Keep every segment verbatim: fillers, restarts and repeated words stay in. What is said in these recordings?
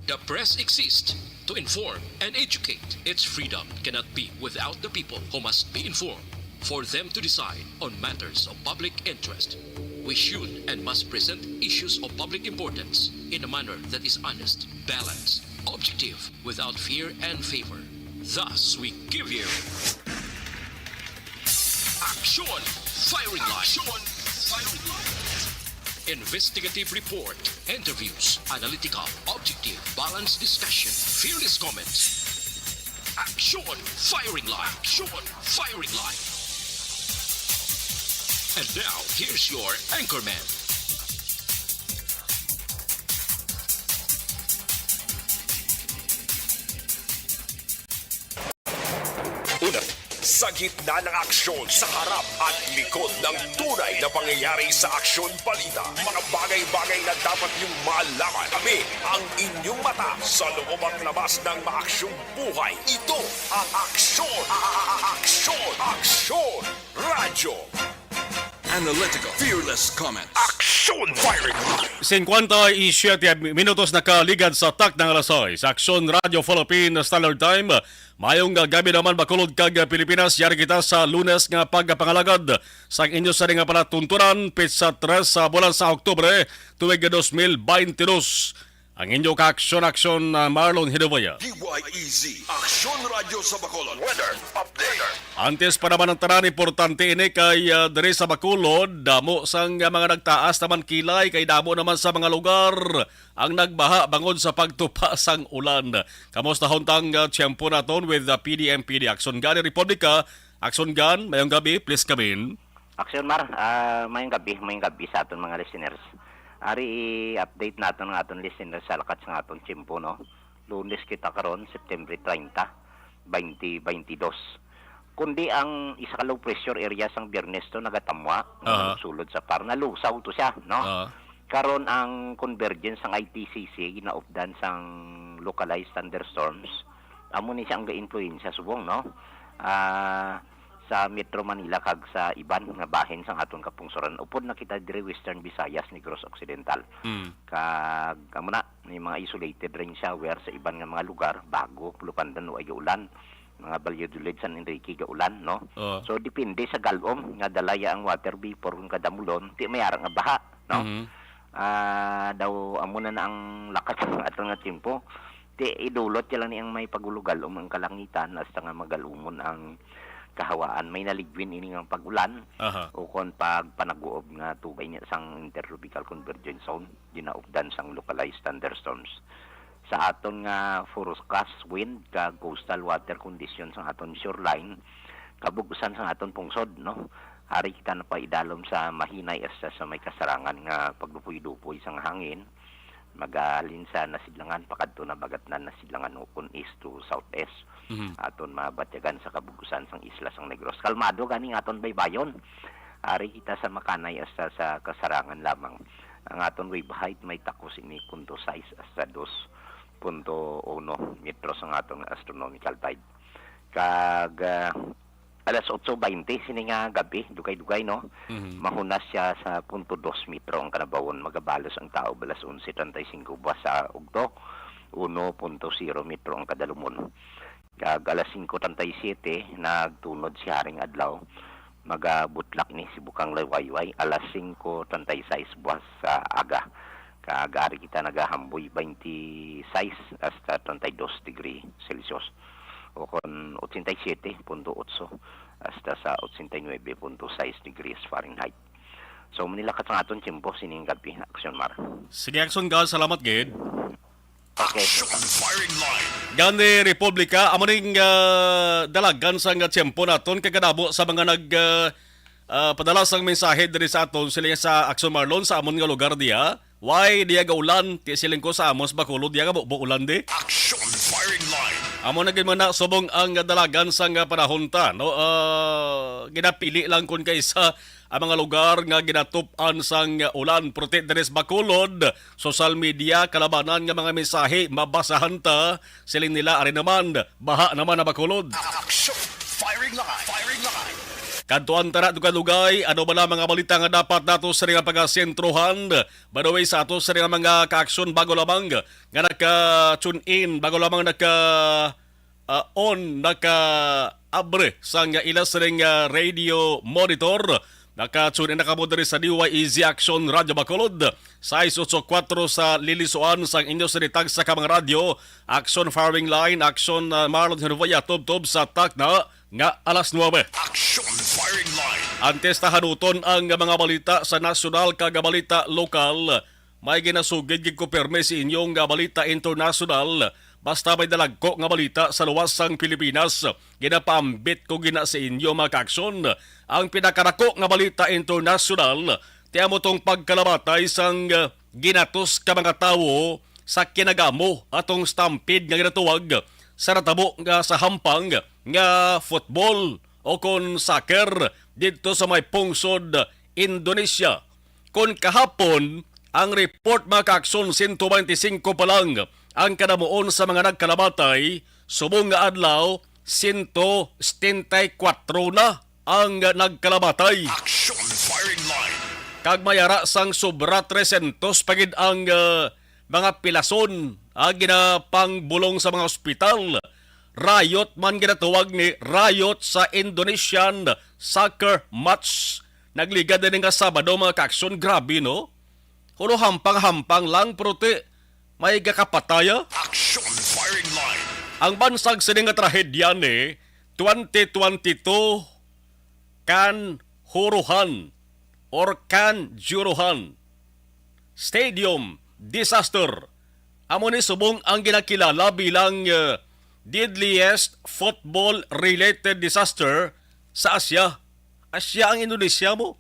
The press exists to inform and educate. Its freedom cannot be without the people, who must be informed for them to decide on matters of public interest. We should and must present issues of public importance in a manner that is honest, balanced, objective, without fear and favor. Thus, we give you Action Firing Line. Action Firing Line. Investigative report, interviews, analytical, objective, balanced discussion, fearless comments. Action Firing Line. Action Firing Line. And now, here's your anchorman. Una, sa gitna ng aksyon, sa harap at likod ng tunay na pangyayari sa aksyon balita, mga bagay-bagay na dapat niyong malaman. Kami ang inyong mata sa loob at labas ng maaksyong buhay. Ito ang Aksyon, Aksyon, Aksyon Radyo. Analytical, fearless comment. Action firing line. Singkwenta y siyete minutos nakaligad sa takna nga alas sais. Aksyon Radyo Philippine Standard Time. Mayong gabi naman, Bacolod kag Pilipinas. Yari kita sa Lunes nga pagpangalagad sang inyo sa nga palatuntunan, petsa tres sa bulan sa Oktubre, tuig dos mil baynte dos. Ang inyo ka-aksyon-aksyon, ah, Marlon Hinovaya. D Y E Z, Aksyon Radyo sa Bacolod. Weather update. Antes pa naman ang tanan, importante ini kay, ah, diri sa Bacolod, damo sang, ah, mga nagtaas naman kilay kay damo naman sa mga lugar ang nagbaha bangod sa pagtupa sang ulan. Kamusta huntang, ah, tiyempo naton with the P D M P D Aksyon Gani Republika. Aksyon Gan, mayong gabi, please come in. Aksyon Mar, ah, mayong gabi, mayong gabi sa aton mga listeners. Ari i-update naton ang aton listeners sa lakat sa aton tiyempo, no? Lunes kita karon, September treinta, twenty twenty-two. Kundi ang isa ka low pressure area sang Biyernes to nagatamwa nga Aha. nagsulod sa par, nalusaw to siya, no? Aha. Karon ang convergence sang I T C C ginaupdan sang localized thunderstorms. Amo ni siya ang ga-influensya subong, no? Ah, sa Metro Manila kag sa iban nga bahin sang aton kapungsoran. Upod na kita diri Western Visayas, Negros Occidental. Mm. Kag amo na, may mga isolated rain shower sa iban nga mga lugar, Bago, Pulupandan o ay gaulan. Mga Valladolid, San Enrique gaulan, no? Oo. So depende sa galom nga dalaya ang water vapor kung kadamulon, ti may ara nga baha, no? Mhm. Ah, daw amo na na ang lakat sa aton nga tiyempo. Ti idulot ya lang ni ang may pagulugalom ang kalangitan hasta nga magalumon ang kahawaan. May naligwin ini nga pag-ulan Aha. o kon pagpanaguob nga tubay niya sang intertropical convergence zone, ginaupdan sang localized thunderstorms. Sa aton nga forecast wind kag coastal water condition sang aton shoreline, kabug-usan sang aton pungsod, no? Ari kita napaidalom sa mahinay hasta sa may kasarangan nga pagdupoy-dupoy sang hangin, magahalin sa nasidlangan pakadto na bagatnan nasidlangan ukon east to southeast. Mhm. Aton mabatyagan sa kabug-usan sang isla sang Negros. Kalmado gani ang aton baybayon. Ari kita sa makanay hasta sa kasarangan lamang. Ang aton wave height may takos ini punto sais hasta dos punto uno metros ang aton astronomical tide. Kag, ah, alas otso baynte sini nga gabi, dugay-dugay, no? Mhm. Mahunas siya sa punto dos metro ang kanabawon. Magabalos ang taob alas onse treinta y cinco buwas sa ugto, uno punto zero metro ang kadalumon. Kag alas singko treinta y siete, nagtunod si Haring Adlaw. Magabutlak ni si Bukang Liwayway, alas singko treinta y seis buwas sa aga. Kag ari kita nagahamboy, twenty-six hasta treinta y dos degree Celsius, o kon ochenta y siete punto otso hasta sa ochenta y nuebe punto sais degrees Fahrenheit. So, manila ka sa aton tiyempo sining gabi, Aksyon Mar. Sige, Aksyon Gan, salamat gid. Okay. Action firing line. Gani Republika, amo ning, ah, dalagan sang tiyempo naton kay kadamo sa mga nag, ah, ah, padala sang mensahe diri sa aton, sila sa Aksyon Marlon sa amon nga lugar diya. Why diya gaulan? Ti siling ko sa amos Bacolod diya nga bu-, buulan di. Action firing line. Amo na gid man na subong ang dalagan sang panahon ta, no? Ah, ginapili lang kun kaysa ang mga lugar nga ginatup-an sang ulan, pero ti diri sa Bacolod, social media, kalabanan nga mga mensahe, mabasahan ta, siling nila, ari naman, baha naman na Bacolod. Action firing line. Firing line. Adtuan ta na dugay-dugay, ano ba na mga balita nga dapat nato sa nga pagasentrohan? By the way, sa ato sa nga mga ka-aksyon, bago lamang nga naka-tune in, bago lamang naka, ah, on, naka-abre sa nga ila sa nga radio monitor, naka-tune in na kamo diri sa D Y E Z Action Radio Bacolod, sais otso kwatro sa Lilisuan, sang inyo sinitag sa kamang radyo, Action Firing Line, Action, ah, Marlon Hervoya, tubtob sa takna nga alas nuebe. Action Firing Line. Antes ta hanuton ang mga balita sa nasyonal kag balita lokal, may ginasugid gid ko pirme sa inyo nga balita internasyonal. Basta may dalagko nga balita sa luwas sang Pilipinas, ginapaambit ko gina sa inyo, mga kaaksyon. Ang pinakarako nga balita internasyonal, ti amo tong pagkalamatay sang, ah, ginatos ka mga tawo sa kinagamo atong stampede nga ginatawag sa natabo nga sa hampang nga football o kon soccer didto sa may pungsod Indonesia. Kon kahapon, ang report, mga kaaksyon, sento baynte singko pa lang ang kadamuon sa mga nagkalamatay, subong nga adlaw, sento setenta y kwatro na ang nagkalamatay. Action Firing Line. Kag may ara sang sobra tresyentos pa gid ang, ah, mga pilason, ah, ginapangbulong sa mga ospital. Riot man ginatawag ni riot sa Indonesian soccer match. Nagligad ini nga Sabado, mga kaaksyon, grabe, no? Hulo hampang-hampang lang, pero ti may gakapataya. Action Firing Line. Ang bansag sini nga trahedya ni twenty twenty-two Kanjuruhan or Kanjuruhan Stadium disaster. Amo ni subong ang ginakilala bilang, eh, deadliest football-related disaster sa Asia. Asia ang Indonesia mo.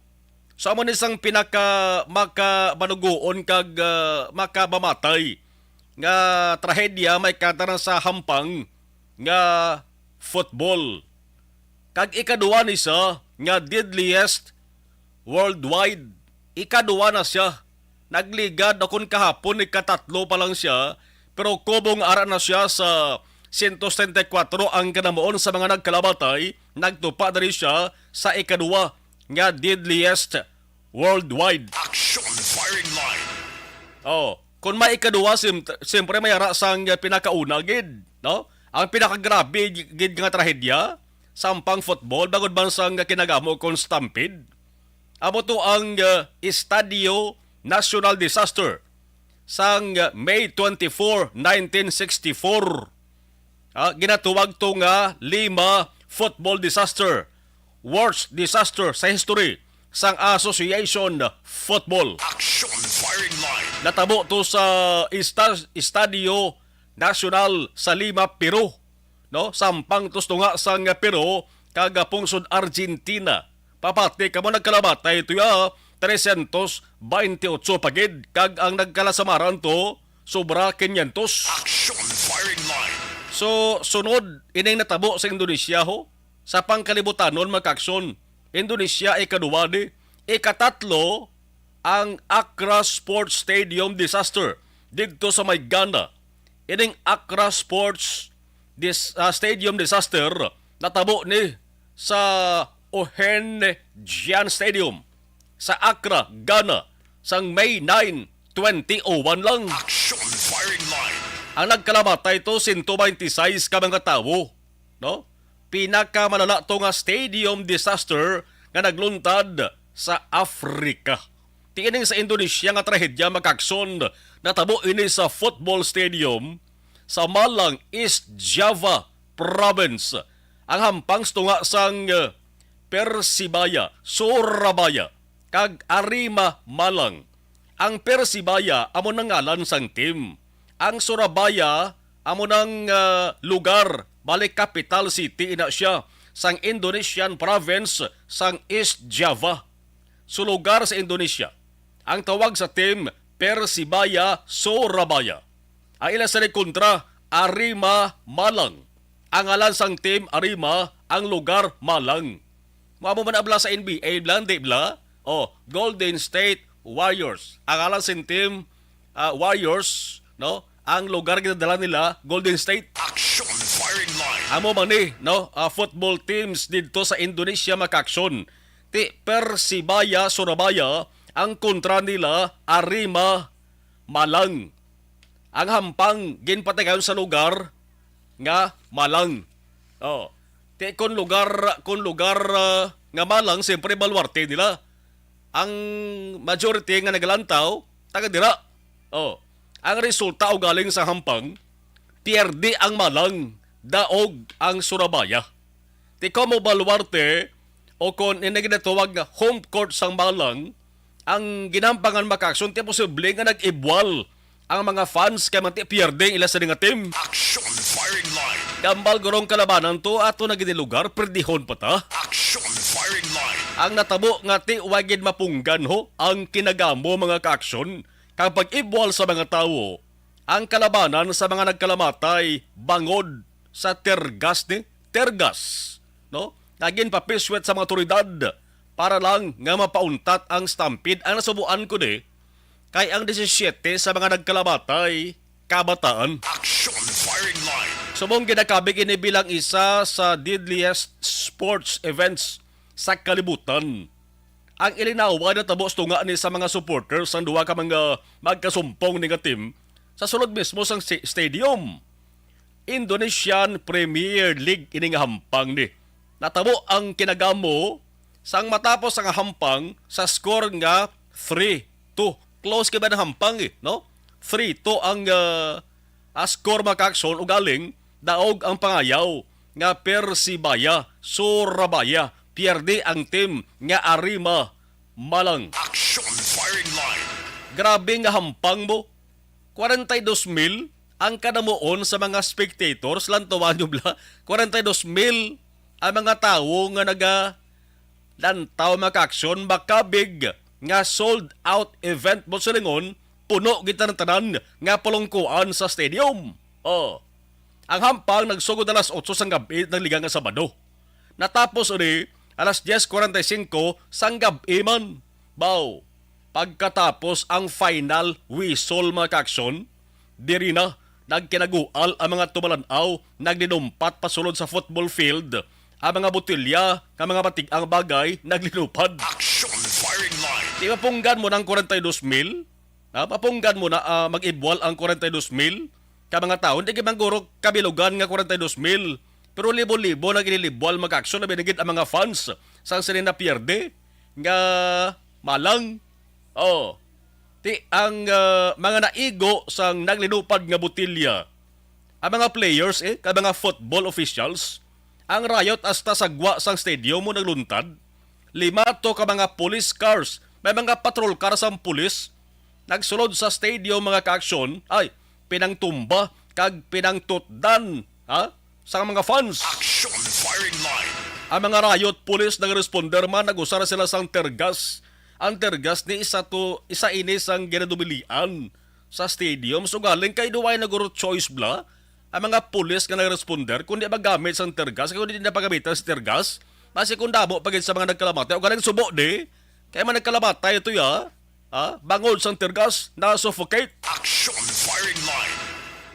So, amo ni sang pinaka makabanugoon kag, ah, makamamatay nga trahedya may katanan sa hampang nga football. Kag ikaduha ni siya nga deadliest worldwide. Ikaduha na siya. Nagligad akon kahapon, ikatatlo pa lang siya, pero kubong ara na siya sa sento setenta y kwatro ang kanamuon sa mga nagkalamatay, nagtupa diri siya sa ikaduha nga deadliest worldwide. Action Firing Line. Oh, kung may ikaduha, sim-, siyempre may ara sang pinakauna gid, no? Ang pinakagrabe gi-, gid nga trahedya, sampang football, bangod man sang kinagamo kon stampede. Amo to ang, uh, Estadio Nacional Disaster sang, uh, May twenty-four, nineteen sixty-four. Ah, ginatuwag to nga Lima Football Disaster, worst disaster sa history sang Association Football. Action Firing Line. Natabo to sa ista-, Estadio Nacional sa Lima, Peru, no? Sampang to sa tunga sang Peru kag pungsod Argentina. Papati kamo nagkalamatay tuya, tresyentos baynte otso pa gid, kag ang nagkalasamaran to sobra kinyentos. Action Firing Line. So, sunod ining natabo sa Indonesia, ho, sa pangkalibutanon, mga kaaksyon. Indonesia, ikaduwa ni. Ikatatlo, ang Accra Sports Stadium disaster didto sa may Ghana. Ining Accra Sports dis-, ah, Stadium disaster natabo ni sa Ohen Gian Stadium sa Accra, Ghana, sang May nine, twenty oh one lang. Action Firing Line. Ang nagkalamatay to, sento baynte sais ka mga tawo, no? Pinakamalala to nga stadium disaster nga nagluntad sa Africa. Ti ining sa Indonesia nga trahedya, mga kaaksyon, natabo ini sa football stadium sa Malang, East Java Province. Ang hampang sa tunga sang, eh, Persebaya, Surabaya, kag Arema Malang. Ang Persebaya amo nang ngalan sang team. Ang Surabaya amo nang, ah, lugar, bali capital city ina siya sang Indonesian province sang East Java. So, lugar sa Indonesia. Ang tawag sa team, Persebaya Surabaya. Ang ila sini kontra, Arema Malang. Ang ngalan sang team, Arema, ang lugar, Malang. Mao man abla sa N B A, bla, di bla? Oh, Golden State Warriors. Ang ngalan sang team, ah, Warriors, no? Ang lugar ginadala nila, Golden State. Action Firing Amo man ni, no, ah, football teams didto sa Indonesia, mga ka-aksyon. Ti Persebaya Surabaya ang kontra nila Arema Malang. Ang Hampang ginpatigayon sa lugar nga Malang. Oh. Ti kon lugar, kon lugar, ah, nga Malang, siyempre Baluarte nila. Ang majority nga nagalantaw, taga dira. Oh. Ang resulta ugaling sa Hampang, pierde ang Malang, daog ang Surabaya. Ti Como Baluarte, o kon ini ginatawag nga home court sang Malang, ang ginampangan, mga ka-aksyon, ti posible nga nag-ibwal ang mga fans kay man ti pierde ang ila sini nga team. Action firing line. Gambal gurong kalabanan to, ato na gid ni lugar, perdihon pa ta. Action firing line. Ang natabo nga ti wa gid mapunggan ho ang kinagamo, mga ka-aksyon, kag pag-ibwal sa mga tawo ang kalabanan sa mga nagkalamatay bangod sa tear gas ni tear gas, no? Nga ginpapiswit sa mga otoridad para lang nga mapauntat ang stampede. Ang nasubuan ko ni kay ang disisyete sa mga nagkalamatay kabataan. Action firing line. Subong ginakabig ini bilang isa sa deadliest sports events sa kalibutan. Ang ilinawa natabo sa tunga ni sa mga supporters sang duha ka mga magkasumpong ni nga team sa sulod mismo sang si-, stadium. Indonesian Premier League ini nga hampang ni. Natabo ang kinagamo sang matapos ang hampang sa score nga three two. Close kay ba ang hampang eh, no? Three two ang, ah, ah, score, mga ka-aksyon, ugaling daog ang pangayaw nga Persebaya Surabaya. Pierde ang team nga Arema Malang. Action firing line. Grabe nga hampang mo. Kwarenta y dos mil ang kadamuon sa mga spectators, lantawan nyo bala. Kwarenta y dos mil ang mga tawo nga naga lantaw, mga ka-aksyon, makabig nga sold out event mo silingon, puno gid tanan-tanan nga palungkuan sa stadium. Oh. Ang hampang nagsugod alas otso sang gab-i, nagliga nga Sabado. Natapos uli alas diez cuarenta y cinco sang gab-i man. Baw, pagkatapos ang final whistle, mga ka-aksyon, diri na nagkinagual ang mga tumalan-aw, naglinumpat pasulod sa football field. Ang mga botelya nga mga batig-ang bagay naglinupad. Action firing line. Di mapunggan mo na ang kwarenta y dos mil? Ha? Mapunggan mo na, ah, mag-ibwal ang kwarenta y dos mil ka mga tawo? Hindi gid man guro kabilugan nga kwarenta y dos mil. Pero libo-libo nang ililibwal, mga ka-aksyon, labi na gid ang mga fans sang sini na pierde nga Malang. Oh. Ti ang, ah, mga naigo sang naglinupad nga botelya, ang mga players, eh, kag mga football officials, ang riot hasta sa gwa sang stadium mo nagluntad. Lima to ka mga police cars, may mga patrol car sang pulis nagsulod sa stadium, mga ka-aksyon, ay pinangtumba kag pinangtutdan, ha, sa mga fans. Action firing line. Ang mga riot police nagresponder man, nag-usar sila sang tear gas. Ang tear gas ni isa to, isa ini sang ginadubilian sa stadium. So, galing kay duway na guro choice bla ang mga pulis nga nagresponder, kundi magamit sang tear gas, kay kundi na pagamitan sa tear gas, basi kung damo pa gid sa mga nagkalamatay, o galing subo di, kay man nagkalamatay ito ya, ha? Bangod sang tear gas, na-suffocate. Action firing line.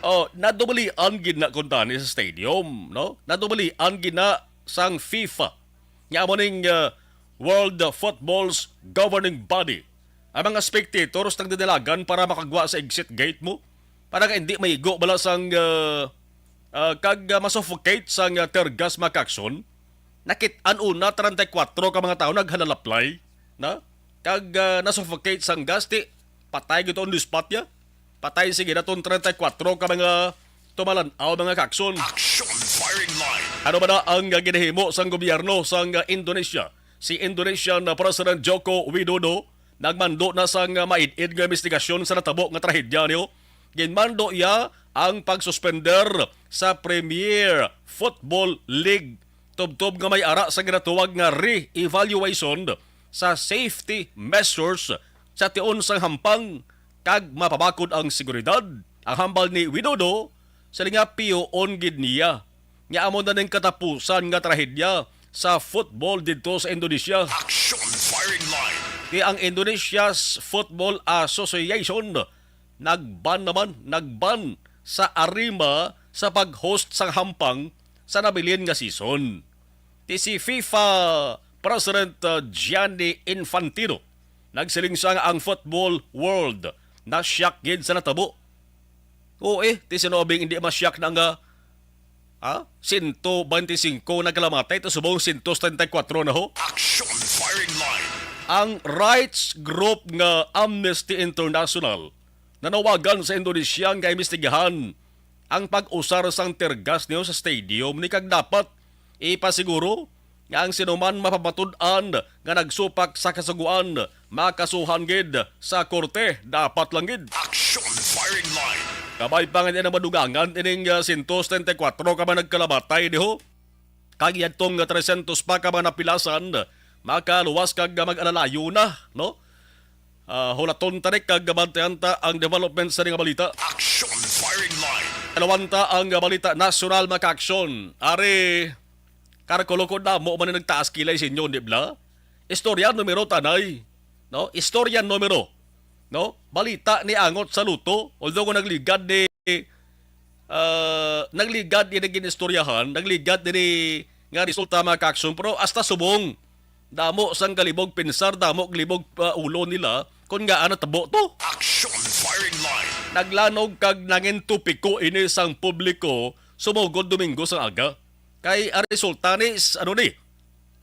Oh, nadubilian gid na kuntani sa stadium, no? Nadubilian gid na sang FIFA. Nga amo ning, uh, World Football's governing body. Ang mga spectators nagdadalagan para makagwa sa exit gate mo, para nga hindi maigo bala sang, uh, uh, kag, uh, masuffocate sang, uh, tear gas, mga ka-aksyon. Nakit-an una treinta y cuatro ka mga tawo naghalalaplay, na? Kag, uh, nasuffocate sang gas, ti patay gito on the spot ya. Patay sige naton treinta y cuatro ka mga tumalan-aw, mga ka-aksyon. Action firing line. Ano ba na ang, uh, ginahimo sang gobyerno sang, uh, Indonesia? Si Indonesian, uh, President Joko Widodo nagmando na sang, uh, maid-id nga investigasyon sa natabo nga trahedya niyo. Ginmando iya ang pagsuspender sa Premier Football League tubtob nga may ara sa ginatawag nga re-evaluation sa safety measures sa tion sang hampang kag mapabakod ang seguridad. Ang hambal ni Widodo, siling nga piyoon gid niya nga amo na ning katapusan nga trahedya sa football didto sa Indonesia. Action firing line. Kay ang Indonesia's Football Association nagban naman, nagban sa Arema sa pag-host sang hampang sa nabilin nga season. Ti si FIFA President, uh, Gianni Infantino, nagsiling siya nga ang football world na-shock gid sa natabo. Oo, eh, ti sinubing hindi ma-shock na nga, ah, sento bente singko nagkalamatay, ta subong sento treinta y cuatro na ho. Action Firing Line. Ang rights group nga Amnesty International nanawagan sa Indonesia nga imbestigahan ang pag-usar sang tear gas niyo sa stadium ni, kag dapat ipasiguro nga ang sinuman mapamatud-an nga nagsupak sa kasugoan makasuhan gid sa korte. Dapat lang gid. Action Firing Line. Kabay pa nga di na madugangan ining, ah, sento treinta y cuatro ka mga nagkalamatay diho. Kag yadtong nga tresyentos pa ka mga napilasan, makaluwas kag mag-alalayo na, no? Ah, hulaton ta ni kag bantayan ta ang development sa nga balita. Action Firing Line. Alawanta ang balita nasyonal, mga ka-aksyon. Ari, karkulukod na mo man nagtaas kilay sa inyo, di bla? Istorya numero tanay, no? Istorya numero, no? Balita ni angot sa luto, although kung nagligad ni, ah, nagligad ni naging istoryahan, nagligad ni nga resulta, mga ka-aksyon, pero hasta subong damo sang galibog pinsar, damo galibog, ah, ulo nila kung ngaa natabo to. Action Firing Line. Naglanog kag nangin topiko ini sang publiko sumugod Domingo sang aga. Kay ang resulta ni s-, ano ni?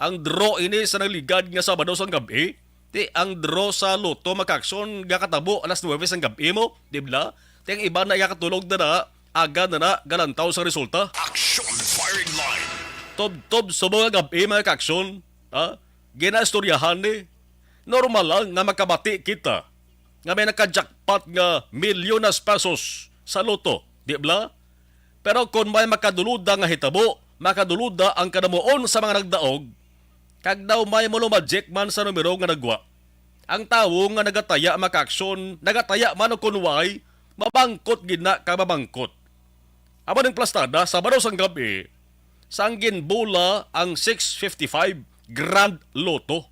Ang draw ini sa nagligad nga Sabado sang gab-i. Ti ang draw sa Lotto, mga ka-aksyon, gakatabo alas nuwebe sang gab-i mo, di bla? Ti ang iban na gakatulog na na, aga na na, galantaw sa resulta. Action Firing Line. Tubtob subong nga gab-i, mga ka-aksyon. Ha? Ginaistoryahan ni. Normal lang nga makabati kita nga may naka-jackpot nga milyones pesos sa Lotto, di bla? Pero kung may makaduluda nga hitabo, makaduluda ang kadamuon sa mga nagdaog, kag daw may malumagic man sa numero nga nagwa. Ang tawo nga nagataya, mga ka-aksyon, nagataya man o kon way, mabangkot gid na ka mabangkot. Amo ning plastada, Sabado sang gab-i, sang ginbola ang six fifty-five Grand Lotto.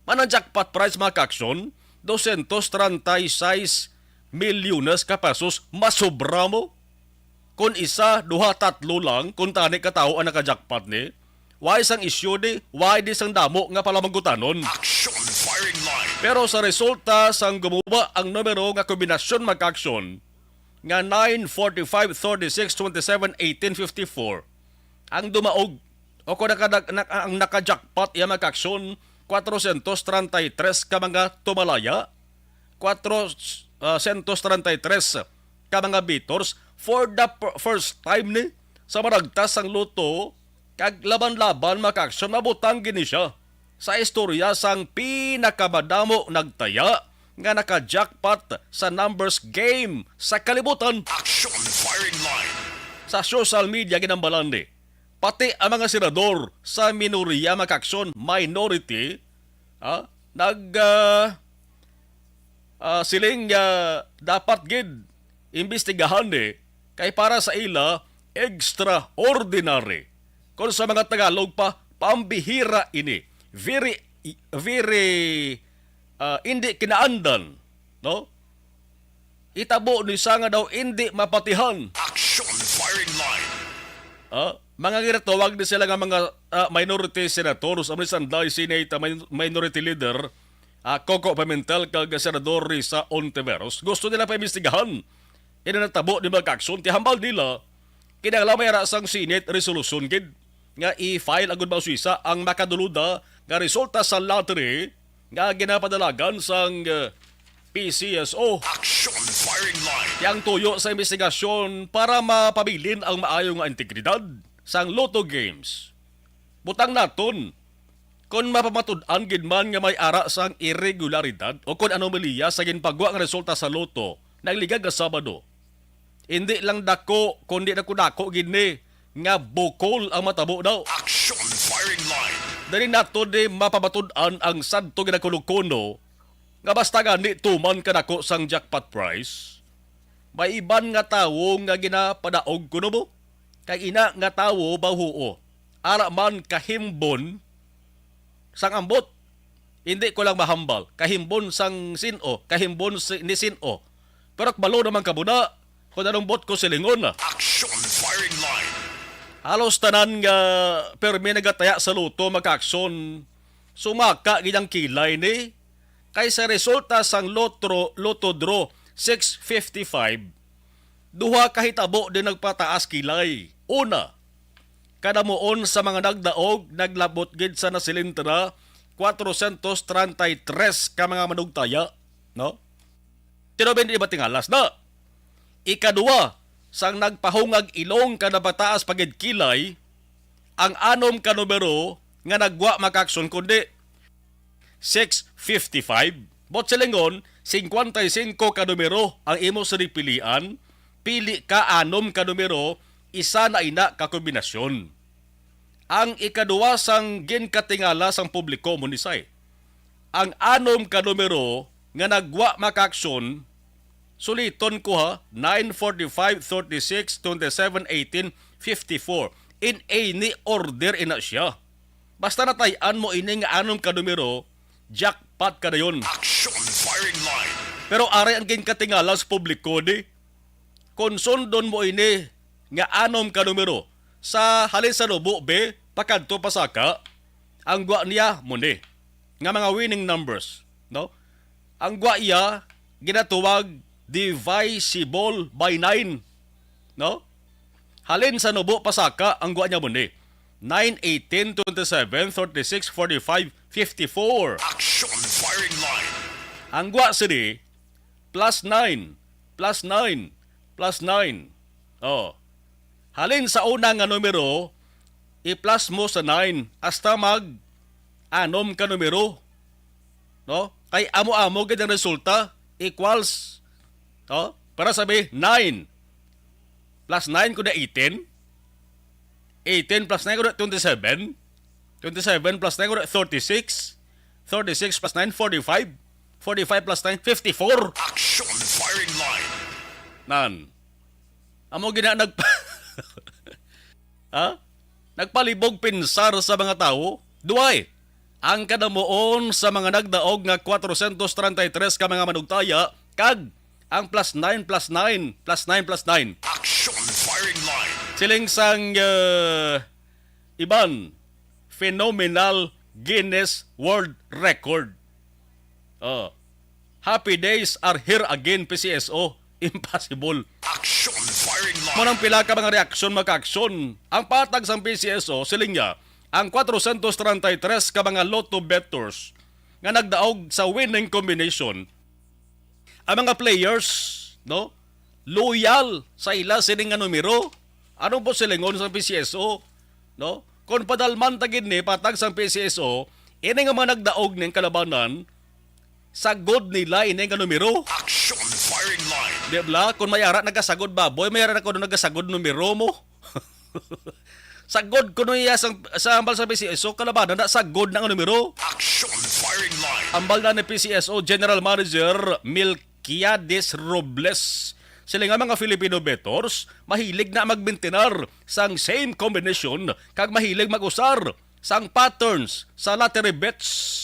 Man ang jackpot prize, mga ka-aksyon, dosyentos treinta y seis milyones ka pesos, masobra mo. Kon isa, duha, tatlo lang, kon tani ka tawo ang naka-jackpot ni, why sang isyu ni, why di sang damo nga palamangkutanon? Action Firing Line. Pero sa resulta sang gumuba ang numero nga kombinasyon, mga ka-aksyon, nga nine, forty-five, thirty-six, twenty-seven, eighteen, fifty-four, ang dumaog o kung naka-, nak-, nak-, ang naka-jackpot iya, mga ka-aksyon, kwatrosyentos treinta y tres ka mga tumalaya, kwatrosyentos treinta y tres ka mga bettors for the per-, first time ni sa maragtas sang Lotto, kag laban-laban, mga ka-aksyon, mabutang gid ni siya sa istorya sang pinakamadamo nagtaya nga naka-jackpot sa numbers game sa kalibutan. Action Firing Line. Sa social media, ginambalan ni pati ang mga senador sa minoriya, mga ka-aksyon, minority, ah, nag, ah, ah, siling, ah, dapat gid imbestigahan ni, kay para sa ila, extraordinary. Kung sa mga Tagalog pa, pambihira ini. Very, very, ah, hindi kinaandan, no? Itabo ni sa nga daw hindi mapatihan. Action Firing Line. Ah, mga ginatawag ni sila nga mga, ah, minority senators, amo ni sanday Senate, ah, min-, minority leader, ah, Coco Pimentel kag Senador Risa Ontiveros. Gusto nila paimbestigahan ini natabo ni mga ka-aksyon, ti hambal nila, kinahanglan may ara sang Senate resolution gid nga i-file agud mausisa ang makaduluda nga resulta sa lottery nga ginapadalagan sang, eh, P C S O. Action Firing Line. Ti ang tuyo sa imbestigasyon para mapabilin ang maayo nga integridad sang Lotto Games. Butang naton, kon mapamatud-an gid man nga may ara sang iregularidad o kon anomalya sa ginpagwa nga resulta sa Lotto nagligad nga Sabado, indi lang dako, kundi dako-dako gid ni nga bukol ang matabo daw. Action Firing Line. Dali nato ni mapamatud-an ang sadto ginakuno-kuno nga basta gani tuman kadako sang jackpot prize, may iban nga tawo nga ginapadaog kuno mo. Kag ina nga tawo, bahuo, ara man kahimbon sang ambot. Hindi ko lang mahambal, kahimbon sang sin-o, kahimbon si, ni sin-o. Pero kabalo naman kamo na kung anong bot ko silingon. Action Firing Line. Halos tanan nga permi nagataya sa loto, mga kaaksyon, sumaka gid ang kilay ni, kay sa resulta sang lotro, Lotto Draw six fifty-five, duha ka hitabo din nagpataas kilay. Una, kadamuon sa mga nagdaog naglabot gid sa nasilinta na kwatro sientos treinta y tres ka mga manugtaya, no? Tinuod ba, di ba, tingalas na? Ikaduha, sang nagpahungag ilong ka napataas pa gid kilay, ang anom ka numero nga nagwa, mga kaaksyon, kundi six fifty-five. Buot silingon, singkwenta y singko ka numero ang imo sini pilian, pili ka anom ka numero, isa na ina ka kombinasyon. Ang ikaduha sang ginkatingala sang publiko mo ni say, ang anom ka numero nga nagwa, mga kaaksyon, suliton ko ha, nine, forty-five, thirty-six, twenty-seven, eighteen, fifty-four. In any order ina siya. Basta natay-an mo ini nga anom ka numero, jackpot ka dayon. Action firing line. Pero ari ang ginkatingala sa publiko di. Kung sundon mo ini nga anom ka numero, sa halin sa Nubo, be, pakadto Pasaka, ang gwa niya mo ni, nga mga winning numbers, no? Ang gwa iya ginatuwag divisible by nine, no? Halin sa Nubo Pasaka, ang gwa niya mo ni, nine, eighteen, twenty-seven, thirty-six, forty-five, fifty-four. Action firing line. Ang gwa sini, plus nine, plus nine, plus nine. Oh. Halin sa una nga numero, i-plus mo sa nine hasta mag anom ka numero. No? Kay amo-amo gid ang resulta, equals, no? Para sabi, nine plus nine kundi eighteen. Eighteen plus nine kundi twenty-seven. Twenty-seven plus nine kundi thirty-six. Thirty-six plus nine, forty-five. Forty-five plus nine, fifty-four. Action firing line. Nan. Amo gina nag Ha? Nagpalibog pinsar sa mga tawo. Duway, ang kadamuon sa mga nagdaog nga kwatro sientos treinta y tres ka mga manugtaya kag ang plus nine plus nine plus nine plus nine. Action firing line. Siling sang, uh, iban, phenomenal Guinness World Record. Oh. Happy days are here again, P C S O. Impossible. Action firing line. Mo nang pila ka mga reaksyon, mga kaaksyon. Ang patag sang P C S O, siling niya, ang kwatro sientos treinta y tres ka mga lotto bettors nga nagdaog sa winning combination, ang mga players, no, loyal sa ila sini nga numero. Ano po silingon sa P C S O, no? Kung padalman ta gid ni patag sang P C S O, ini nga mga nagdaog ning kalabanan, sagod nila ini nga numero. Action firing line. Di ba? Kung may ara nagasagod baboy, may ara na kuno nagasagod numero mo. Sagod kuno iya sang, sa hambal sa P C S O, kalabanan na sagod na nga numero. Action firing line. Ambal na ni P C S O General Manager Milquiades Robles. Sila nga mga Filipino bettors, mahilig na magmintinar sang same combination kag mahilig mag-usar sang patterns sa lottery bets.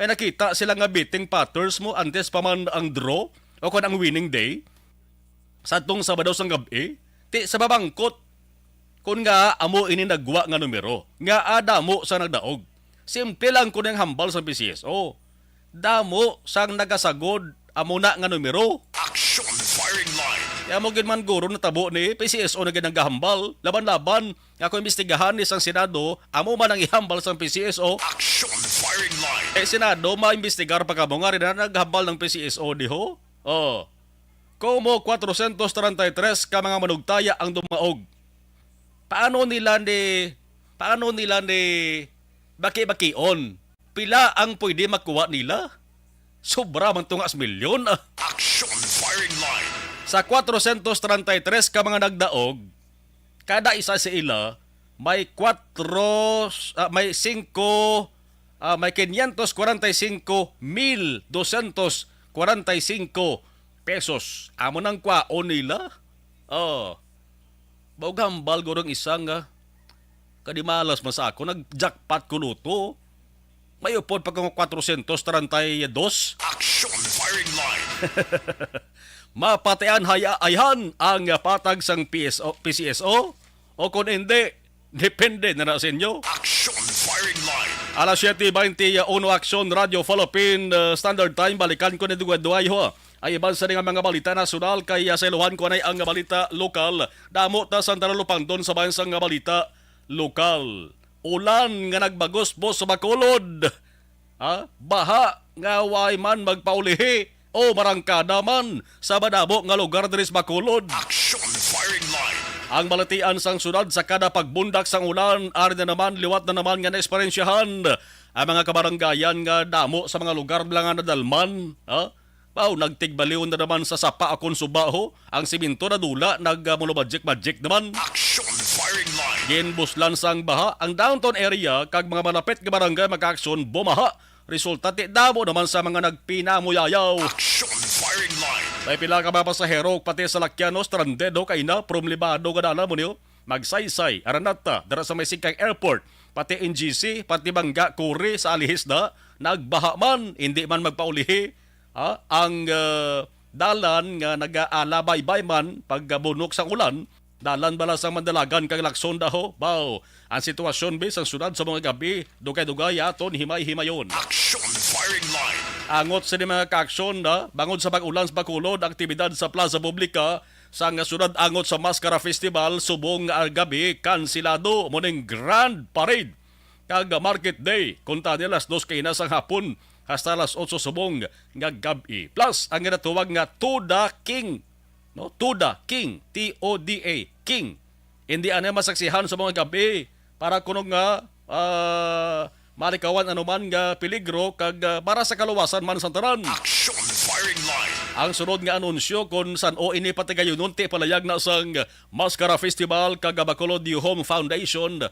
May nakita sila nga betting patterns mo antes pa man ang draw o kon ang winning day? Sa tong Sabado sang gab-i, ti sa babangkot, kun nga amo ini nagwa nga numero, nga adamo sa nagdaog. Simple lang kun ang hambal sa P C S O. Damo sang nagasagod amo na nga numero. Action firing line. Kaya mo gid man guro natabo ni P C S O na gid ang gahambal. Laban-laban nga kung imbestigahan ni sang Senado, amo man ang ihambal sang P C S O. Action firing line. Eh, Senado, maimbestigar pa kamo nga rin na naghambal ng P C S O, di ho? Oh. Como kwatro sientos treinta y tres ka mga manugtaya ang dumaog. Paano nila ni, paano nila ni baki-bakion? Pila ang pwede makuha nila? Sobra man to nga milyon, ah. Action firing line. Sa kwatro sientos treinta y tres ka mga nagdaog, kada isa sa ila may kwatro, ah, may singko, ah, may quinientos cuarenta y cinco mil doscientos cuarenta y cinco pesos. Amo nang kwaon nila. Oh. Baog hambal gurong isa nga, kadi malas man sa ako, nag-jackpot ko loto. May upod pa ko nga kwatro sientos treinta y dos. Action firing line. Mapatian haya-, ayhan ang patag sang P S O, P C S O. O kung hindi, depende na na sa inyo. Action Firing Line. Alas siyete bente uno, Action Radio Philippine, uh, Standard Time. Balikan ko ni Duway-Duway, ho. Ay iban sa nga mga balita nasyonal, kay, uh, sa iluhan ko na ang balita lokal. Damo ta sa Talupangdon sa bayan sa nga balita lokal. Ulan nga nagbagos-bos sa Bacolod. Ha? Baha nga way man magpaulihi o marangkada man sa madamo nga lugar diri sa Bacolod. Action Firing Line. Ang balatian sang syudad sa kada pagbundak sang ulan, ari na naman, liwat na naman nga naeksperyensyahan ang mga kabarangayan nga damo sa mga lugar bala nga nadalman, ha? Wow, nagtigbaliw na naman sa sapa akon suba, ho. Ang simento nadula, nag, ah, mulubadjik-badjik naman. Action Firing Line. Ginbuslan sang baha ang downtown area kag mga malapit nga barangay, mga aksyon bumaha. Resulta, ti damo naman sa mga nagpinamuyayaw. Action Firing Line. May pila ka mga pasahero pati salakyan, no, stranded, no, kay na problemado nga dala mo niyo. Magsaysay, Aranata, dara sa may Singkang Airport, pati N G C, pati Bangga Kuri sa Alihis na nagbaha man, hindi man magpaulihi, ha, ang, ah, dalan nga nagaalabaybay man pagbunok sa ulan. Dalan bala sa Mandalagan kag Lacson daho. Baw, ang sitwasyon bi sang syudad sa mga gabi, dugay-dugay aton himay-himayon. Action Firing Line. Angot sini mga kaaksyon na bangod sa pag-ulan sa Bacolod, aktibidad sa Plaza Publica sang syudad angot sa Mascara Festival subong nga gabi kansilado, mo ning Grand Parade kag Market Day, kuntani alas dos kaina sang hapon hasta alas otso subong nga gab-i. Plus, ang ginatawag nga Toda King, no? Toda King, T O D A, King. Hindi anay masaksihan sa mga gabi para kuno nga, ah, malikawan anuman nga peligro kag, ah, para sa kaluwasan man sa tanan. Action Firing Line. Ang sunod nga anunsyo kon san-o ini patigayunon ti palayag na sang Mascara Festival kag Bacolod New Home Foundation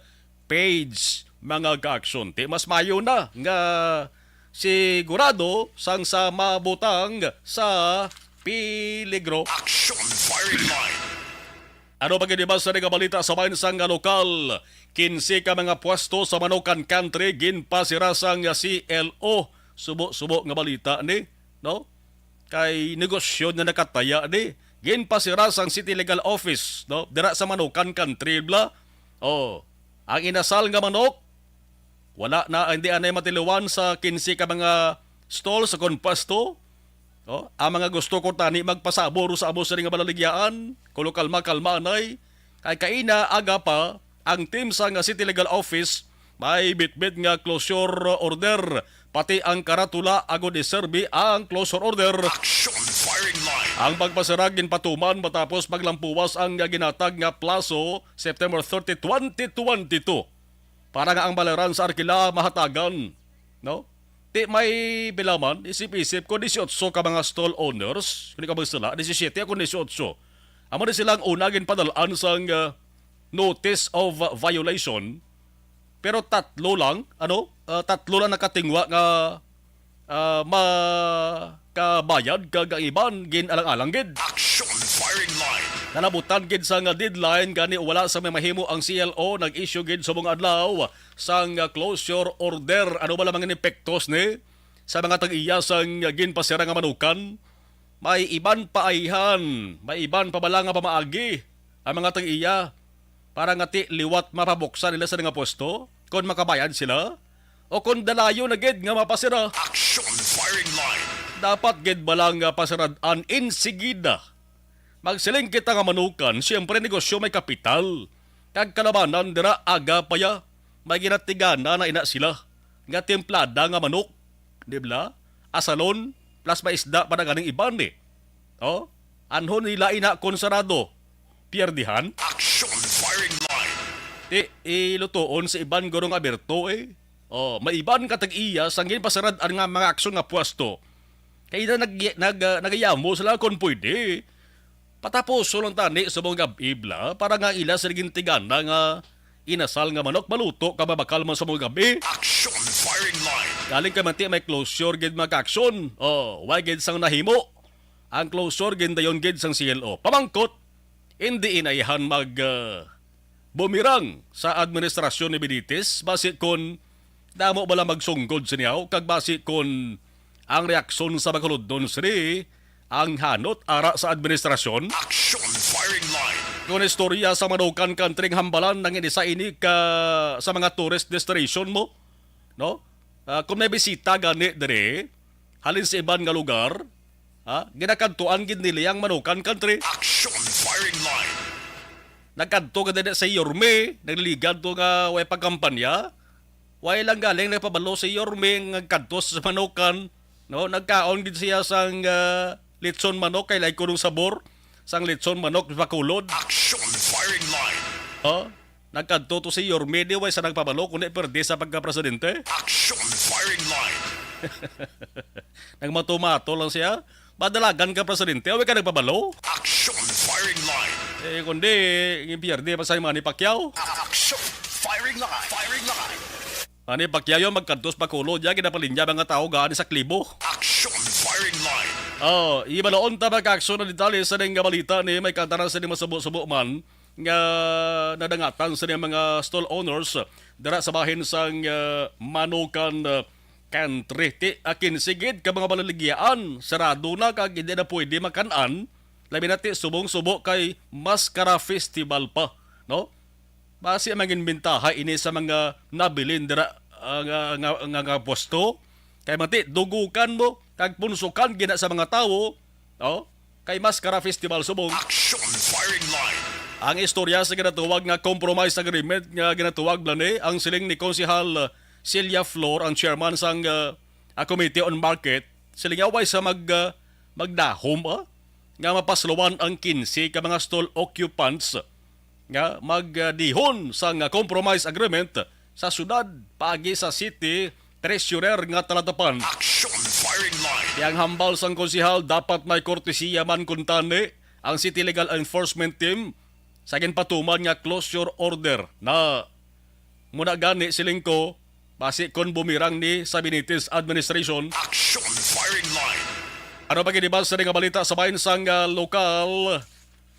page, mga kaaksyon. Ti mas mayo na nga sigurado sang sa mabutang sa peligro. Action Firing Line. Ano pa gid ba sa nga balita sa bayan sang nga lokal? Kinse ka mga pwesto sa Manukan Country ginpasira sang C L O. Subo-subo nga balita ni, no? Kay negosyo na nakataya ni. Ginpasira sang City Legal Office, no? Dira sa Manukan Country bala. Oh, ang inasal nga manok, wala na, hindi anay matiluwan sa kinse ka mga stall sa kon pwesto. Oh, ang mga gusto ko tani magpasabor sa amo sini nga balaligyaan, kuno kalma-kalma anay. Kay kaina aga pa, ang team sa nga City Legal Office may bitbit nga closure order, pati ang karatula agod iserbi ang closure order. Action Firing Line. Ang pagpasira ginpatuman matapos maglampuwas ang ginatag nga plaso, September thirty, twenty twenty-two, para nga ang bayaran sa arkila mahatagan, no? Ti may bilaman, isip-isip ko, dieciocho ka mga stall owners, kini ka mga sila, disisiete ako, dieciocho. Amo ni silang una ginpadalaan sang, uh, notice of violation, pero tatlo lang, ano, uh, tatlo lang nakatingwa nga, uh, makabayad, kag ang iban gin-alang-alang gid. Action Firing Line. Nalabutan gid sa nga deadline, gani wala sa may mahimo ang C L O, nag-issue gid sa mga adlaw sang closure order. Ano ba lamang ang epektos ni sa mga tag-iya sang ginpasira nga manukan? May iban pa ayhan, may iban pa bala nga pamaagi ang mga tag-iya para nga ti liwat mapabuksan nila sa nga pwesto kon makabayad sila? O kon dalayo na gid nga mapasira? Action Firing Line. Dapat gid bala nga pasirad-an insigida. Magsiling kita nga manukan, siyempre negosyo may kapital. Kag kalabanan dira aga pa ya, may ginatigana na ina sila nga timplada nga manok, di ba? Asalon, plus may isda pa na ganing iban, eh. Oh, anhon nila ina kon sarado? Pierdihan? Action Firing Line. Ti, ilutoon sa iban guro nga aberto, eh. Oh, may iban ka tag-iya sang ginpasarad-an nga mga aksyon nga pwesto. Kay na nag-, nag-, ah, nagayamo sila kon pwede. Patapuso lang tani sa mga gab-i bala para nga ila sa gintigana nga inasal nga manok maluto ka mabakal man sa mga gab-i. Action Firing Line. Galing ka man ti may closure gid mga aksyon. Oh, why gid sang nahimo? Ang closure gindayon gid sang C L O. Pamangkot, hindi inaihan mag, ah, bumirang sa administrasyon ni Benitez, basi kon damo bala magsunggod sini, aw, kag basi kon ang reaksyon sa Bacolodnon sini ang hanot ara sa administrasyon. Action Firing Line. Kung istorya sa Manukan Country, ang hambalan nang inisa ini ka sa mga tourist destination mo, no? Ah, kung may bisita gani diri halin sa iban nga lugar, ha, ginakadtuan gid nila ang Manukan Country. Action firing line. Nagkadto ka diri sa Yorme, nagliligad to nga way pagkampanya. Way lang galing nagpabalo si Yorme nga kadto sa Manukan, no? Nagkaon gid siya sang, ah, lechon manok kay lain kuno ang sabor sang lechon manok sa Bacolod. Action firing line. Oh, nagkadto to si Yorme, di way sa nagpabalo kundi perde sa pagkapresidente. Action firing line. Nagmatumato lang siya. Madalagan ka presidente, way ka nagpabalo. Action firing line. Eh, kundi, gipierde pa sa Manny Pacquiao. Action firing line. Firing line. Manny Pacquiao magkadto sa Bacolod, ya, ginapalinya mga tawo gaan sa Kalibo. Action firing line. Oh, ibaloon ta mag-action na detalye sa ning nga balita ni may kantaran sa ning masubo-subo man nga nadangatan sa ning mga stall owners dira sa bahin sang, ah, Manukan, ah, Country. Ti, akin sigid ka mga balaligyaan, sarado na kag hindi na pwede makan-an, labi na ti subong-subo kay Mascara Festival pa, no? Basi ang mangin bintaha ini sa mga nabilin dira, ah, nga, nga, nga, nga pwesto. Kay mati, dugukan mo, kag punsukan gina sa mga tawo, oh, kay Mascara Festival subong. Action firing line. Ang istorya sa ginatuwag nga compromise agreement nga ginatuwag bala ni ang siling ni Konsehal, uh, Celia Flor, ang chairman sang, uh, uh, Committee on Market, siling niya way sa mag, uh, magdahom, ah, nga mapasluan ang kinse ka mga stall occupants nga magdihon sang compromise agreement sa syudad paagi sa city treasurer nga talatapan. Action firing line. Kay ang hambal sang konsehal, dapat may kortesiya man kuntani ang City Legal Enforcement Team sa ginpatuman nga closure order na muna gani siling ko, basi kon bumirang ni sa Benitez administration. Action firing line. Ano pa gid ba sa nga balita sa bahin sang, ah, lokal,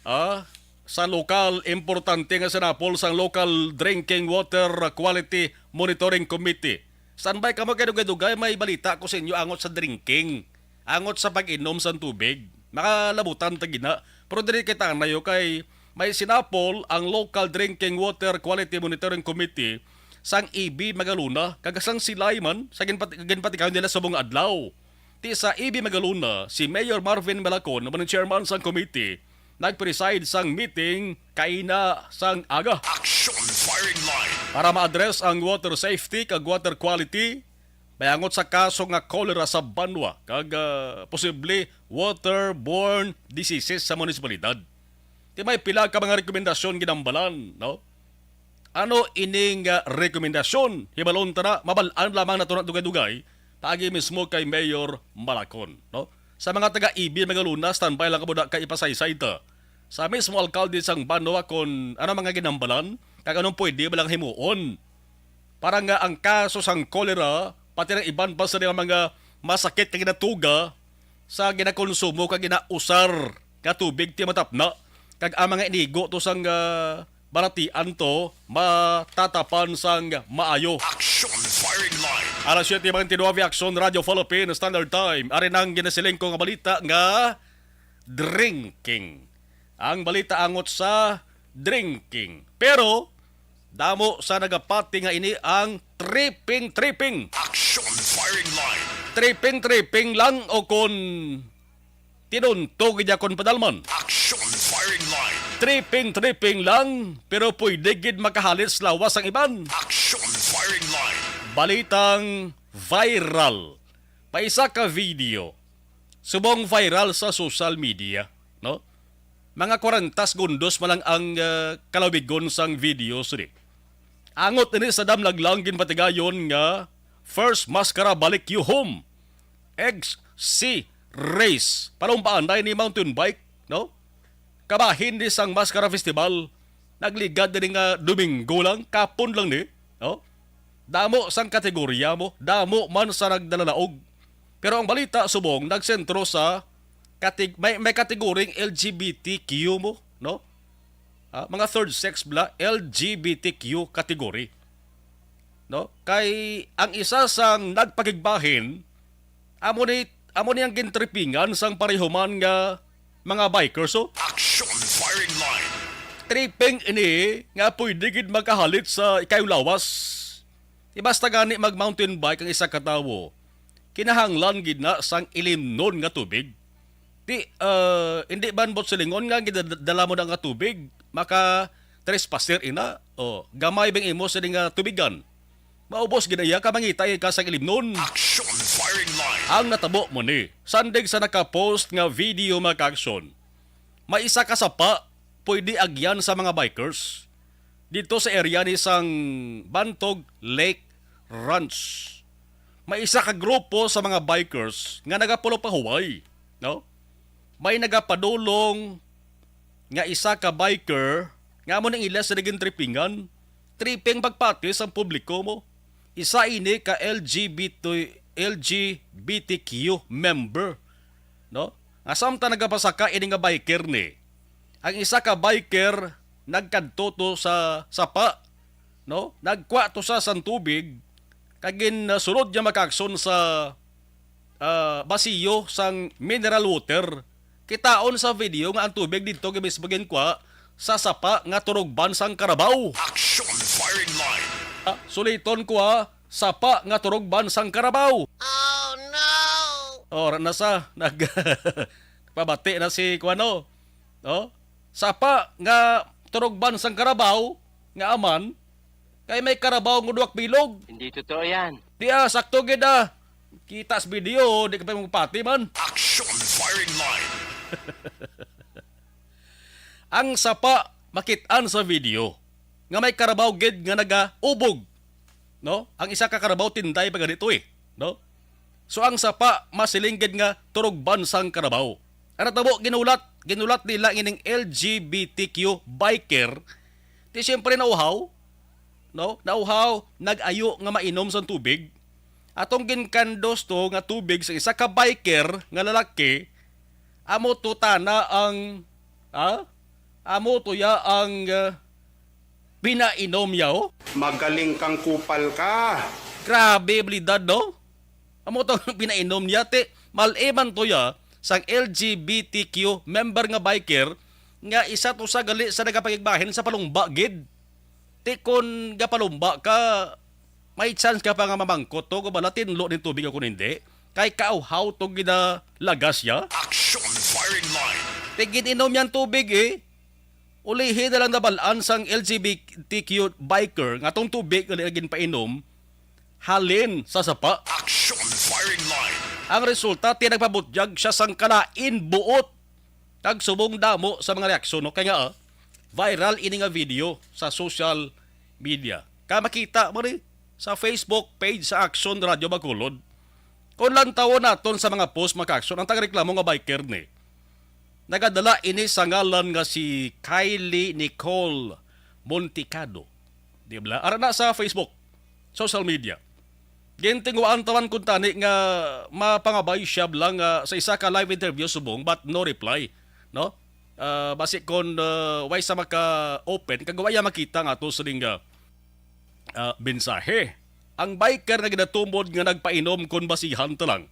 ah, sa lokal, importante nga sinapol sang Local Drinking Water Quality Monitoring Committee. Standby kamo kay dugay-dugay may balita ko sa inyo angot sa drinking, angot sa pag-inom sang tubig. Makalabutan ta gina. Pero diri kita nayo kay may sinapol ang Local Drinking Water Quality Monitoring Committee sang A B Magalona kag sang Silay man sa ginpat-, ginpatigayon nila subong nga adlaw. Ti sa A B Magalona, si Mayor Marvin Malacon, amo ang chairman sang committee, nag-preside sang meeting kaina sang aga. Action firing line. Para ma-address ang water safety kag water quality, may angot sa kaso nga cholera sa banwa kag, ah, posible waterborne diseases sa munisipalidad. Ti may pila ka mga rekomendasyon ginambalan, no? Ano ining, ah, rekomendasyon? Hibalon ta na, mabal-an lamang nato na dugay-dugay, paagi mismo kay Mayor Malacon, no? Sa mga taga A B Magalona, standby lang kamo da kay ipasaysay ta sa mismo alkalde sang banwa kon ano mga ginambalan, kag anong pwede ba lang himuon para nga ang kaso sang cholera, pati ang iban pa sa mga masakit nga ginatuga, sa ginakonsumo kag ginausar nga tubig ti matapna, kag ang mga inigo to sang, ah, balatian to matatapan sang maayo. Action firing line. Alas siyete beintinuebe, Action Radio Philippine Standard Time. Ari nang ginasiling ko nga balita nga drinking. Ang balita angot sa drinking. Pero damo sa nagapati nga ini ang tripping-tripping. Action firing line. Tripping-tripping lang o kon tinunto gid ya kon padalman. Action firing line. Tripping-tripping lang, pero pwede gid makahalis lawas ang iban. Action firing line. Balitang viral. Paisa ka video subong viral sa social media, no? Mga kwarenta segundos pa lang ang, ah, kalawigon sang video sini. Angot ini sa damlag lang ginpatigayon nga first Mascara balik you home. X C race. Palumpaan na ini mountain bike, no? Kabahin ni sang Mascara Festival, nagligad diri nga Domingo lang, kapon lang ni, no? Damo sang kategorya mo, damo man sa nagdalalaog. Pero ang balita subong nagsentro sa katig-, may, may kategoring L G B T Q mo, no? Ah, mga third sex bla, L G B T Q category. No? Kay ang isa sang nagpakigbahin, amo ni, amo ni ang gintripingan sang pareho man nga mga bikers, oh. Action firing line. Tripping ini nga pwede gid makahalit sa ikayong lawas. Di basta gani mag-mountain bike ang isa ka tawo, kinahanglan gid na sang ilimnon nga tubig. Di, ah, hindi ba buot silingon nga gidadala mo na nga tubig, maka trespasser ina? O, gamay bang imo sini nga tubigan? Maubos gid iya ka mangita ka sa ilimnon. Action firing line. Ang natabo mo ni, sandig sa nakapost nga video, mga ka-action. May isa ka sapa, pwede agyan sa mga bikers. Dito sa area ni sang Bantog Lake Ranch. May isa ka grupo sa mga bikers nga nagapulopahuway, no? May nagapadulong nga isa ka biker nga amo nang ila sa naging tripingan. Tripping pagpati sang publiko mo. Isa ini ka L G B T, L G B T Q member, no? Nga samtang nagapasaka ini nga biker ni, ang isa ka biker nagkadto to sa sapa, no? Nagkwa to sa sang tubig, kag gin, ah, sulod niya, mga ka-action, sa, ah, basiyo sang mineral water. Kitaon sa video nga ang tubig didto gid mismo ginkwa sa sapa nga turugban sang karabaw. Action firing line. Ah, suliton ko, ah, sapa nga turugban sang karabaw. Oh, no! Ora na sa nag pabati na si kuano. Oh? Sapa nga turugban sang karabaw nga aman, kay may karabaw nga duwak bilog. Hindi totoo yan. Di, ah, sakto gid, ah. Kita sa video, di ka pa magpati man. Action firing line. Ang sapa makit-an sa video nga may karabaw gid nga nagaubog, no? Ang isa ka karabaw tinday pa ganito eh, no? So ang sapa masiling gid nga turugban sang karabaw. Ang natabo, ginulat, ginulat nila ining L G B T Q biker. Di siyempre nauhaw, no? Nauhaw, nag-ayo nga mainom sang tubig. Atong ginkandos to nga tubig sa isa ka biker nga lalaki, amo to tana ang, ha? Amo to ya ang, ah, pinainom ya, oh. Magaling kang kupal ka. Grabe, abilidad, no? Amo to ang pinainom niya, ti, mal-i man to ya sang L G B T Q member nga biker nga isa to sa gali sa nagapangigbahin sa palumba gid. Ti kon gapalumba ka, may chance ka pa nga mamangkot to, kung bala tinlo ning tubig o kung hindi. Kay kauhaw to ginalagas ya. Action firing line. Ti gin-inom yang tubig eh. Ulihi na lang nabal-an sang L G B T Q biker nga tong tubig nga ginpainom halin sa sapa. Action firing line. Ang resulta, ti nagpabutyag siya sang kalain buot. Kag subong damo sa mga reaksyon, no? Kay nga, ah, viral ini nga video sa social media. Ka makita mo ni sa Facebook page sa Action Radio Bacolod. Kung lantawon naton sa mga post, mga ka-action, ang tagareklamo nga biker ni, nagadala ini sa ngalan nga si Kylie Nicole Montecado. Di ba? Ara na sa Facebook, social media. Gintinguhaan taman kuntani nga mapangabay siya lang, ah, sa isa ka live interview subong, but no reply, no? Ah, basi kon, ah, way sa maka-open, kag wala makita nga to sining, ah, ah, mensahe. Ang biker nga ginatumod nga nagpainom kon basihan ta lang.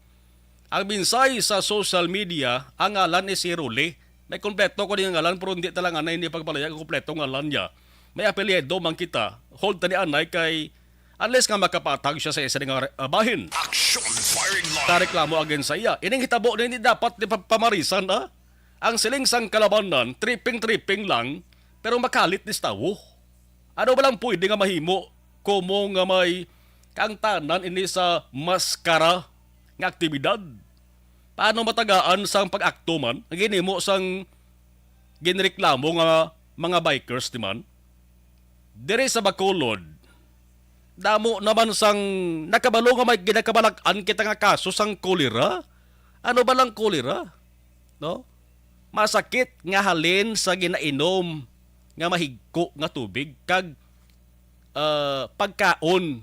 Ang mensahe sa social media, ang ngalan ni si Rolly. May kompleto ko din ang ngalan, pero hindi talaga na hindi pagpalaya ang kompleto ngalan niya. May apelyido man kita. Hold tani anay kay unless nga makapatag siya sa isa nga re-, ah, bahin. Action firing line. Tareklamo against sa iya. Ining hitabo na hindi dapat ni pa-, pamarisan, ah. Ang siling sang kalabanan, tripping-tripping lang, pero makalit ni sa tawo. Ano ba lang pwede nga mahimo komo nga may kaangtanan ini sa maskara nga aktibidad? Paano matagaan sang pag-akto man ang ginhimo sang ginreklamo nga mga bikers ni man? Diri sa Bacolod, damo naman sang nakabalo nga may ginakabalak-an kita nga kaso sang kolera. Ano ba lang kolera? No? Masakit nga halin sa ginainom nga mahigko nga tubig kag, ah, pagkaon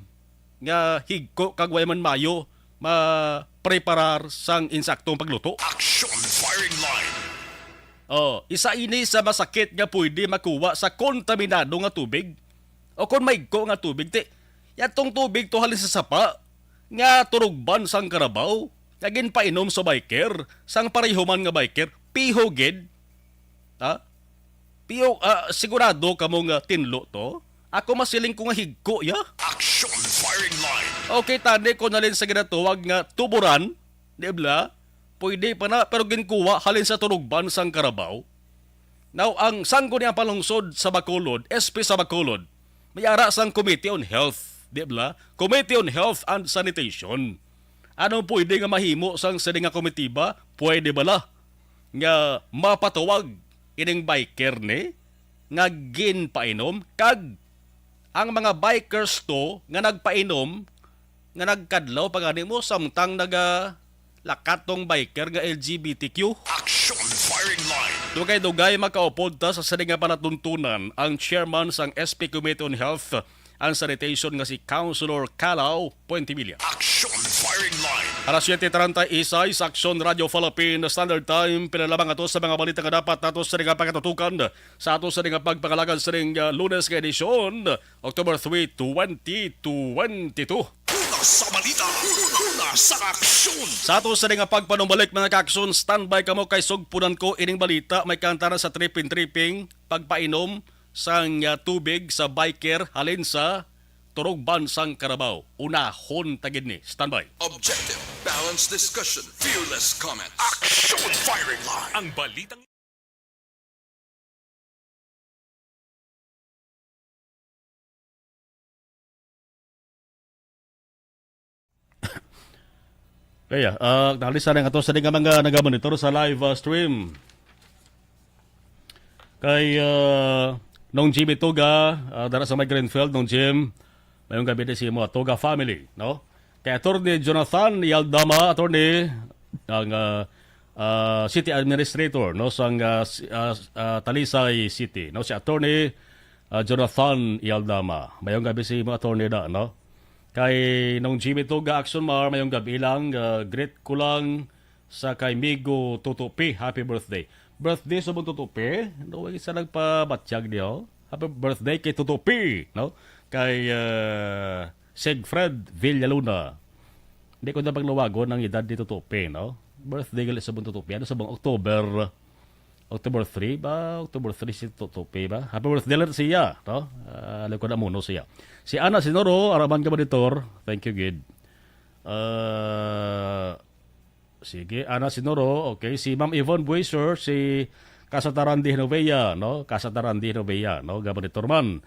nga higko kag way man mayo mapreparar sang insaktong pagluto. Action firing line. Oh, isa ini sa masakit nga pwede makuha sa kontaminado nga tubig o kon mahigko nga tubig. Ti, yatong tubig to halin sa sapa nga turugban sang karabaw nga ginpainom sa biker, sang pareho man nga biker, piho gid. Ha? Piyo, ah, sigurado kamo nga tinlo to? Ako masiling ko nga higko, ya. Action firing line. Okay, tani ko nalin sa ginatawag nga tuburan, di ba? Pwede pa na, pero ginkuha halin sa turugban sang Carabao. Now, ang Sangguniang Panlungsod sa Bacolod, S P sa Bacolod, may ara sang Committee on Health, di ba? Committee on Health and Sanitation. Ano pwede nga mahimo sang sini nga komitiba? Pwede bala nga mapatawag ining biker ni nga ginpainom, kag ang mga bikers to nga nagpainom, nga nagkadlaw pa gani mo samtang nagalakat tong biker nga L G B T Q? Action firing line. Dugay-dugay makaupod ta sa sini nga palatuntunan ang chairman sang S P Committee on Health and Sanitation nga si Councilor Calaw Puentevilla. Action firing line. Alas siyete treinta y seis sa Action Radio Philippine Standard Time. Pila lamang ato sa mga balita nga dapat nato sa nga pagkatutukan sa ato sa nga pagpangalagad sa ring, ah, Lunes nga edisyon, October three, twenty twenty-two. Una sa balita, una sa aksyon. Sa ato sa nga pagpanumbalik, mga kaaksyon, standby kamo kay sugpunan ko ining balita. May kaantara sa tripping-tripping, pagpainom sang, ah, tubig sa biker halin sa turugban sang Carabao. Unahon ta gid ni. Standby. Objective, balanced discussion, fearless comment. Action firing line. Ang balitang Kaya, ah, nalisan ang ato sa nga mga nagamonitor sa live, ah, stream. Kay, ah, Nong Jimmy Tuga, ah, dara sa may Greenfield, Nong Jim, mayong gabi din sa imo, Tuga family, no? Kay Attorney Jonathan Yaldama, attorney, ang, ah, ah, city administrator, no, sang, ah, si-, ah, ah, Talisay City, no? Si Attorney, ah, Jonathan Yaldama. Mayong gabi sa imo, attorney, da, no? Kay Nong Jimmy Tuga, Action Mar, mayong gabi lang, ah, greet ko lang sa kay Migo Tutupi, happy birthday. Birthday sa mong Tutupi? No, isa nagpabatyag niyo. Happy birthday kay Tutupi, no? Kay, ah, Sigfred Villaluna. Hindi ko na paglawagon ang edad ni Tutupi, no? Birthday gali sa mong Tutupi. Ano sa mong October? October three ba? October three si Tutupi ba? Happy birthday lang siya, no? Ah, alam ko na muno siya. Si Ana Sinoro, araman ka monitor. Thank you, gid. Ah, sige, Ana Sinoro, okay. Si Ma'am Yvonne Buiser, si Kasataran de Genovea, no? Kasataran de Genovea, no? Gabonitor man.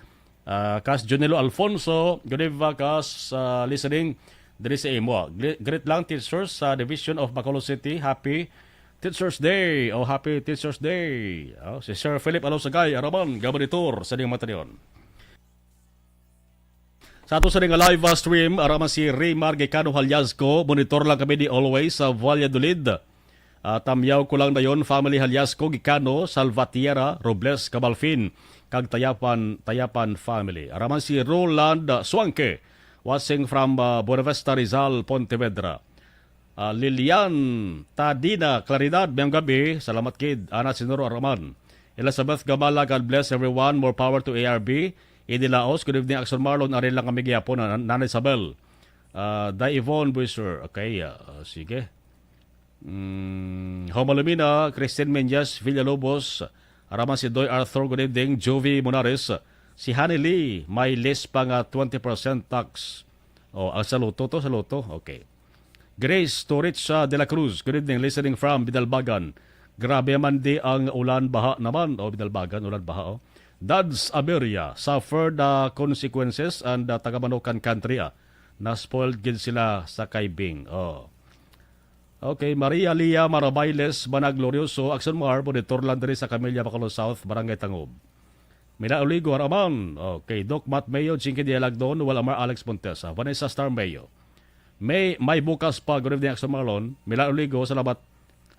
Ah, Kas Junelo Alfonso, good evening, Kas, ah, listening diri sa imo. Gre-, greet lang, teachers sa Division of Bacolod City. Happy Teachers Day. Oh, happy Teachers Day. Oh, si Sir Philip Alosagay, araman, gabonitor sa ding matanion. Sa ato sa nga live, uh, stream, ara man si Raymar Gicano Haliasco, monitor lang kami di always sa Valladolid. Ah, tamyaw ko lang dayon, family Haliasco, Gicano, Salvatierra, Robles, Cabalfin, kag Tayapan, Tayapan family. Ara man si Roland, uh, Suangke, watching from, uh, Buenavista, Rizal, Pontevedra. Ah, Lilian Tadina Claridad, mayong gabi. Salamat gid. Ana Sinoro Araman. Elizabeth Gamala, God bless everyone. More power to A R B. Idi Laos, good evening, Action Marlon. Ari lang kami gihapon, Nan-, Nanay Isabel. Ah, Day Yvonne Buiser. Okay, ah, ah, sige. Mm, Homalumina, Christine Menyas Villalobos. Araman si Doy Arthur, good evening. Jovi Monares. Si Honey Lee, may list pa nga twenty percent tax. Oh, ang sa Lotto to, sa Lotto. Okay. Grace Toricha de la Cruz, good evening, listening from Bidalbagan. Grabe man di ang ulan, baha naman. Oh, Bidalbagan, ulan, baha, oh. Dads Aberia, suffer the consequences and the Tagamanukan country, ah. Na-spoiled gid sila sa kaibing. Oh. Okay, Maria Lia Marabailes, Manag Glorioso, Action Mar, monitor lang diri sa Camilla, Bacolod South, Barangay Tangob. Mila Oligo, Araman. Okay, Doc Matt Mayo, Chinky Dialagdon, Wal Amar, Alex Montesa, Vanessa Star Mayo. May, may bukas pa, good evening, Action Marlon. Mila Oligo, salamat.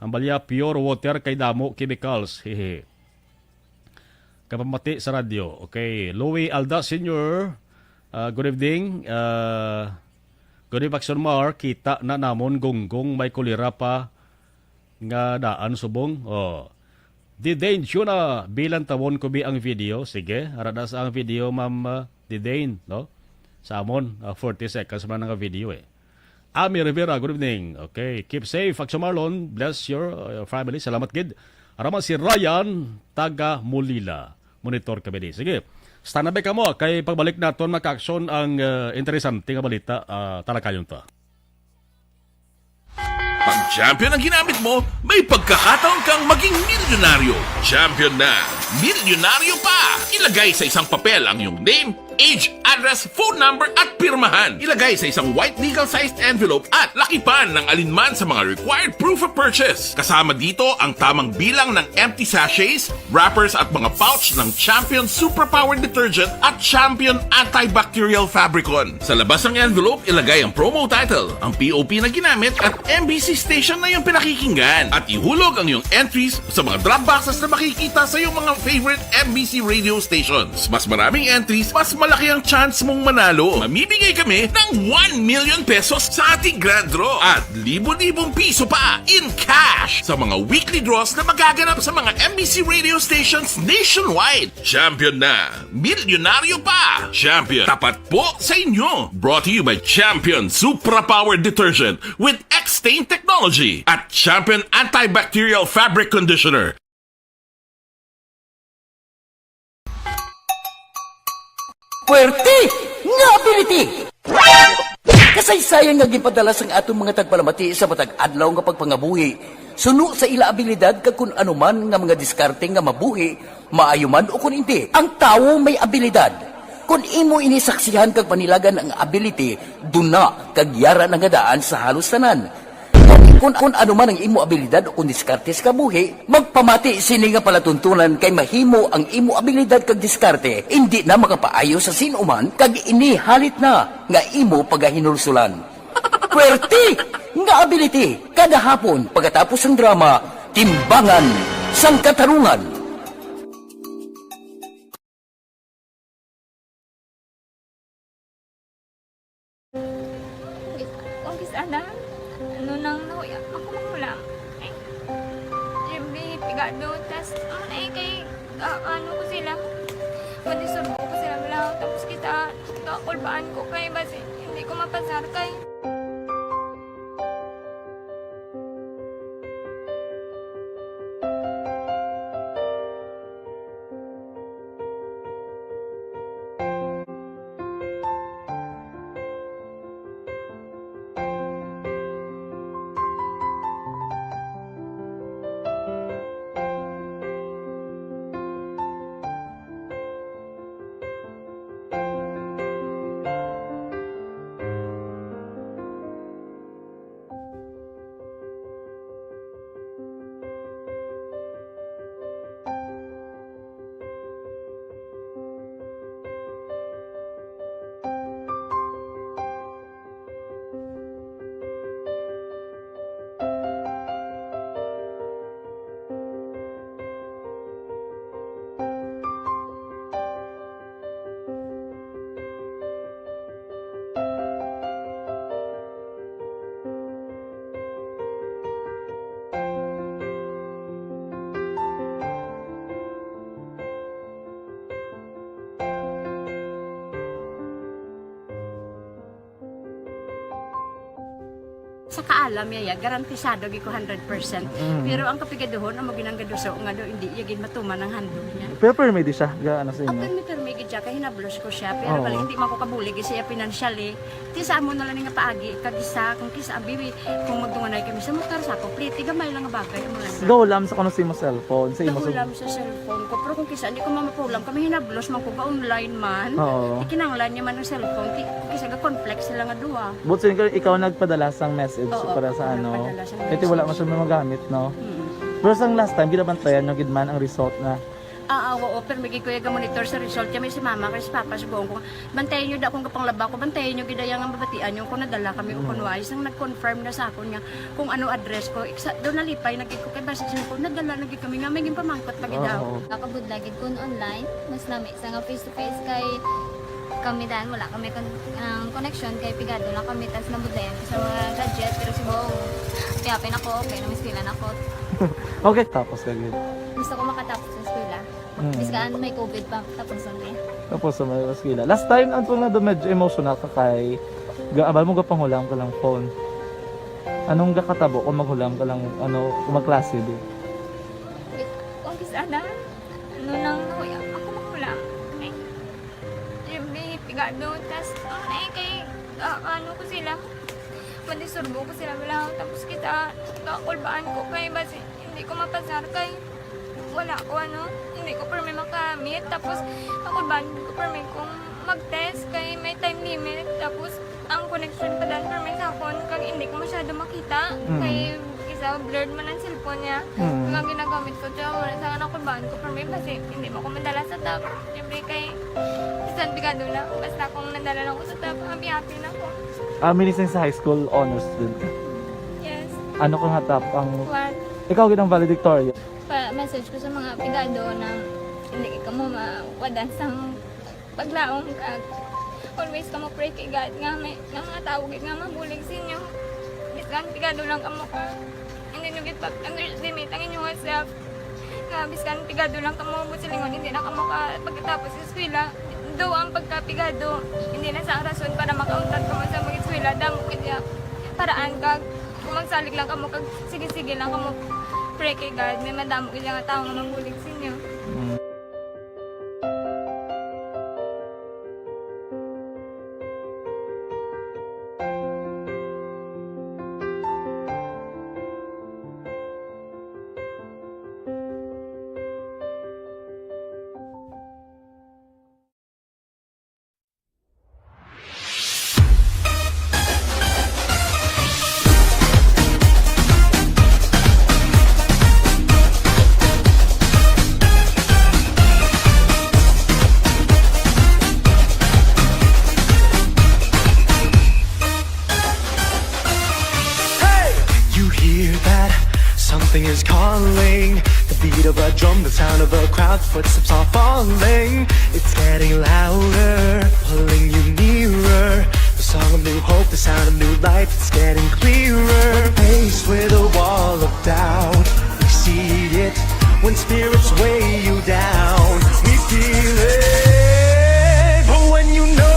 Ang balya, pure water kay damo chemicals. Hehe. Kapamati sa radyo. Okay, Louie Alda Senior, ah, good evening. Ah, good evening, Action Mar. Kita na namon gunggong may kulira pa nga daan subong. Oh. Didain Juna, bilang tawon ko bi ang video. Sige, ara na sa ang video, Ma'am, ah, Didain, no? Sa amon, ah, forty seconds man nga video, eh. Ami Rivera, good evening. Okay, keep safe, Action Marlon. Bless your, uh, family. Salamat gid. Ara man si Ryan, taga Molila. Monitor kami di. Sige. Stand by kamo kay pagbalik naton, mga ka-aksyon, ang, ah, interesante nga balita, ah, talakayon ta. Pag champion ang ginamit mo, may pagkakataon kang maging milyonaryo. Champion na, milyonaryo pa! Ilagay sa isang papel ang iyong name, age, address, phone number, at pirmahan. Ilagay sa isang white legal-sized envelope at lakipan ng alinman sa mga required proof of purchase. Kasama dito ang tamang bilang ng empty sachets, wrappers, at mga pouch ng Champion Superpower Detergent at Champion Antibacterial Fabricon. Sa labas ng envelope, ilagay ang promo title, ang P O P na ginamit, at M B C station na iyong pinakikinggan. At ihulog ang iyong entries sa mga drop boxes na makikita sa iyong mga favorite M B C radio stations. Mas maraming entries, mas malaki ang chance mong manalo. Mamimigay kami ng one million pesos sa ating grand draw at libo-libong piso pa in cash sa mga weekly draws na magaganap sa mga M B C radio stations nationwide. Champion na! Milyonaryo pa! Champion, tapat po sa inyo! Brought to you by Champion Supra Power Detergent with X-Stain Technology at Champion Antibacterial Fabric Conditioner. Puwerte nga ability! Kasaysayan nga ginpadala sang aton mga tagpalamati sa matag adlaw nga pagpangabuhi, suno sa ila abilidad kag kun ano man nga mga diskarte nga mabuhi, maayo man o kun indi. Ang tawo may abilidad. Kun imo ini saksihan kag panilagan ang ability, duna kag yara na nga daan sa halos tanan. Kun, kun ano man ang imo abilidad o kun diskarte sa kabuhi, magpamati sini nga palatuntunan kay mahimo ang imo abilidad kag diskarte indi na makapaayo sa sin-o man kag ini halit na nga imo pagahinulsulan. Puwerte nga ability kada hapon pagkatapos sang drama, Timbangan sang Katarungan. Ang kis-a na, ano nang nahuya, ako mahulam. Ay, Jimmy, pigado, tas, ano na eh, kay, ah, ano ko sila, madisturbo ko sila, wala, tapos kita, kakulbaan ko kay, basi, hindi ko mapasar kay. Sa kaalam niya, ya, garantisado gid ko hundred percent. Mm. Pero ang kapigaduhon, amo ginang gaduso nga daw hindi iya gid matuman ang handog niya. Pero permi di siya, ga, ano sa Ah, inyo? Permi, permi gid siya, kay hinablos ko siya. Pero Oo. bali, hindi man ko kabulig siya financially. Ti sa amo na lang nga paagi, kag isa, kung kisa, abi, kung magdunganay kami sa motor, sa ako, pliti, gamay lang nga bagay, amo lang na. Gahulam sa kuno sa imo cellphone, sa imo sa Gahulam sa cellphone ko, pero kung kisa, hindi ko mamapulam, kami hinablos man ko, ga-online man. Oo. Ikinanglan niya man ang cellphone, ki-, kung kisa, ga-conflict sila nga duha. But so, ikaw, ikaw nagpadala sang message Oo, para sa ako ano? nagpadala sang Kasi wala message. man siya magamit, no? Mm. Pero sang last time, ginabantayan nyo gid man ang result na Ah, ah, oo, pero may gid ko iya ga-monitor sa result. Kami si mama, kay si papa, sugoon ko, bantayan nyo da kung kapanglaba ko, bantayan nyo gid iya nga mabatian nyo kung nadala kami o Mm. kung wala. Isang nag-confirm na sa akon nga kung ano address ko. Iksa, daw nalipay na gid ko, kay basi siya ko, nadala na gid kami nga, may ginpamangkot pa gid Oo. daw. Nakabudla gid kun online, mas lami sa nga face to face kay kami dan, wala kami kon-, ang connection kay pigado lang kami, tas nabudlayan ko sa mga gadget, pero siguro, kaya pin ako, okay, namispilan ako. Okay, tapos ka gid. Gusto ko makatapos sa eskwela. Mm. Biskan may covid pa, tapos na eh. Tapos na may eskwela. Last time, ang tunga do medyo emotional ka kay ga-, abal mo gapangulam ka lang phone. Anong gakatabo kung maghulam ka lang, ano, kung magklase di? Wait, Ana, ano nang nahuya ako mahulam? Ay, siyempre, pigado. Tas, ang ay kay, ah, ano ko sila, madisturbo ko sila, wala. Tapos kita, kakulbaan ko kay basi hindi ko mapasar kay wala ko, ano, hindi ko permi makamit. Tapos, kakulbaan ko permi kung mag-test kay may time limit. Tapos, ang connection pa dan permi sa akon, kag hindi ko masyado makita. Mm. Kay isa, blurred man ang cellphone niya. Mm. Kag ang ginagamit ko, tsaka wala sa akin, nakulbaan ko permi, basi hindi mo ko madala sa top. Siyempre, kay bisan pigado lang, basta kung nadala lang ko sa top, happy-happy na ko. Ah, minising sa high school, honors student ka? Yes. Ano ka nga top ang What? Ikaw gid ang valedictorian. Pa-message ko sa mga pigado na hindi ka mo mawadan sang paglaom, kag always kamo pray kay God nga may, nga mga tawo gid nga mabulig sa inyo. Bisan pigado lang kamo ka, hindi nyo gid pag-underestimate ang inyong self. Nga bisan pigado lang kamo, buot silingon, hindi na kamo ka pagkatapos sa eskwela. Though ang pagkapigado, hindi na sa rason para makauntat kamo sa mag-eskwela. Damo gid nga paraan, kag kung magsalig lang kamo, kag sige-sige lang kamo pray kay God, may madamo gid nga tawo nga mabulig sa inyo. Mm. Hey! You hear that? Something is calling. The beat of a drum, the sound of a crowd, footsteps are falling. It's getting louder, pulling you nearer. The song of new hope, the sound of new life, it's getting clearer. Faced with a wall of doubt, we see it. When spirits weigh you down, we feel it. But when you know,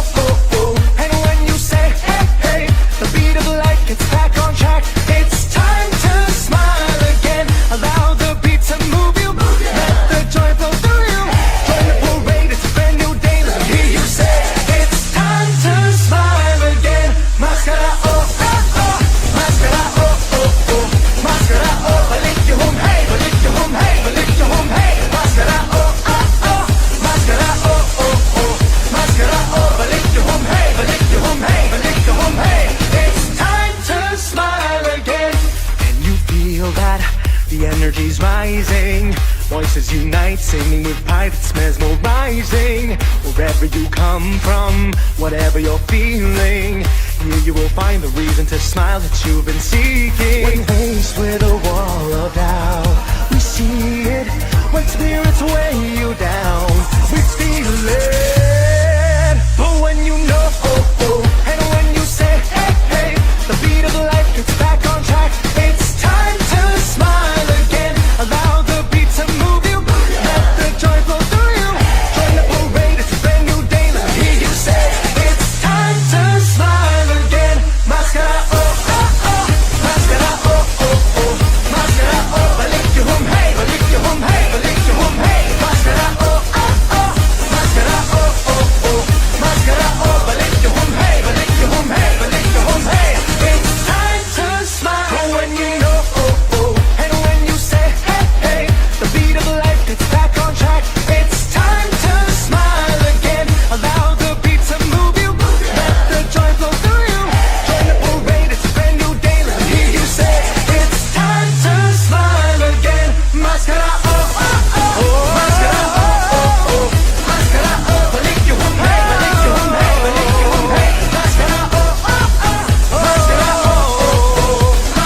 and when you say, hey, hey, the beat of life gets back on track. It's time to smile again. Allow the beat to move you. Let the joy flow through you. Join the parade, it's a brand new day. Let me hear you say, it's time to smile again. Maskara, oh, oh, oh. Maskara, oh, oh, oh. Maskara, oh, balik yung hum, hey, balik yung hum, hey, balik yung hum, hey. Maskara, oh, oh, oh. Maskara, oh, oh, oh. Maskara, oh, balik yung hum, hey, balik yung hum, hey, balik yung hum, hey. It's time to smile again. Can you feel that? The energy's rising. Voices unite, singing with pride, it's mesmerizing. Wherever you come from, whatever you're feeling, here you will find the reason to smile that you've been seeking. When faced with a wall of doubt, we see it. When spirits weigh you down, we feel it. But when you know, oh, oh, and when you say, hey, hey, the beat of life gets back on track. It's time to smile again. Allow the beat to move you. Let the joy flow through you. Join the parade, it's a brand new day. Let me hear you say, it's time to smile again. Maskara, oh, oh, oh. Maskara, oh, oh, oh. Maskara, oh, balik yung hum, hey, balik yung hum, hey, balik yung hum, hey. Maskara, oh, oh, oh. Maskara, oh, oh, oh. Maskara, oh, balik yung hum, hey, balik yung hum, hey, balik yung hum, hey. It's time to smile. But when you know, oh, oh, and when you say, hey, hey, the beat of life gets back on track. It's time to smile again. Allow the beat to move you. Let the joy flow through you. Join the parade, it's a brand new day. Let me hear you say, it's time to smile again. Maskara, oh, oh, oh. Maskara, oh, oh, oh. Maskara, oh, balik yung hum, hey, balik yung hum, hey, balik yung hum, hey. Maskara, oh, oh, oh. Maskara, oh, oh, oh.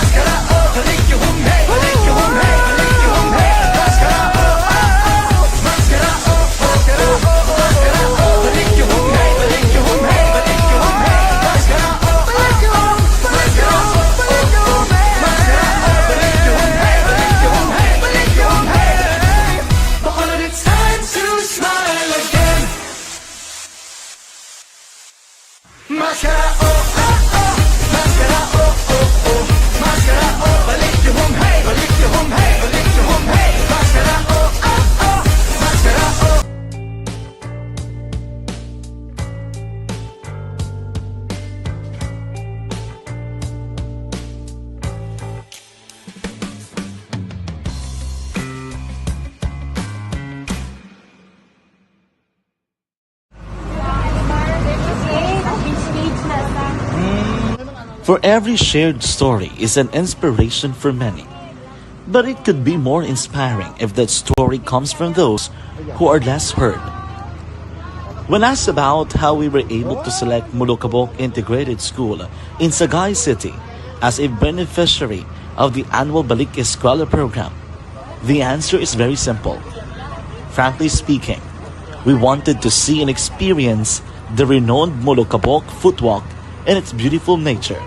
Maskara, oh, balik yung hum, hey, balik yung hum, hey, balik yung hum, hey. Maskara, oh, oh, oh. Maskara, oh, oh, oh. Maskara, oh, balik yung hum, hey, balik yung hum, hey, balik yung hum, hey. Maskara, oh, oh, oh. Maskara, oh, oh, oh. Maskara, oh, balik yung hum, hey, balik yung hum, hey, balik yung hum, hey. Bacolod, it's time to smile again. Maskara, oh, oh, oh. Maskara, oh, oh, oh. Maskara, oh, balik yung hum, hey, balik yung hum, hey, balik yung hum, hey. Maskara, oh, oh, For every shared story is an inspiration for many. But it could be more inspiring if that story comes from those who are less heard. When asked about how we were able to select Molokabok Integrated School in Sagay City as a beneficiary of the annual Balik Eskwela program, the answer is very simple. Frankly speaking, we wanted to see and experience the renowned Molokabok Footwalk and its beautiful nature.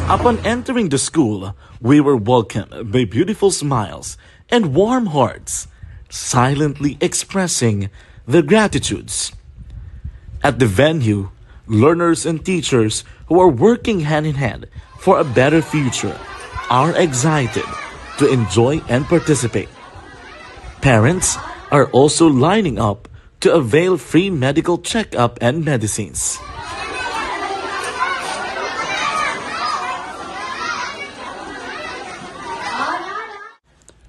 Upon entering the school, we were welcomed by beautiful smiles and warm hearts, silently expressing their gratitudes. At the venue, learners and teachers who are working hand in hand for a better future are excited to enjoy and participate. Parents are also lining up to avail free medical checkup and medicines.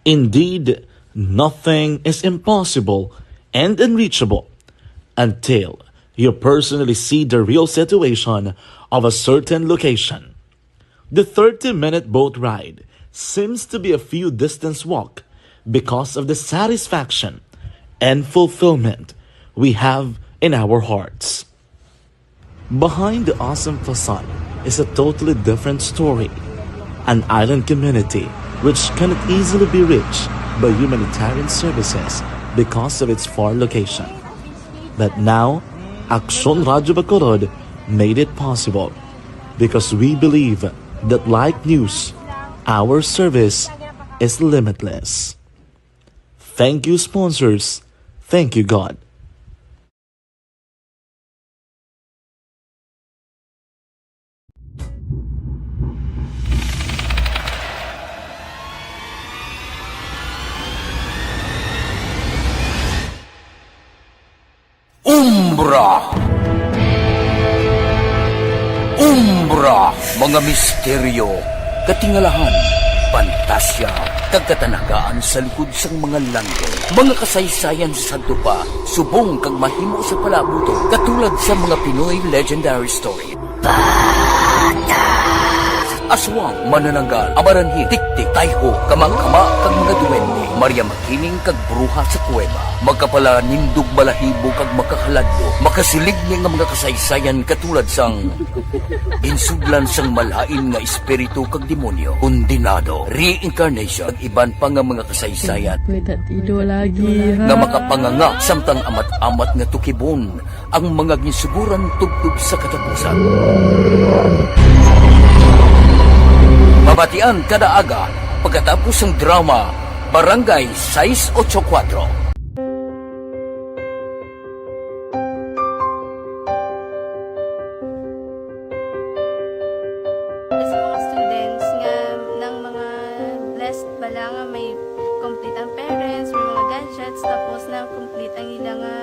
Indeed, nothing is impossible and unreachable until you personally see the real situation of a certain location. The thirty-minute boat ride seems to be a few distance walk because of the satisfaction and fulfillment we have in our hearts. Behind the awesome facade is a totally different story, an island community which cannot easily be reached by humanitarian services because of its far location. But now, Aksyon Radyo Bacolod made it possible because we believe that, like news, our service is limitless. Thank you, sponsors. Thank you, God. Umbra. Umbra, mga misteryo, katingalahan, pantasya, kag katanagaan sa likod sang mga landong. Mga kasaysayan sa sadto pa, subong kag mahimo sa palabuton, katulad sa mga Pinoy legendary story. Aswang, manananggal, amaranhit, tiktik, tayho, kamakama, kag mga duwende. Maria Makining kag bruha sa kuweba. Makapalanindog, balahibo, kag makahaladlo. Makasiling ni nga mga kasaysayan katulad sang ginsudlan sang malain nga espiritu kag demonyo, kondenado, reincarnation, kag iban pa nga mga kasaysayan May tatido lagi, ha? nga makapanganga samtang amat-amat nga tukibon ang mga ginsuguran tubtob sa katapusan. Mabatian kada aga pagkatapos sang drama Barangay sais ocho kuwatro. Sa mga students nga nang mga blessed bala nga may complete ang parents, may mga gadgets, tapos na complete ang ila nga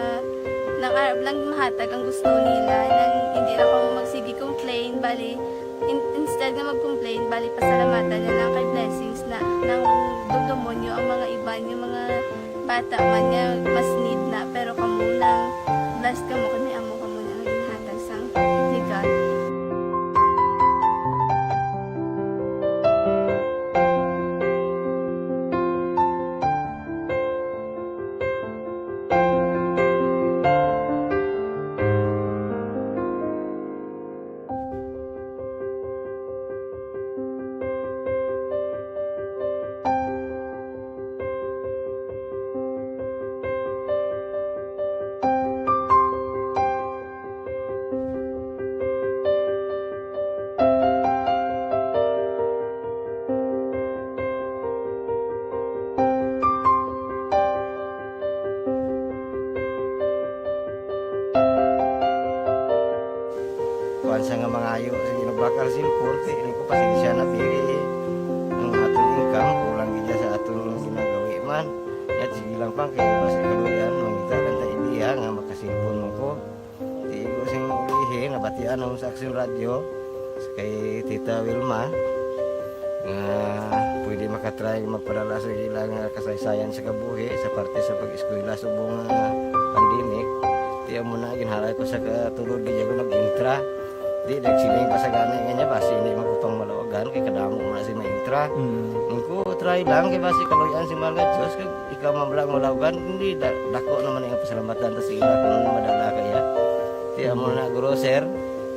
nang arab lang mahatag ang gusto nila, nang hindi lang kamo magsige complain, bali, in-, instead nga mag-complain, bali, pasalamatan na lang kay blessings na nang dugdumonyo ang mga iban nga mga bata man nga mas need na, pero kamo lang, blessed kamo kay may amo kamo nga ginhatag sang ni God. Kuwan siya nga mangayo, sige, nagbakal sin forty. Ano ko, pasensya na, diri. Ang aton income, kulang gid sa aton ginagawi man. Yat, sige lang, pang, kay mas ikaluyan, mangita lang ta ideya nga makasilpon mo ko. Tigo sing ulihi, nabatian ako sa Aksyon Radyo, kay Tita Wilma, nga pwede makatry magpadala sa ilang kasaysayan sa kabuhi sa parte sa pag-eskwela subong nga pandemic. Tiyan mo na, ginhalay ko sa katulog, di ako nag-intra. Di, nagsiling pa sa gani nga niya, basi hindi magpapangmalawagan, kay kadamo mo na si maintra. Mm. Ang ko, try lang, kay basi kaluyan si Mahal nga Diyos, kag ikaw man lang malawagan, hindi, da-, dako naman ang pasalamatan ta sa ila kung madala kaya. Tiyan mo na, guro, sir,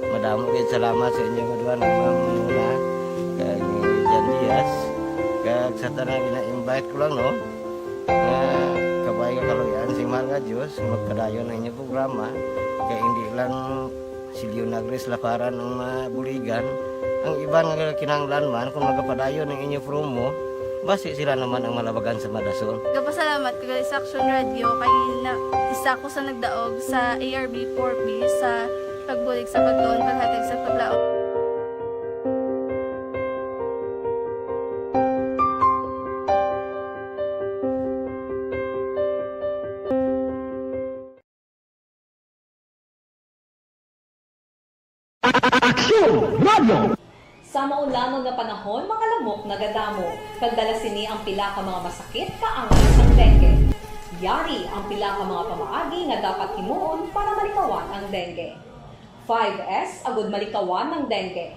madamo kayo salamat sa inyo nga duha, nga muna, kag ni Jan Diaz, kag sa tanan, ina-invite ko lang, no? Nga kabay nga kaluy-an sing Mahal nga Dios, nga magpadayon ang inyong programa, kay hindi lang si Leonagris Laparan ang mabuligan, ang iban nga kinahanglan man, kung magapadayon ang inyo promo, basi sila naman ang malabagan sa madason. Gapasalamat ko gali sa Action Radio, kay na, isa ko sa nagdaog sa A R B four B sa pagbulig sa pagtuon, paghatag sa paglaom. Aksyon Radio! Sa maulamon nga panahon, mga lamok nagadamo, kag dala sini ang pila ka mga masakit kaangay sang dengue. Yari ang pila ka mga pamaagi nga dapat himuon para malikawan ang dengue. Five S agud malikawan ang dengue.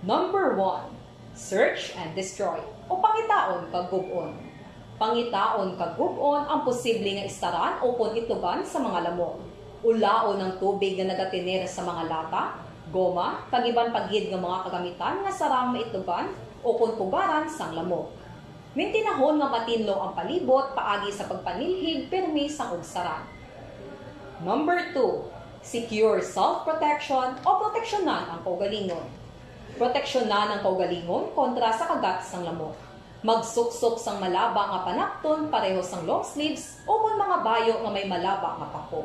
Number one, search and destroy, o pangitaon kag gub-on. Pangitaon kag gub-on ang posible nga istaran ukon itlugan sa mga lamok. Ulaon ang tubig nga nagatener sa mga lata, goma, kag iban pa gid nga mga kagamitan nga sarang maitlugan ukon pugaran sang lamok. Mintinahon nga matinlo ang palibot paagi sa pagpanilhig pirmi sang ugsaran. Number two, secure self-protection o proteksyonan ang kaugalingon. Proteksyonan ang kaugalingon kontra sa kagat sang lamok. Magsuksok sang malaba nga panakton pareho sang long sleeves ukon mga bayo nga may malaba nga pako.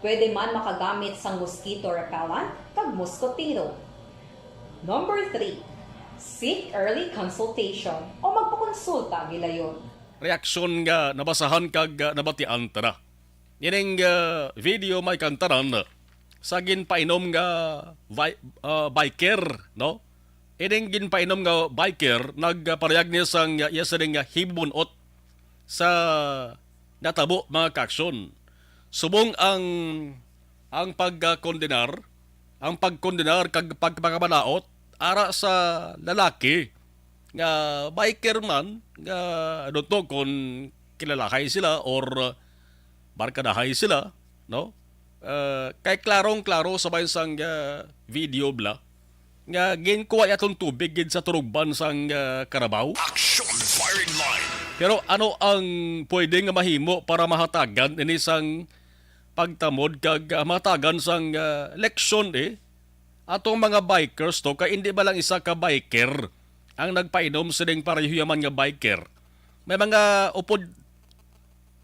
Pwede man makagamit sang mosquito repellent kag muskotero. Number three, seek early consultation o magpakonsulta gilayon. Reaksyon nga nabasahan kag, ah, nabatian ta na. Ining, ah, video may kantaran sa ginpainom nga vi-, ah, biker, no? Ining ginpainom nga biker nagparayag niya sang, ah, iya sining, ah, hibunot sa natabo, mga kaaksyon. Subong ang, ang pagkondenar, ang pagkondenar kag pagpakamalaot ara sa lalaki nga biker man, nga I don't know kung kilalahay sila or barkadahay sila, no? Ah, kay klarong-klaro sa bahin sang, ah, video bala nga ginkuha iya tong tubig gid sa turugban sang, ah, karabaw. Action firing line. Pero ano ang pwede nga mahimo para mahatagan ini sang pagtamod kag, ah, mahatagan sang, ah, leksyon, eh? Atong mga bikers to, kay hindi ba lang isa ka biker ang nagpainom sining pareho yaman nga biker? May mga upod,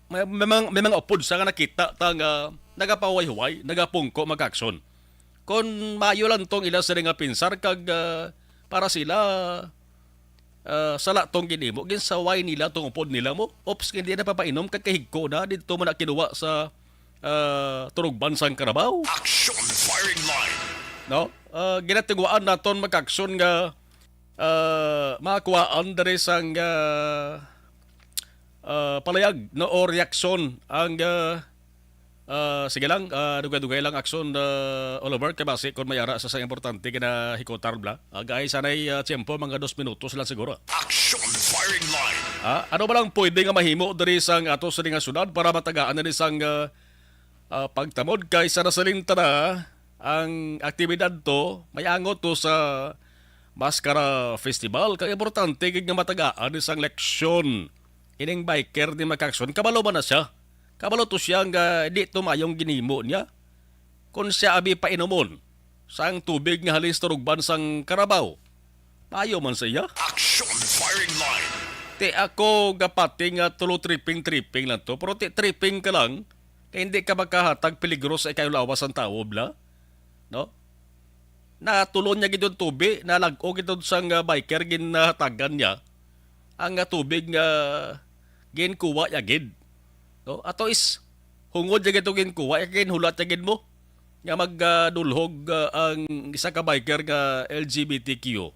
may, may mga, may mga upod sa nga nakita ta nga nagapahuway-huway, nagapungko, mga kaaksyon. Kon maayo lang tong ila sila nga pinsar kag, ah, para sila, ah, sala tong ginimo, ginsaway nila tong upod nila mo. Ops, hindi na papainom kag kahigko na dito mo na kinuha sa, ah, turugban sang karabaw. Action firing line. No? Ah, ginatinguhaan naton, mga kaaksyon, nga, ah, makuhaan diri sang, ah, ah, palayag, no, o reaksyon ang, ah, ah, sige lang, ah, dugay-dugay lang aksyon, ah, Oliver, kay basi kon may ara sa sang importante ginahikutar bala. Ah, guys, sanay, ah, tiyempo, mga dos minutos lang siguro. Action firing line. Ah, ano ba lang pwede nga mahimo diri sang ato sa nga syudad para matagaan na ni sang, ah, ah, pagtamod kay sa nasalinta na ang aktibidad to, may angot to sa Maskara Festival. Kag importante gid nga matagaan ni sang leksyon ining biker ni, mga kaaksyon. Kabalo man na siya. Kabalo to siya nga di to mayong ginhimo niya. Kung siya abi painomon sang tubig nga halin sa turugban sang karabaw, maayo man sa iya. Action firing line. Ti ako gapati nga tulo tripping-tripping lang to. Pero ti tripping ka lang, kay hindi ka makahatag peligro sa ikalawas sang tawo, bala. No? Natulon niya gid yung tubi, nalag-o gid sang, ah, biker, ginahatagan niya ang, ah, tubig nga ginkuha niya gid. No? Ato is, hungod niya gid to ginkuha, kay ginhulat niya gid mo nga mag, ah, dulhog, ah, ang isa ka biker nga L G B T Q.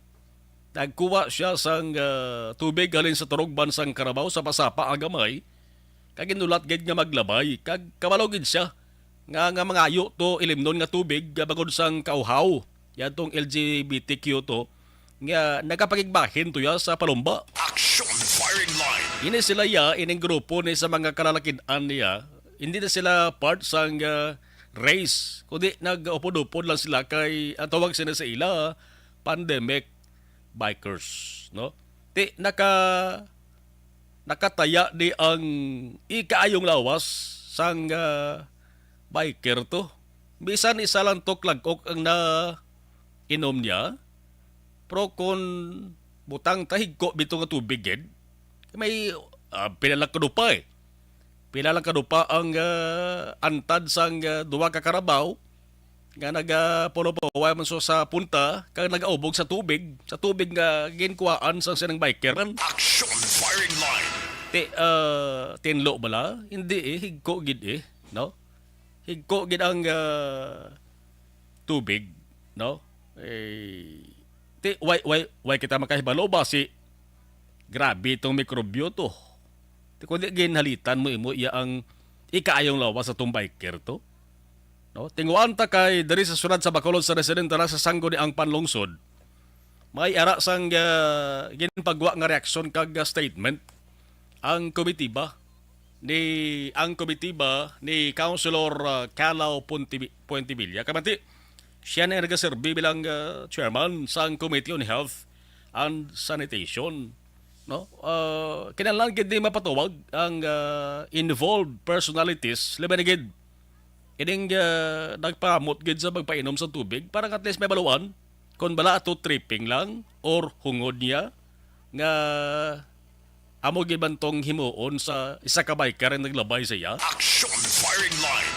Nagkuha siya sang, ah, tubig halin sa turugban sang karabaw sa pasapa nga gamay, kag ginulat gid nga maglabay, kag kabalo gid siya nga, nga mangayo to ilimnon nga tubig, ah, bangod sang kauhaw. Yan tong L G B T Q to, nga nagapakigbahin to ya sa palumba. Action firing line. Ini sila ya, ining grupo ni sa mga kalalakid-an niya, hindi na sila part sang, ah, race, kundi nag-upod-upod lang sila kay ang tawag sila sa ila, pandemic bikers, no? Ti, naka-, nakataya di ang ikaayong lawas sang, ah, biker to. Bisan isa lang to klagok ang nainom niya, pero kon butang ta, higko bito nga tubig gid. May, ah, pila lang kadupa eh. Pila lang kadupa ang, ah, antad sang, ah, duha ka karabaw nga nagapulupaway man so sa punta kag nagaubog sa tubig, sa tubig nga ginkuhaan sang sinang biker. Action firing line. Ti, ah, tinlo bala? Hindi eh, higko gid eh, no? Higko gid ang, ah, tubig, no? Eh, ti, why, why, why kita makahibalo ba si grabe itong mikrobyo to? Ti, kundi ginhalitan mo imo iya ang ikaayong lawas sa tong biker to. No? Tinguan ta kay diri sa siyudad sa Bacolod sa residente na sa Sangguniang Panlungsod, may ara sang, ah, ginpagwa nga reaksyon kag, ah, statement ang komitiba ni, ang komitiba ni Councilor, ah, Calao Pontivi-, Puentevilla. Kamanti, siya na nagaserbi bilang, ah, chairman sang Committee on Health and Sanitation, no? Ah, kinahanglan gid ni mapatawag ang, ah, involved personalities, labi na gid ining, ah, nagpaamot gid sa pagpainom sa tubig para at least may baluan kung bala ato tripping lang or hungod niya nga amo gid man tong himuon sa isa ka biker ang naglabay sa iya. Action firing line.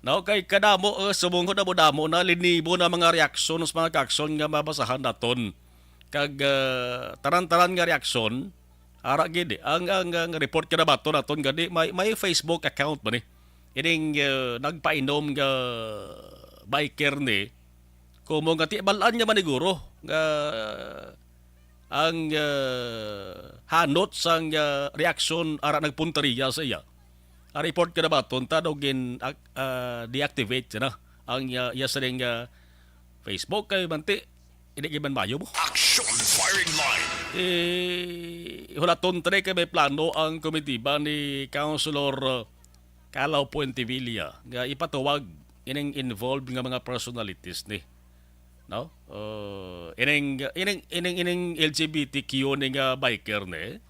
Now, kay kadamo, uh, subong ko damo-damo na linibo na mga reaksyon sa mga kaaksyon nga mabasahan naton. Kag, uh, tanan-tanan nga reaksyon, ara gid eh. Ang, ang, ang report ka na ba to naton gani, may, may Facebook account ba ni? Ining, uh, nagpainom nga biker ni, kumo nga ti-, bal-an niya maniguro nga ang, ah, hanot sang, ah, reaksyon ara nagpunta riya sa iya. Ang report ka na ba, tonta daw gin-, ak-, ah, deactivate na ang, ah, iya sa ning, ah, Facebook kay manti, hindi gid man mayo mo. Action firing line. Eh, hulaton tre kay may plano ang komitiba ni Councilor, ah, Calao Puentevilla nga ipatawag ining involved nga mga personalities ni, no? Uh, ining, ining, ining, ining L G B T Q ni nga biker ni,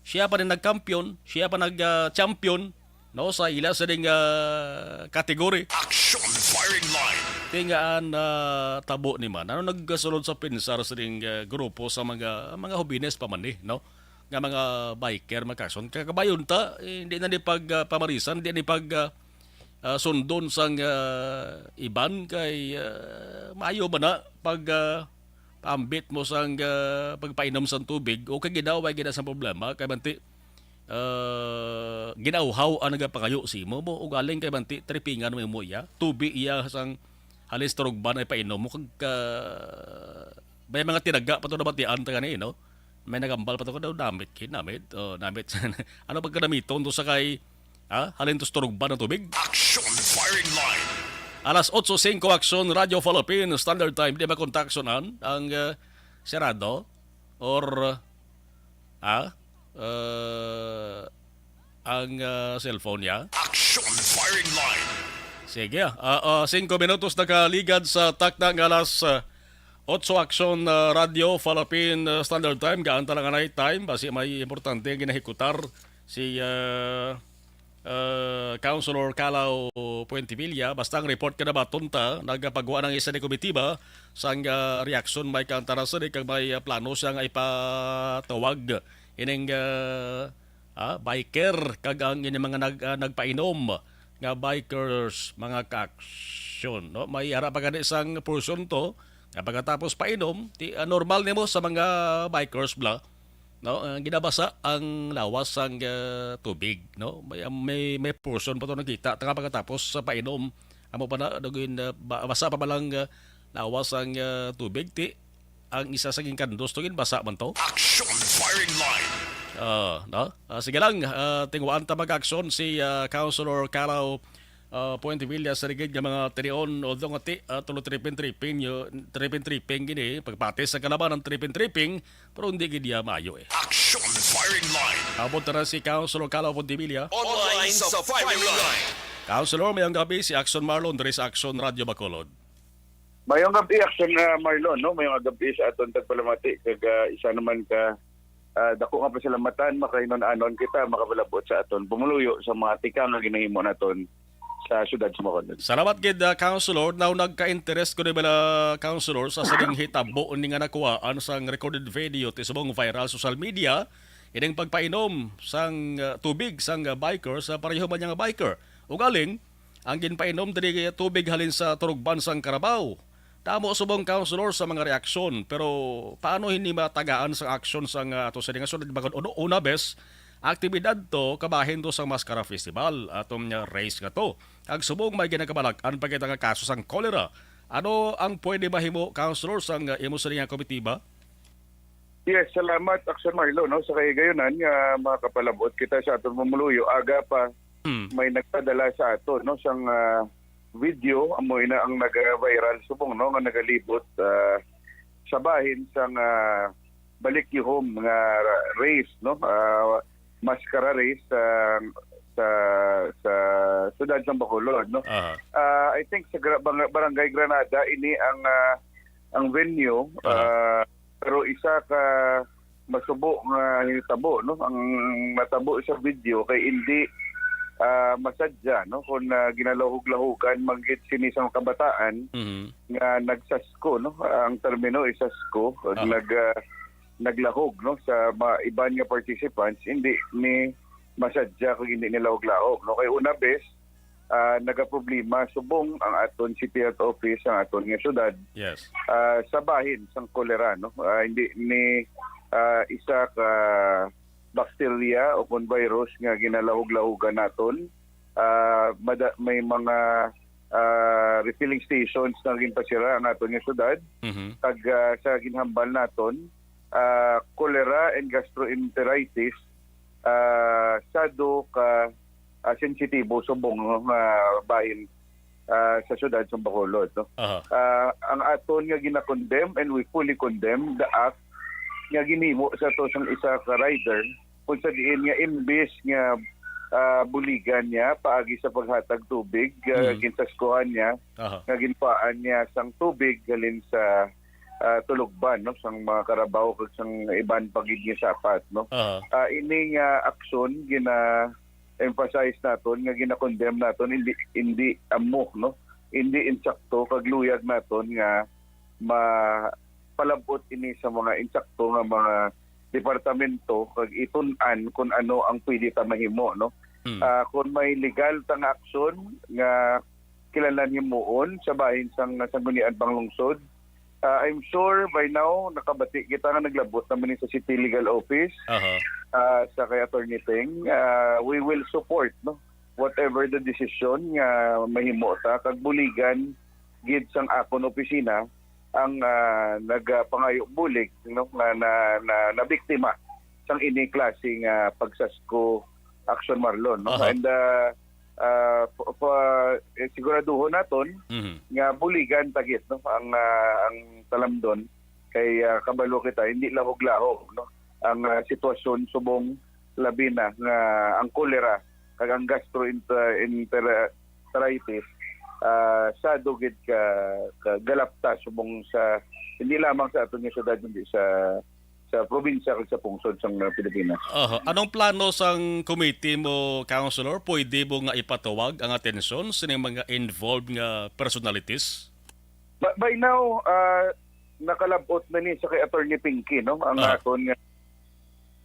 siya pa rin nagkampiyon, siya pa nag, ah, champion, no, sa ila sa ding, ah, category. Action firing line. Tingaan na tabo ni man. Ano nagkasulod sa pinsar sa ding, ah, grupo sa mga, mga hobines pa man ni, no? Nga mga biker, mga kaaksyon. Kakabayon ta, eh, hindi na ni pag, ah, pamarisan, hindi ni pag, ah, ah, sundon sang, ah, iban kay, ah, maayo ba na pag, ah, paambit mo sang, ah, pagpainom sang tubig o kay ginawa gina sang problema kay manti, ah, ginauhaw ang nagapangayo sa imo mo ugaling kay manti tripingan mo imo iya tubi iya sang halin sa turugban ay painom mo kag, ah, may mga tinaga pa to nabatian ta gani, no? May nagambal pa to, "Daw namit kay namit." Oh, namit. Ano pagkadamiton to sa kay, ha? Halin to sa turugban ng tubig? Action firing line. Alas otso singko, Action Radio Philippines Standard Time. Di ba kontaksonan ang, uh, sirado? Or, uh, ha? Uh, ang, uh, cellphone niya? Action firing line. Sige, ah, ah, singko minutos nakaligad sa takna nga alas, ah, otso, Action, ah, Radio Philippine, ah, Standard Time. Gaan ta lang anay time, basi may importante nga ginahikutar si, ah, ah, Councilor Calao Puentevilla. Basta ang report ka na ba, tonta, nagapagwa ng isa ni komitiba sang, ah, reaksyon may kantara sa di kag may, ah, plano siya nga ipatawag ining, ah, ah, biker kag ang ini mga nag-, ah, nagpainom nga bikers, mga kaaksyon, no? May ara pa gani sang porsyento nga pagkatapos painom, ti, ah, normal nimo sa mga bikers bla, no? Ah, ginabasa ang lawas sang, ah, tubig, no? May, may, may portion pa to nakita ta nga pagkatapos sa painom, amo pa na, daw gin-, ah, ba-, basa pa ba lang, ah, lawas ang, ah, tubig, ti ang isa sa ginkandos to, ginbasa man to. Action firing line. Ah, no? Ah, sige lang, ah, tinguhaan ta mag-aksyon si, ah, Councilor Calao ah, Puente Villa sa rigid nga mga tinion, although nga ti-, ah, tulo tripping-tripping, yo, tripping-tripping gini, pagpati sa kalabanan, tripping-tripping, pero hindi gid iya maayo, eh. Action Firing Line. Abot na si Councilor Calo Puente Villa. Online sa Firing Line. Councilor, mayong gabi, si Action Marlon, diri sa Action Radio Bacolod. Mayong gabi, Action, ah, Marlon, no? Mayong gabi sa aton tagpalamati, kag, ah, isa naman ka, ah, dako nga pasalamatan, makahinon-anon kita, makapalabot sa aton pumuluyo sa mga tika nga ginahimo naton sa siyudad sa Bacolod. Salamat gid, ah, Councilor. Now, nagka-interest ko ni bala, Councilor, sa sining hitabo ni nga nakuhaan sang recorded video ti subong viral social media, ining pagpainom sang, ah, tubig sang, ah, biker sa pareho man niya nga biker. Ugaling, ang ginpainom diri tubig halin sa turugban sang Carabao. Damo subong, Councilor, sa mga reaksyon, pero paano ini matagaan sang aksyon sang, ah, ato sini nga siyudad? Bangod una, una bes, aktibidad to kabahin to sang Mascara Festival, aton nga race nga to. Kag subong may ginakabalak-an pa kita nga kaso sang cholera. Ano ang pwede mahimo, Councilor, sang, ah, imo sini nga komitiba? Yes, salamat, Action Marlo, no, sa kahigayunan nga makapalabot kita sa aton pumuluyo. Aga pa, Hmm. may nagpadala sa aton, no, sang, ah, video, amo ina ang nag-viral subong, no, nga nagalibot, ah, sa bahin sang, ah, balikyuhom nga race, no, ah, mascara race sa, sa, sa siyudad sang Bacolod, no. Aha. Ah, I think sa Gra-, Bang-, Barangay Granada ini ang, ah, ang venue, Aha. ah, pero isa ka masubo nga hitabo, no? Ang natabo sa video kay indi, ah, masadya, no? Kung, ah, ginalahog-lahogan man gid sini sa mga kabataan Mhm. nga nagsasko, no? Ang termino is sasko, Aha. nag, ah, naglahog, no? Sa mga iban nga participants, hindi ni masadya kung hindi nilahog-lahog, no? Kay una bes, ah, nagaproblema subong ang aton city health office, ang aton nga syudad, Yes. ah, sa bahin sang kolera, no? Ah, hindi ni, ah, isa ka bakterya o kon virus nga ginalahog-lahogan naton. Ah, mada-, may mga, ah, refilling stations na ginpasira ang aton nga syudad. Mhm. Kag, ah, sa ginhambal naton, ah, cholera and gastroenteritis, ah, sado ka, ah, sensitibo subong, no, nga bahin, ah, sa siyudad sa Bacolod, no? Aha. Ah, ang aton nga gina-condemn, and we fully condemn the act nga ginhimo sa to sang isa ka rider, kung sa diin nga imbis nga, ah, buligan niya paagi sa paghatag tubig, ah, Mhm. ginsaskuhan niya, Aha. nga ginpaan niya sang tubig halin sa, ah, tulugban, no, sang mga karabaw kag sang iban pa gid nga sapat, no. Aha. Ah, ini nga aksyon gina-emphasize naton, nga gina-condemn naton, hindi, hindi amo, no, hindi insakto, kag luyag naton nga mapalab-ot ini sa mga insakto nga mga departamento kag itun-an kung ano ang pwede ta mahimo, no. Hmm. Ah, kung may legal ta nga aksyon nga kinahanglan himuon sa bahin sang Sangguniang Panglungsod, ah, I'm sure by now nakabati kita nga naglabot naman ni sa City Legal Office, Aha. ah, sa kay Attorney Peng. Ah, we will support, no, whatever the decision nga mahimo ta, kag buligan gid sang akon opisina ang, ah, nagapangayo bulig, no, nga na, na, nabiktima sang ini klase nga pagsasko, Action Marlon, no? Aha. And, ah, ah, f-, f-, eh, siguraduhon naton Mhm. nga buligan ta gid, no, ang, ah, ang talamdon kay, ah, kabalo kita, hindi lahog-lahog, no, ang, ah, sitwasyon subong labi na nga ang kolera kag ang gastroenteritis, ah, sado gid ka, ka galapta subong sa, hindi lamang sa aton nga syudad, hindi sa, sa probinsya kag sa pungsod sang, ah, Pilipinas. Aha. Anong plano sang committee mo, Councilor? Pwede mo nga ipatawag ang atensyon sining mga involved nga personalities? Ba-, by now, ah, nakalabot na ni sa kay Attorney Pinky, no? Ang Ah. aton nga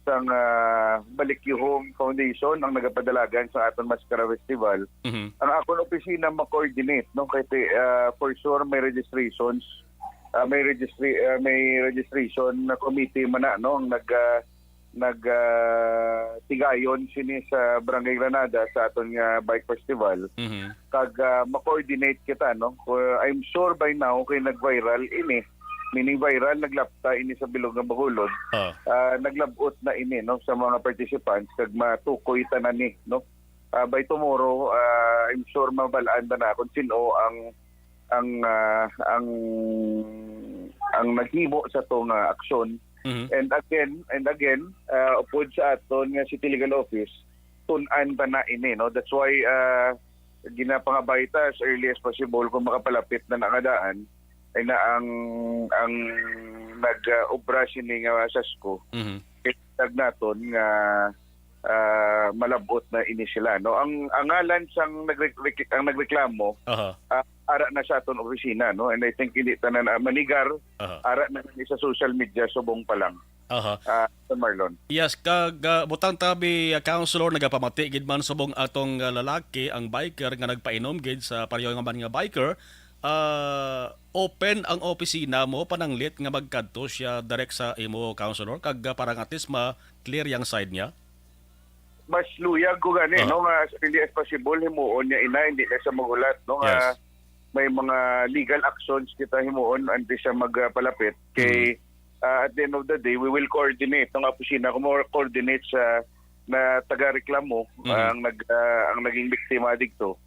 sang, ah, Balikyuhom Foundation ang nagapadalagan sa aton Mascara Festival. Mhm. Ang akon opisina ma-coordinate, no? Kay ti-, ah, for sure may registrations, ah, may registry-, ah, may registration na committee man na, no? Ang nag, ah, nag, ah, tigayon sini sa Barangay Granada sa aton nga bike festival. Mhm. Kag, ah, ma-coordinate kita, no? Ku-, I'm sure by now kay nag-viral ini, meaning viral, naglapta ini sa bilog nga Bacolod. Ah. Ah, naglabot na ini, no, sa mga participants kag matukoy tanan ni, no? Ah, by tomorrow, ah, I'm sure mabalaan na na kung sino ang ang ah, ang ang naghimo sa tong ah, aksyon. Mhm. And again, and again, ah, upod sa aton nga City Legal Office, tun-an pa na ini, no? That's why ah, ginapangabay ta as early as possible kung makapalapit na na nga daan, ay na ang ang nag-obra sini nga sasko. Mhm. Kitag naton nga ah, malabot na ini sila, no? Ang ang ngalan sang nagre- ang nagreklamo, Aha. ah, ara na sa aton opisina, no? And I think hindi tanan ah, manigar, Aha. ara na ni sa social media subong pa lang. Aha. Ah, Sir Marlon. Yes, kag ah, butang tabi, ah, Councilor, nagapamati gid man subong atong ah, lalaki, ang biker nga nagpainom gid sa pareho nga man nga biker. Ah, open ang opisina mo pananglit nga magkadto siya direct sa imo, Councilor, kag ah, parang at least ma-clear yang side niya? Mas luyag ko gani, Ah. no, nga as early as possible, himuon niya ina, hindi na siya magulat, no, nga Yes. may mga legal actions kita himuon antes siya magpalapit. Kay, Mm. ah, at the end of the day, we will coordinate. Ang opisina ko mo coordinate sa na taga-reklamo, Mm. ang nag ah, ang naging biktima dito.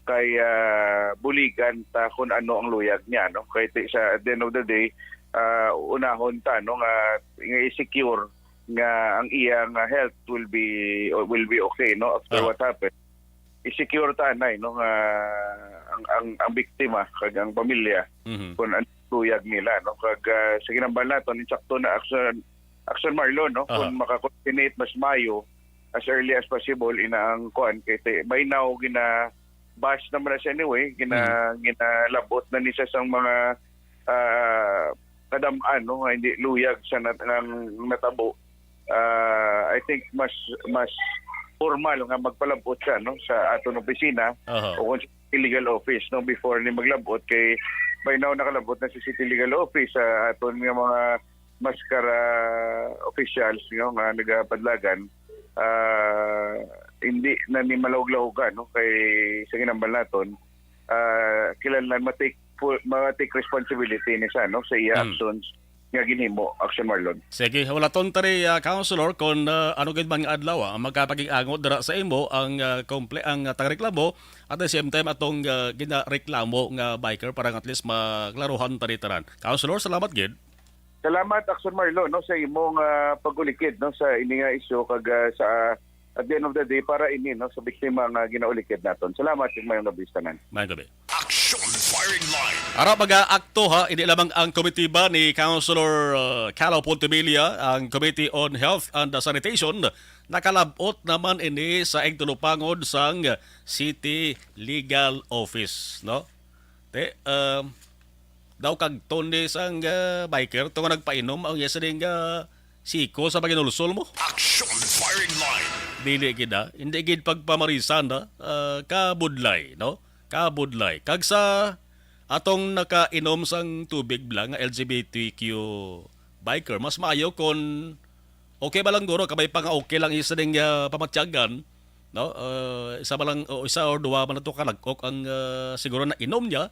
Kay ah, buligan ta kung ano ang luyag niya, no? Kay ti- sa at the end of the day, ah, unahon ta, no, nga, nga i-secure nga ang iya nga health will be will be okay, no, after Ah. what happened. I-secure ta anay, no, nga ang ang, ang biktima kag ang pamilya Mhm. kung ano luyag nila, no, kag ah, sa ginambal naton, insakto na action action Marlon, no, Aha. kung maka-coordinate mas mayo as early as possible ina ang kuan kay ti- by now gina bash naman na siya anyway, gina Mm. ginalabot na ni siya sang mga ah, kadam-an, no, nga hindi luyag sa nat- nang natabo. Ah, I think mas mas formal nga magpalabot siya, no, sa aton opisina Aha. o kung sa City Legal Office, no, before ni maglabot kay by now nakalabot na sa City Legal Office sa aton nga mga maskara officials, no, nga nagapadlagan. Ah, hindi na ni malahog-lahogan, no, kay sa ginambal naton, ah, kinahanglan ma-take fu- ma-take responsibility ni sa, no, sa iya Hmm. actions nga ginhimo, Action Marlon. Sige, hulaton ta ri, ah, Councilor, kung ah, ano gid man nga adlaw ah, ang magkapag-angot dira sa imo ang ah, komple ang ah, tagareklamo at the same time atong ah, ginareklamo nga biker para at least maklaruhan ta ri tanan. Councilor, salamat gid. Salamat, Action Marlon, no, sa imong ah, pag-ulikid, no, sa ini nga isyu kag ah, sa at the end of the day para ini, no, sa biktima nga ginaulikid naton. Salamat ug mayong gabi sa tanan. Mayong gabi. Action Firing Line. Ara, mag-aakto ha, hindi lamang ang komitiba ni Councilor uh, Calo Pontevilla, ang Committee on Health and Sanitation, nakalabot naman ini sa igtulupangod sang City Legal Office, no? Te, um, daw kag tone sang uh, biker to nga nagpainom ang iya sining uh, siko sa paginulsol mo. Action Firing Line. Dili gid ah. Hindi gid pagpamarisan na uh, kabudlay, no? Kabudlay. Kag sa atong nakainom sang tubig bla nga L G B T Q biker, mas maayo kon okay ba lang guro, kabay pa nga okay lang isa ding uh, pamatyagan, no? Uh, isa ba lang o isa or duwa man to kalagkok ang uh, siguro na inom niya,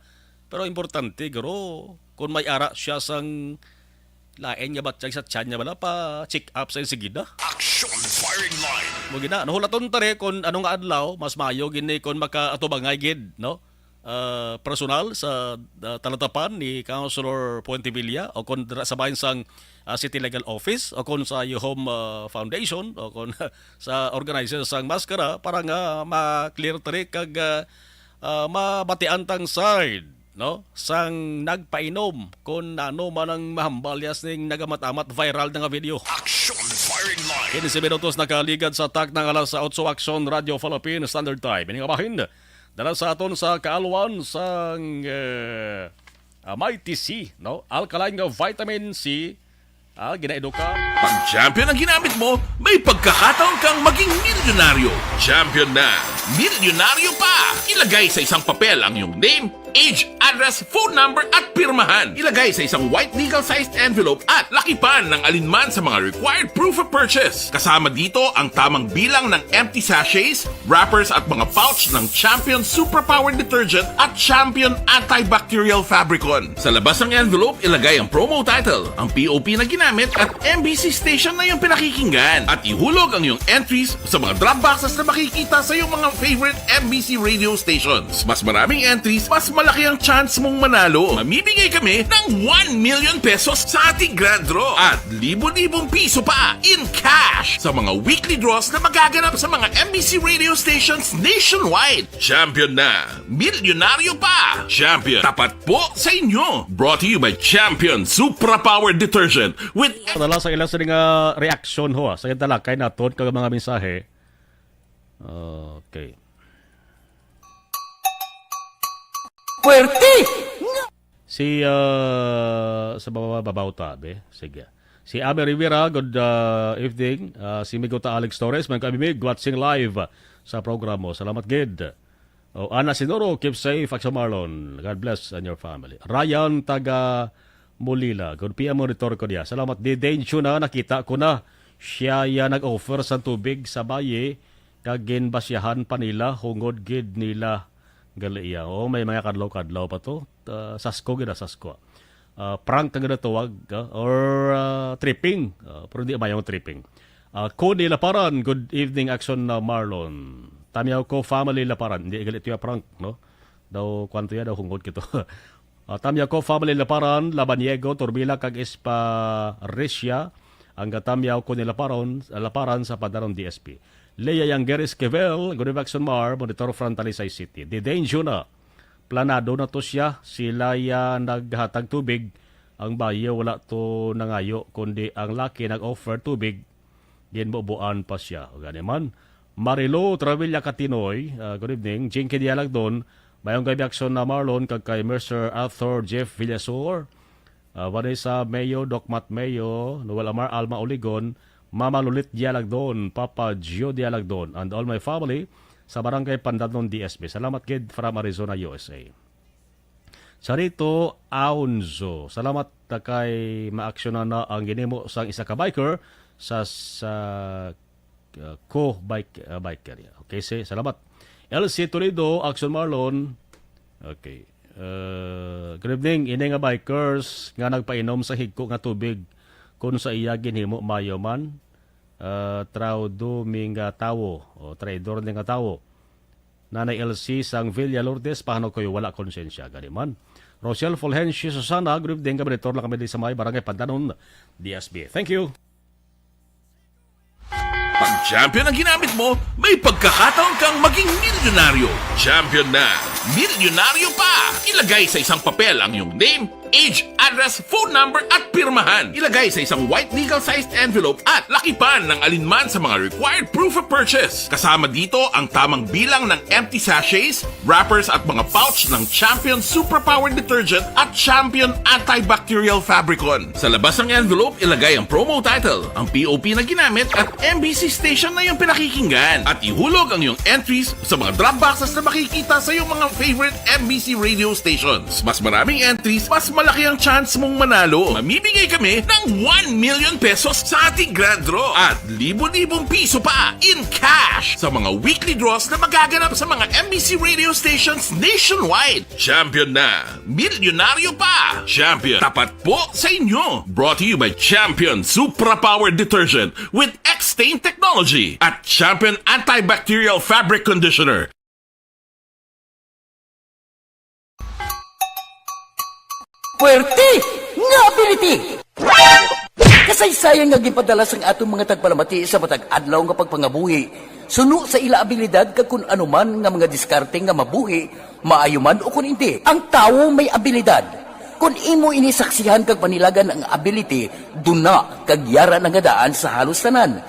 pero importante guro kung may ara siya sang lain nga batyag sa tiyan niya bala pa check up sa insigida. Action Firing Line. Mo gina, nahulaton ta rin kung ano nga adlaw mas maayo gini kung makaatubangay gid, no? Uh, personal sa uh, talatapan ni Councilor Puentevilla o kung sa bahin sang uh, City Legal Office o kung sa Your Home uh, Foundation o kung sa organizer sang maskara para nga ma-clear trick kag uh, uh, mabatian tang side, no, sang nagpainom kung ano man ang mahambalyas ning nagamat-amat viral na nga video. Action Firing Line. Quince minutos nakaligad sa tak ng alas otso Action Radio Philippine Standard Time. Ini nga bahin, dala sa aton sa kaalwan sang uh, Mighty C, no? Alkaline nga vitamin C, ah, ginaeduka. Pag champion ang ginamit mo, may pagkakataon kang maging milyonaryo. Champion na, milyonaryo pa! Ilagay sa isang papel ang iyong name, age, address, phone number at pirmahan. Ilagay sa isang white legal-sized envelope at lakipan ng alinman sa mga required proof of purchase. Kasama dito ang tamang bilang ng empty sachets, wrappers at mga pouch ng Champion Superpower Detergent at Champion Antibacterial Fabricon. Sa labas ng envelope, ilagay ang promo title, ang P O P na ginamit at M B C station na iyong pinakikinggan. At ihulog ang iyong entries sa mga drop boxes na makikita sa iyong mga favorite M B C radio stations. Mas maraming entries, mas malaki ang chance mong manalo. Mamimigay kami ng one million pesos sa ating grand draw at libo-libong piso pa in cash sa mga weekly draws na magaganap sa mga M B C radio stations nationwide. Champion na! Milyonaryo pa! Champion, tapat po sa inyo! Brought to you by Champion Supra Power Detergent with Padala sa ila sa nga reaksyon ho, ah. Sa talakay naton kag mga mensahe. Okay. Puwerte! Si, ah, sa baba, babaw ta, be. Sige. Si Ami Rivera, good, ah, evening. Ah, si Miguta Alex Torres, man kami, Mig, watching live sa programa. Salamat gid. O, Ana Sinoro, keep safe, Action Marlon. God bless and your family. Ryan, taga Molila, good P M monitor ko niya. Salamat, di Dane Chuna, nakita ko na. Siya ya nag-offer sa tubig sa bayi, kag ginbasyahan pa nila, hungod gid nila gali iya. O, may mga kadlaw-kadlaw pa to. Ah, sasko gid, ah, sasko. Ah, prank ang ginatawag, ah, or, ah, tripping. Ah, pero di mayong tripping. Ah, Connie Laparan, good evening, Action na Marlon. Tamyaw ko, family Laparan. Hindi, gali to ya prank, no? Daw, kwanto ya, daw hungod kito. Ah, Tamyaw ko, family Laparan, Labaniego, Turbila, kag Esparecia. Ang gatamyaw ko ni Laparan, Laparan sa Pandaron D S P. Lea Yangger Esquivel, good evening, Action Mar, monitor from Talisay City. Di Dane Juna, planado na to siya, sila ya naghatag tubig, ang bayi wala to nangayo, kundi ang laki nag-offer tubig, ginbubuan pa siya. O gani man, Marilo Travilla Katinoy, ah, good evening. Jinky Dialagdon, mayong gabi, Action na Marlon, kag kay Mister Arthur Jeff Villasor, ah, Vanessa Mayo, Doc Matt Mayo, Noel Amar, Alma Oligon, Mama Lulit Dialagdon, Papa Gio Dialagdon, and all my family sa Barangay Pandanon, D S B. Salamat gid from Arizona, U S A. Charito Aunzo, salamat ta kay maaksyonan na ang ginimo sang isa ka biker sa, sa, uh, ko bike, uh, biker. Okay, si, salamat. L C Toledo, Action Marlon. Okay. Uh, good evening, ini nga bikers nga nagpainom sa higko nga tubig, kun sa iya ginhimo mayo man, uh, traudo mi nga tawo, o traidor ni nga tawo. Nanay L C sang Villa Lourdes, paano ko'y wala konsensya? Gani man. Rochelle Fulgencio Susana, good evening, kabalitor lang kami di sa may Barangay Pandanon, D S B. Thank you. Pag champion ang ginamit mo, may pagkakataon kang maging milyonaryo. Champion na, milyonaryo pa! Ilagay sa isang papel ang iyong name, age, address, phone number, at pirmahan. Ilagay sa isang white legal-sized envelope at lakipan ng alinman sa mga required proof of purchase. Kasama dito ang tamang bilang ng empty sachets, wrappers at mga pouch ng Champion Superpower Detergent at Champion Antibacterial Fabricon. Sa labas ng envelope, ilagay ang promo title, ang P O P na ginamit at M B C station na iyong pinakikinggan. At ihulog ang iyong entries sa mga drop boxes na makikita sa iyong mga favorite M B C radio stations. Mas maraming entries, mas malaki ang chance mong manalo. Mamimigay kami ng one million pesos sa ating grand draw at libo-libong piso pa in cash sa mga weekly draws na magaganap sa mga M B C radio stations nationwide. Champion na! Milyonaryo pa! Champion, tapat po sa inyo! Brought to you by Champion Supra Power Detergent with X-Stain Technology at Champion Antibacterial Fabric Conditioner. Puwerte nga ability! Kasaysayan nga ginpadala sang aton mga tagpalamati sa matag adlaw nga pagpangabuhi, suno sa ila abilidad kag kun ano man nga mga diskarte nga mabuhi, maayo man o kun indi. Ang tawo may abilidad. Kun imo ini saksihan kag panilagan ang ability, duna kag yara na nga daan sa halos tanan.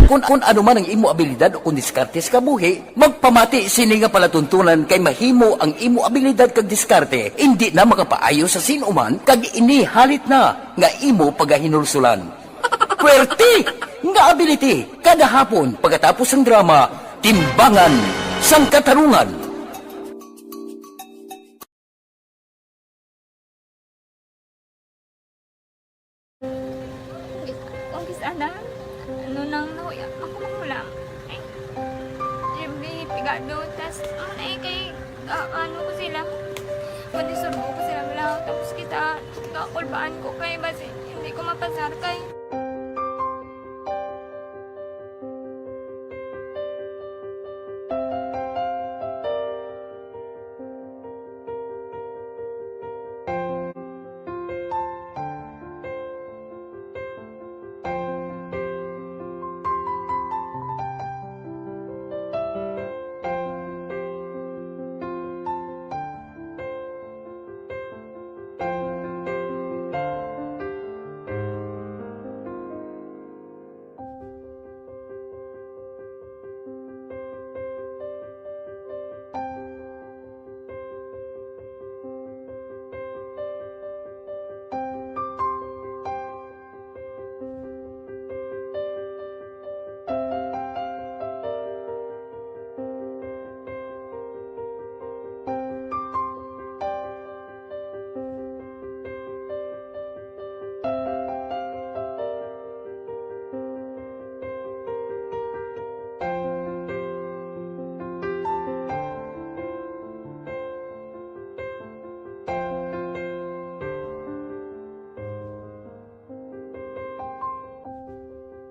Kun, kun ano man ang imo abilidad o kun diskarte sa kabuhi, magpamati sini nga palatuntunan kay mahimo ang imo abilidad kag diskarte indi na makapaayo sa sin-o man kag ini halit na nga imo pagahinulsulan. Puwerte nga ability kada hapon pagkatapos sang drama, Timbangan sang Katarungan. Sana, ano nang nahuya ako manghulam. Ay, every pigado, tas, ano na eh, kay, ah, ano ko sila, kung isurbo ko sila, wala, tapos kita, kakulbaan ko kay, basi, hindi ko mapasar kay.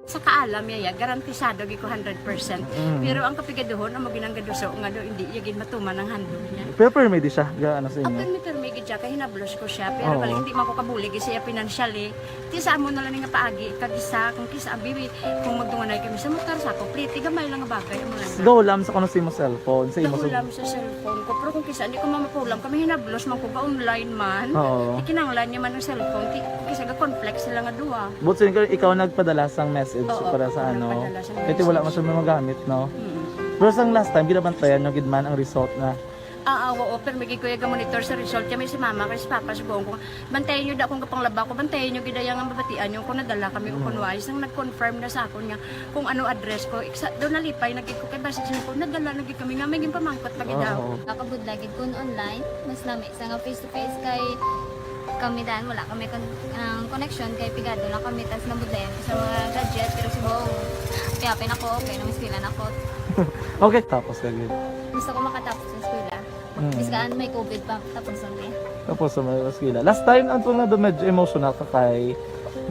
Sa kaalam niya, ya, garantisado gid ko hundred percent. Mm. Pero ang kapigaduhon, amo ginang gaduso nga do, hindi niya gid matuman ang handog niya. Pero permi di siya, ga, ano sa inyo? Permi, permi gid siya, kay hinablos ko siya. Pero Oo. bali, hindi man ko kabulig siya financially. Ti sa amo na lang nga paagi, kag isa, kung kisa, abi, kung magdunganay kami sa motor, sa ako, pliti, gamay lang nga bagay, amo lang. Gahulam sa kuno sa imo cellphone, sa imo sa Gahulam sa cellphone ko, pero kung kisa, hindi ko mamapulam, kami hinablos man ko, ga-online man. Oo. Ikinanglan niya man ang cellphone, ki-, kisa ga-conflict sila nga duha. But sin-, ikaw nagpadala sang message Oo, para sa ako ano? nagpadala sang Kaya wala message. man siya magamit, no? Mm. Pero sang last time, ginabantayan nyo gid man ang result na? Ah, ah, oo, pero may gid ko yung monitor sa result. Kami si mama, kay si papa, si buong ko. Bantayan nyo da kung kapanglaba ko, bantayan nyo gid ang mabatian nyo kung nadala kami o Mm. kung wais. Nang nag-confirm na sa akon nga kung ano address ko, iksa, doon nalipay na gid ko kay basi siya ko, nadala na gid kami nga may ginpamangkot pa gid daw. Oo. Nakabudlay gid kun online, mas lami sa nga face to face kay kami dan wala kami kon-, ang connection kay pigado lang kami tas nabudlayan ko sa mga gadget pero si Bong, happy na ko, okay na, mas pila na ko. Okay, tapos ka gid. Gusto ko makatapos sa eskwela. Mm. Bis kaan may covid pa, tapos ang eh. Tapos sa may eskwela. Last time, ang tunga do medyo emotional ka kay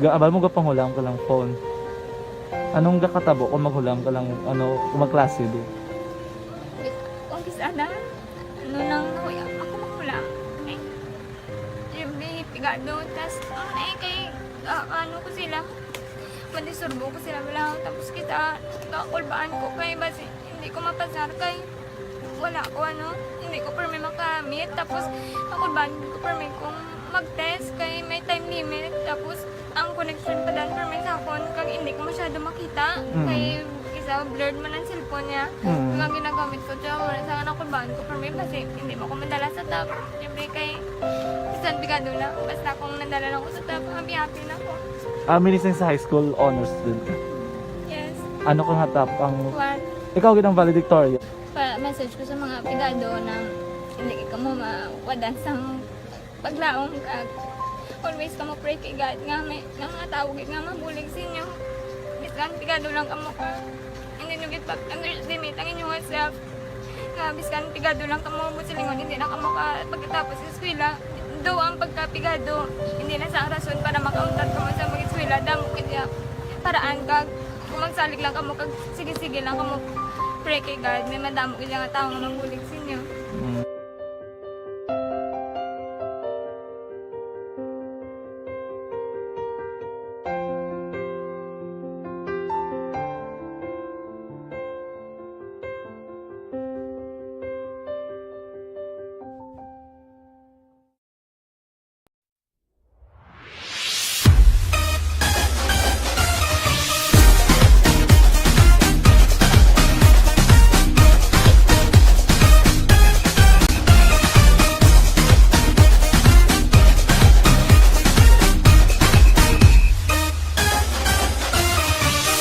ga-, abal mo gapanghulam ka lang phone. Anong gakatabo kung maghulam ka lang, ano, kung magklase di? Kung kis-, ana, ano nang nahuya ako manghulam. Eh, every pigado, tas, ano na eh, kay, ah, ano ko sila, mandisurbo ko sila, wala, tapos kita, kakulbaan ko kay, basi, hindi ko mapasar kay, wala ko, ano, hindi ko permi makamit, tapos, kakulbaan ko permi kung mag-test kay may time limit, tapos, ang connection pa dan permi sa akon, kag hindi ko masyado makita, Mm. kay isa blurred man ang cellphone niya. Mm. Ang ginagamit ko, tiyo, wala sa akin ako baan ko permi, basi hindi mo ko madala sa top. Siyempre kay, bisan pigado na, basta kung nadala na ko sa top, happy-happy na ko. Ah, minising sa high school honors student ka? Yes. Ano ka nga top ang One. Ikaw gid ang valedictorian? Pa, message ko sa mga pigado na hindi ka mo mawadan sang paglaom kag always kamo pray kay God nga may, nga mga tawo gid nga mabulig sa inyo. Bisan pigado lang kamo ka, hindi nyo gid pag-underestimate ang inyong self. Nga bisan pigado lang kamo mo silingon, hindi na kamo ka pagkatapos sa eskwela. Do ang pagkapigado, hindi na sa rason para makauntat kamo sa mag-eskwela. Damo gid ya paraan kag kung magsalig lang kamo kag sige-sige lang kamo pray kay God, may madamo gid nga tawo nga mabulig sa inyo. Mm.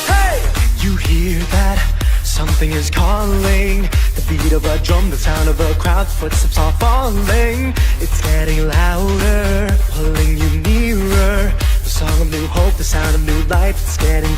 Hey! You hear that? Something is calling. The beat of a drum, the sound of a crowd, footsteps are falling. It's getting louder, pulling you nearer. The song of new hope, the sound of new life. It's getting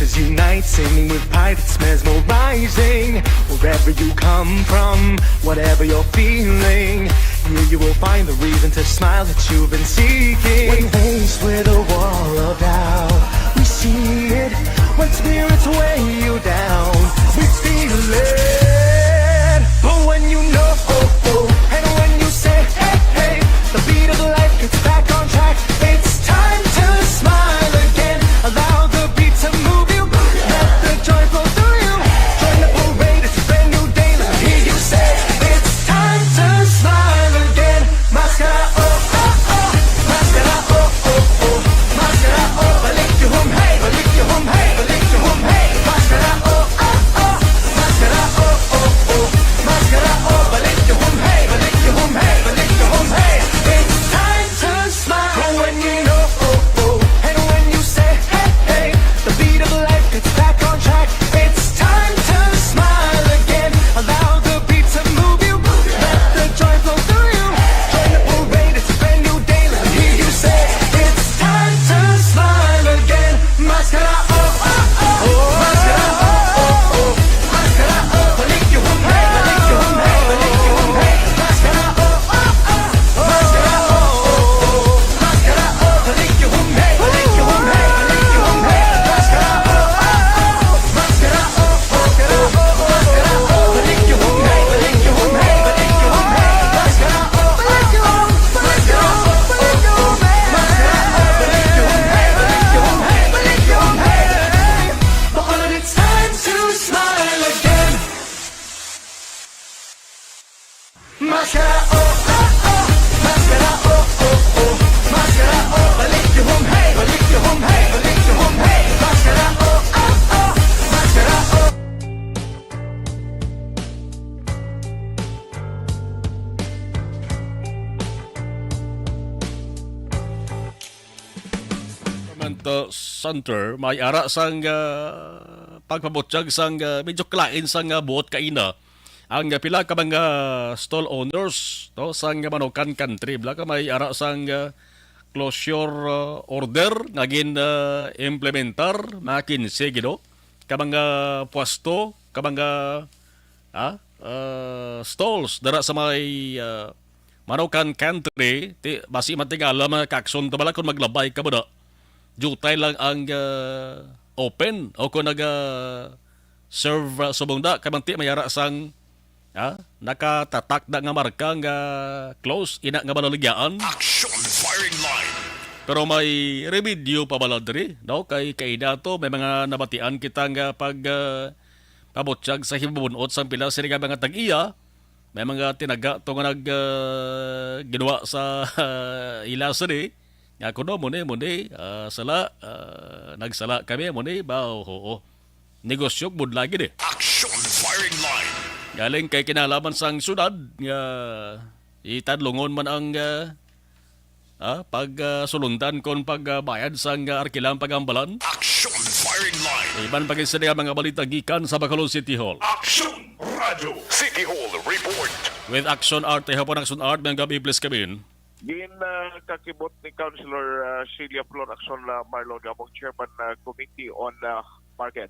Unite, singing with pride, it's mesmerizing. Wherever you come from, whatever you're feeling, here you will find the reason to smile that you've been seeking. When faced with a wall of doubt, we see it. When spirits weigh you down, we feel it. But when you know, oh, oh, and when you say, hey, hey, the beat of life gets back on track. It's time to smile again. Allow the beat to move you. Let the joy flow through you. Join the parade, it's a brand new day. Let me hear you say, it's time to smile again. Maskara, oh, oh, oh. Maskara, oh, oh, oh. Maskara, oh, balik yung hum, hey, balik yung hum, hey, balik yung hum, hey. Maskara, oh, oh, oh. Maskara, oh, oh, oh. Maskara, oh, balik yung hum, hey, balik yung hum, hey, balik yung hum, hey. It's time to smile. When you know, oh, oh, and when you say, hey, hey, the beat of life gets back on track. It's time to smile again. Allow the beat to move you. Let the joy flow through you. Join the parade, it's a brand new day. Let me hear you say, it's time to smile again. Maskara, oh, oh, oh. Maskara, oh, oh, oh. Maskara, oh, balik yung humay, balik yung humay, balik yung humay. Maskara, oh, oh, oh. Maskara, oh, oh, oh. Maskara, oh, balik yung humay, balik yung humay, balik yung humay. Maskara, oh, oh, oh. Maskara, oh, oh, oh. Maskara, oh, balik yung humay, balik yung humay, balik yung humay. Maskara, oh, oh, oh. Maskara, oh, oh, oh. Maskara, oh, balik yung humay, balik yung humay, balik yung humay. Bacolod, it's time to smile again. Maskara, oh, oh, oh. Maskara, oh, oh, oh. Maskara, oh, balik yung humay, balik yung humay, balik yung humay. Maskara, oh, oh, oh. Maskara, oh. Government, uh, Center, may ara sang, uh, pagpabutyag sang, uh, medyo kalain sang, uh, buot kaina ang, uh, pila ka mga stall owners, no, sang Manukan Country. Pila ka may ara sang, uh, closure, uh, order nga gin, uh, implementar, mga kinse gid, no, ka mga pwesto, ka mga, ah, uh, stalls dara sa may, uh, Manukan Country, ti, basi matingala mga kakson ta bala kung maglabay ka ba na. Jutay lang ang, ah, open o kung naga-serve, ah, subong da, kay manti may ara sang, ah, nakatatak na nga marka nga close, ina nga malaligyan. Action firing line. Pero may remedyo pa bala diri, no? Kay kaina to, may mga nabatian kita nga pag, ah, pabutyag sa hibabunot sang pila sini nga mga tag-iya, may mga tinaga to nga nag, ah, ginawa sa ila sini. Nga kuno, mo ni, mo ni, ah, sala, ah, nagsala kami, mo ni, ba, oo. Negosyo, budlagi ni. Action firing line. Galing kay kinahalaman sang syudad nga itadlongon man ang, ah, ah, pag, ah, sulundan kon pag, ah, bayad sang, ah, arkilang pagambalan. Action firing line. Iban pa gid sini ang mga balita gikan sa Bacolod City Hall. Action Radio City Hall Report. With Action Art, ihapon Action Art, may gabi, please, Kevin. Gin, ah, kakibot ni Councilor, ah, Celia Flor Action, ah, Marlon Gabong, Chairman, ah, Committee on, ah, Market.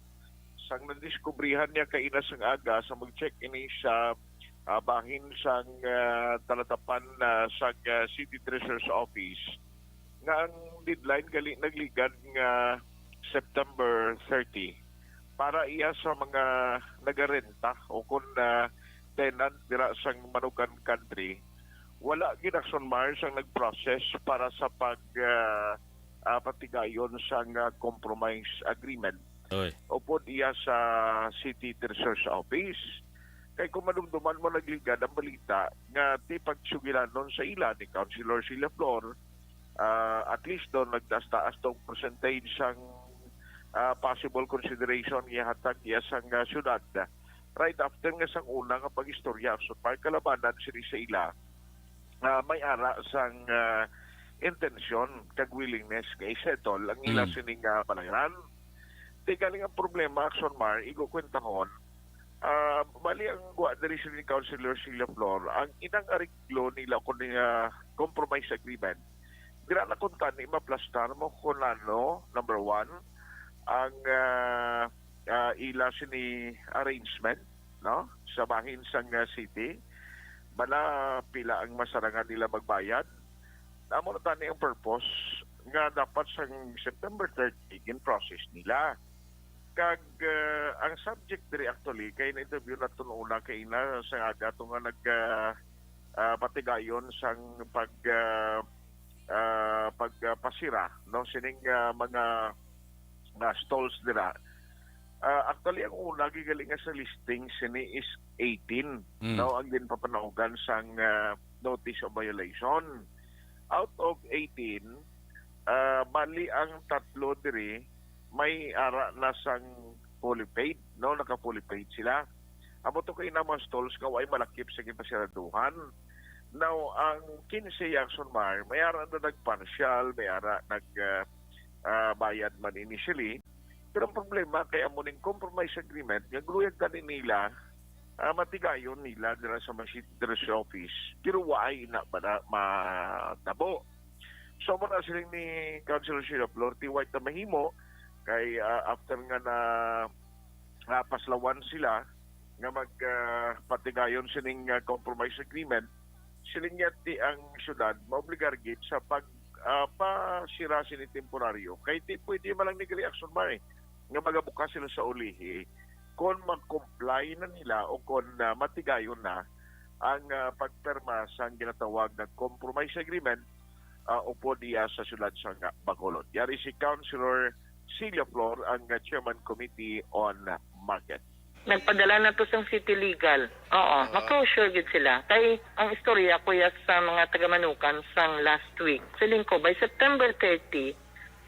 Sang nadiskubrihan niya kaina sang aga sa mag-check ini sa, ah, bahin sang, ah, talatapan, ah, sang, ah, City Treasurer's Office, nga ang deadline gali nagligad nga September thirty para iya sa mga nagarenta o kon, ah, tenant dira sang Manukan Country. Wala gid, Action Mars, ang nag-process para sa pag, ah, ah, patigayon sang, ah, compromise agreement Oy. upod iya sa City Treasurer's Office. Kay kung madumduman mo, nagligad ang balita nga ti pagsugilanon sa ila ni Councilor Celia Flor, ah, at least doon nagtaas-taas tong percentage sang, ah, possible consideration nga ihatag iya sang, ah, syudad. Right after nga sang una nga pag-istorya, Action Mars, kalabanan sini sa ila, ah, may ara sang, ah, intensyon kag willingness nga i-settle ang ila Mm. sining, ah, balayran. Ti galing ang problema, Action Mars, igo kwentahon, ah, bali ang gwa diri sini ni Councilor Celia Flor, ang inang areglo nila kuno nga compromise agreement, dira na kuntani maplastar mo kun ano, number one. ang ah, ah, ila sini arrangement, no, sa bahin sang ah, city. Bala pila ang masarangan nila magbayad. Amo na tani ang purpose nga dapat sang September thirty gin-process nila. Kag ah, ang subject diri actually kay na-interview naton una kay ina sa aga to nga nag ah, ah, patigayon sang pag ah, ah, pagpasira, no, sining ah, mga nga stalls dira. Ah, actually, ang una gigali nga sa listing sini is eighteen, Mm. no, ang ginpapanaugan sang ah, notice of violation. Out of eighteen, ah, bali ang tatlo diri may ara na sang fully paid, no, naka fully paid sila. Amo to kay na mga stalls nga way malakip sa ginpasiraduhan. Now, ang kinse Jackson Mar, may ara na nagparsyal, may ara nag ah, ah, bayad man initially. Pero ang problema kay amo ning compromise agreement nga gluyag tani nila, ah, matigayon nila dira sa mga city treasury office. Pero waay na ba na matabo? So, mo na siling ni Councilor Sheila Flor, ti way ta mahimo kay ah, after nga na napaslawan sila nga mag ah, patigayon sining ah, compromise agreement, siling niya ti ang syudad maobligar gid sa pag ah, pasira sini temporaryo kay ti pwede man lang ni reaction man eh, nga magabukas sila sa ulihi kon mag-comply na nila o kon ah, matigayon na ang ah, pagpirma sang ginatawag nga compromise agreement ah, upod iya sa syudad sa Bacolod. Yari si Councilor Celia Flor, ang ah, Chairman Committee on Market. Nagpadala na to sang City Legal. Oo, Ah. ma-closure gid sila. Kay ang istorya, kuya, sa mga taga-Manukan sang last week, siling ko, by September thirty,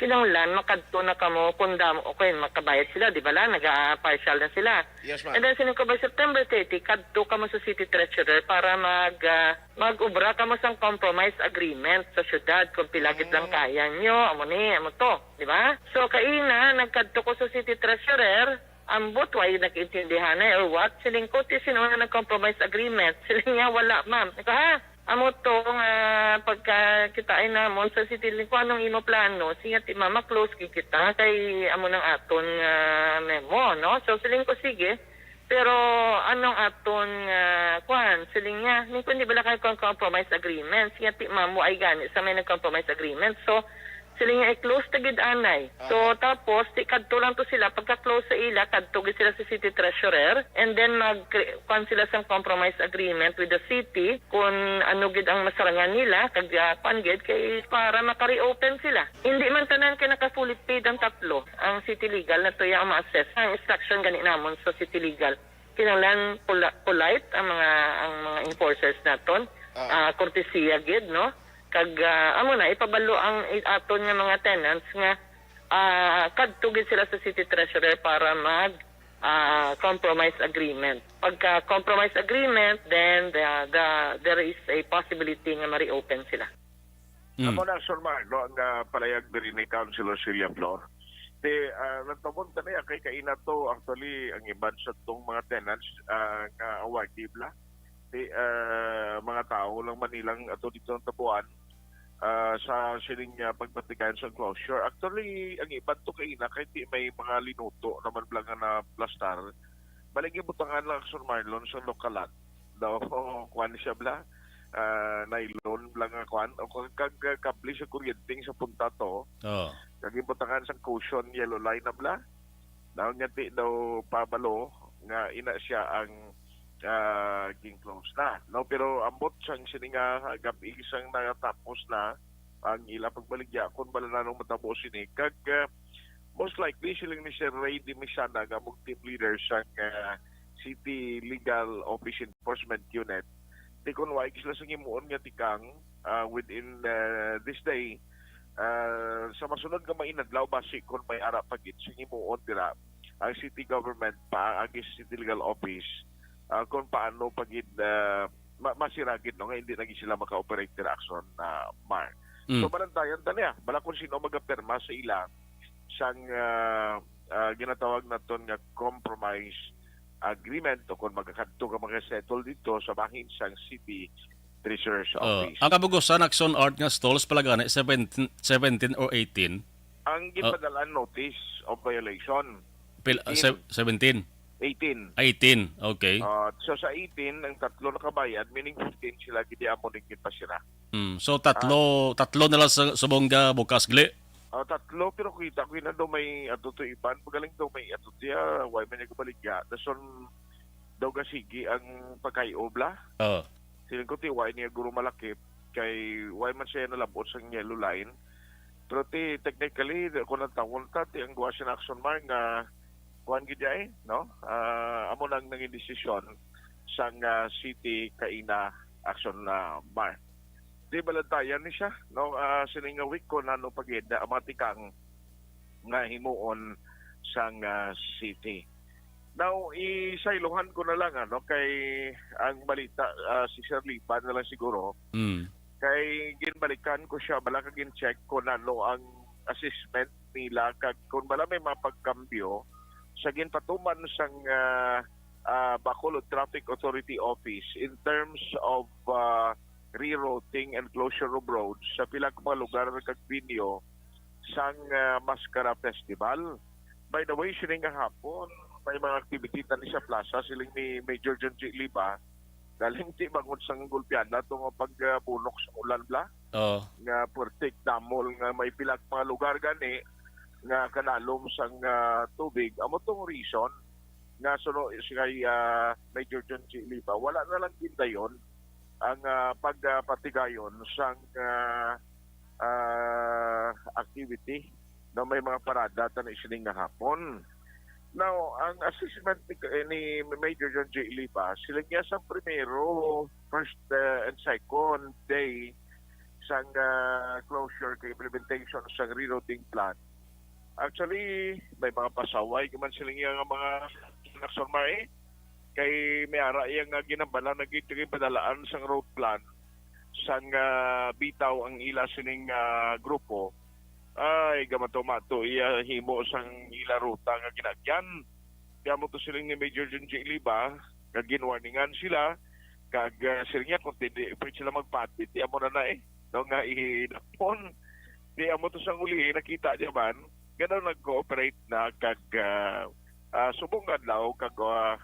kinahanglan makadto na kamo kung damo, okay, makabayad sila, di ba la? Naga-partial na sila. Yes, ma'am. And then, siling ko, by September thirty, kadto kamo sa City Treasurer para mag, ah, mag-ubra kamo sang compromise agreement sa syudad kung pila gid lang Ah. kaya nyo, amo ni, amo to, di ba? So, kaina, nagkadto ko sa City Treasurer, ambot, way nag-intindihanay or what, siling ko, ti sino nga nag-compromise agreement? Siling niya, wala, ma'am. Ako, ha? Amo to nga pagkakitain namon sa City Link, kung anong imo plano, siya ti mama, close gid kita, kay amo nang aton nga memo, no? So, siling ko, sige. Pero anong aton nga, kwan, siling niya, ni kundi bala kay kung compromise agreement, siya ti ma'am, ay gani sa may nag-compromise agreement. So, siling niya, i-close ta gid anay. So, Ah. tapos, ti kadto lang to sila, pagka-close sa ila, kadto gid sila sa City Treasurer, and then mag, kwan sila sang compromise agreement with the city, kung ano gid ang masarangan nila, kag, ah, kwan gid, kay para maka-reopen sila. Hindi man tanan kay naka-fully paid ang tatlo, ang City Legal na to yung ma-assess. Ang instruction gani namon sa City Legal, kinahanglan pula-, polite ang mga, ang mga enforcers naton. Ah. Ah, kortesiya gid, no? Kag, ah, amo na, ipabalo ang i-, aton nga mga tenants nga, ah, kadto gid sila sa City Treasurer para mag, ah, compromise agreement. Pagka compromise agreement, then the, the, there is a possibility nga ma-reopen sila. Mm. Amo na, Sir Mark, no, ang ah, palayag diri ni Councilor Celia Flor. Ti, ah, nagpabunta na kay kaina to, actually, ang iban sa tong mga tenants ah, nga awardee bla. Ti, ah, mga tao lang man nilang ato dito ang tabuan ah, sa sining ah, pagpatigayon sa closure. Actually, ang iban to kaina kay ti may mga linuto naman bla nga na plastar. Bali, gibutangan lang, Sir Marlon, sa lokalat. Daw, kuan siya bla. Ah, nylon bla nga kuan. O kag, kag, ah, kable sa kuryente sa punta to. Oh. Kag gibutangan sa cushion, yellow line na bla. Daw nga ti daw pabalo nga ina siya ang ah, ging-close na, no? Pero ambot sang sini nga gab-i sang natapos na ang ila pagbaligya kung bala nanong matabo sini. Kag ah, most likely siling ni Sir Ray Dimisana nga mong team leader sang ah, City Legal Office Enforcement Unit. Di kon wa sila sang himuon nga tikang ah, within ah, this day, ah, sa masunod nga mga inadlaw, basi kon may ara pa gid sang himuon dira ang city government paagi sa City Legal Office, ah, kung paano pa gid ah, ma- masira gid, no, nga hindi na gid sila maka-operate dira, Action ah, Mark. Mm. So, balantayan ta niya. Bala kung sino magapirma sa ila sang ah, ah, ginatawag naton nga compromise agreement o kung magakadto ka, makasettle dito sa bahin sang City Treasurer's Oh, Office. Ang kabugusan, Action Art, nga stalls pala gani, seventeen, seventeen or eighteen? Ang Ah. gipadalaan notice of violation. Pil-, ah, Eighteen. sev-, seventeen? Eighteen. Ah, eighteen. Okay. Ah, so sa eighteen, ang tatlo nakabayad, meaning fifteen sila gid amo ning ginpasira. Mm. So tatlo, tatlo na lang sa, sa bongga bukas gali. Ah, tatlo, pero kita ko na daw may ato to iban. Pagaling daw may ato tiya, why man niya kabaligya. Dason daw gasigi ang pagkay-ob la. Oo. Siling ko ti, why niya guro malakip? Kay why man siya nalabot sa yellow line? Pero ti, technically, di ko nagtawon ta, ti ang Guasian Action Mar nga kuan gid ay, no? Ah, amo nang nangin desisyon sang, ah, city kaina Action, ah, Mar. Di balantayan ni siya, no? Ah, sining nga week ko nano pagid ang mga tikang nga himuon sang, ah, city. Now, isaylohan ko na lang, ano, kay ang balita, ah, si Sir Liban na lang siguro. Mm. Kay ginbalikan ko siya, bala ka gin-check ko nano ang assessment nila, kag kung bala may mga pagkambyo sa ginpatuman sang, ah, ah, Bacolod Traffic Authority Office in terms of, ah, rerouting and closure of roads sa pila ka mga lugar kag venue sang, ah, Mascara Festival. By the way, sining nga hapon, may mga activity tani sa plaza, siling ni Major John G. Liba, galing ti bangon sang Gulpiana to nga pag, ah, bunok sa ulan bla. Oo. Nga puwertek damol nga may pila ka mga lugar gani nga kanalom sang, ah, tubig. Amo tong reason nga suno si kay, ah, Major John G. Liba, wala na lang gindayon ang, ah, pagpatigayon sang, ah, ah, activity, no, may mga parada tani sining nga hapon. Now, ang assessment ni, ni Major John G. Liba, sila niya sa primero, first, ah, and second day sang, ah, closure kay implementation sang rerouting plan. Actually, may mga pasaway man sila niya nga mga Action Mar, eh. Kay may ara iya nga ginambala na gid kay padalaan sang road plan sang, ah, bitaw ang ila sining, ah, grupo. Ay, gamato-mato iya himo sang ila ruta nga ginagyan. Kaya mo to siling ni Major John G. Liba, nga ginwarningan sila, kag, ah, siling niya, kung hindi, pwede sila magpati, ti amo na na eh. No, nga ihidapon. Di amo to sang uli, nakita niya man, nga daw nag-cooperate na kag, ah, ah, subong adlaw, kag, ah,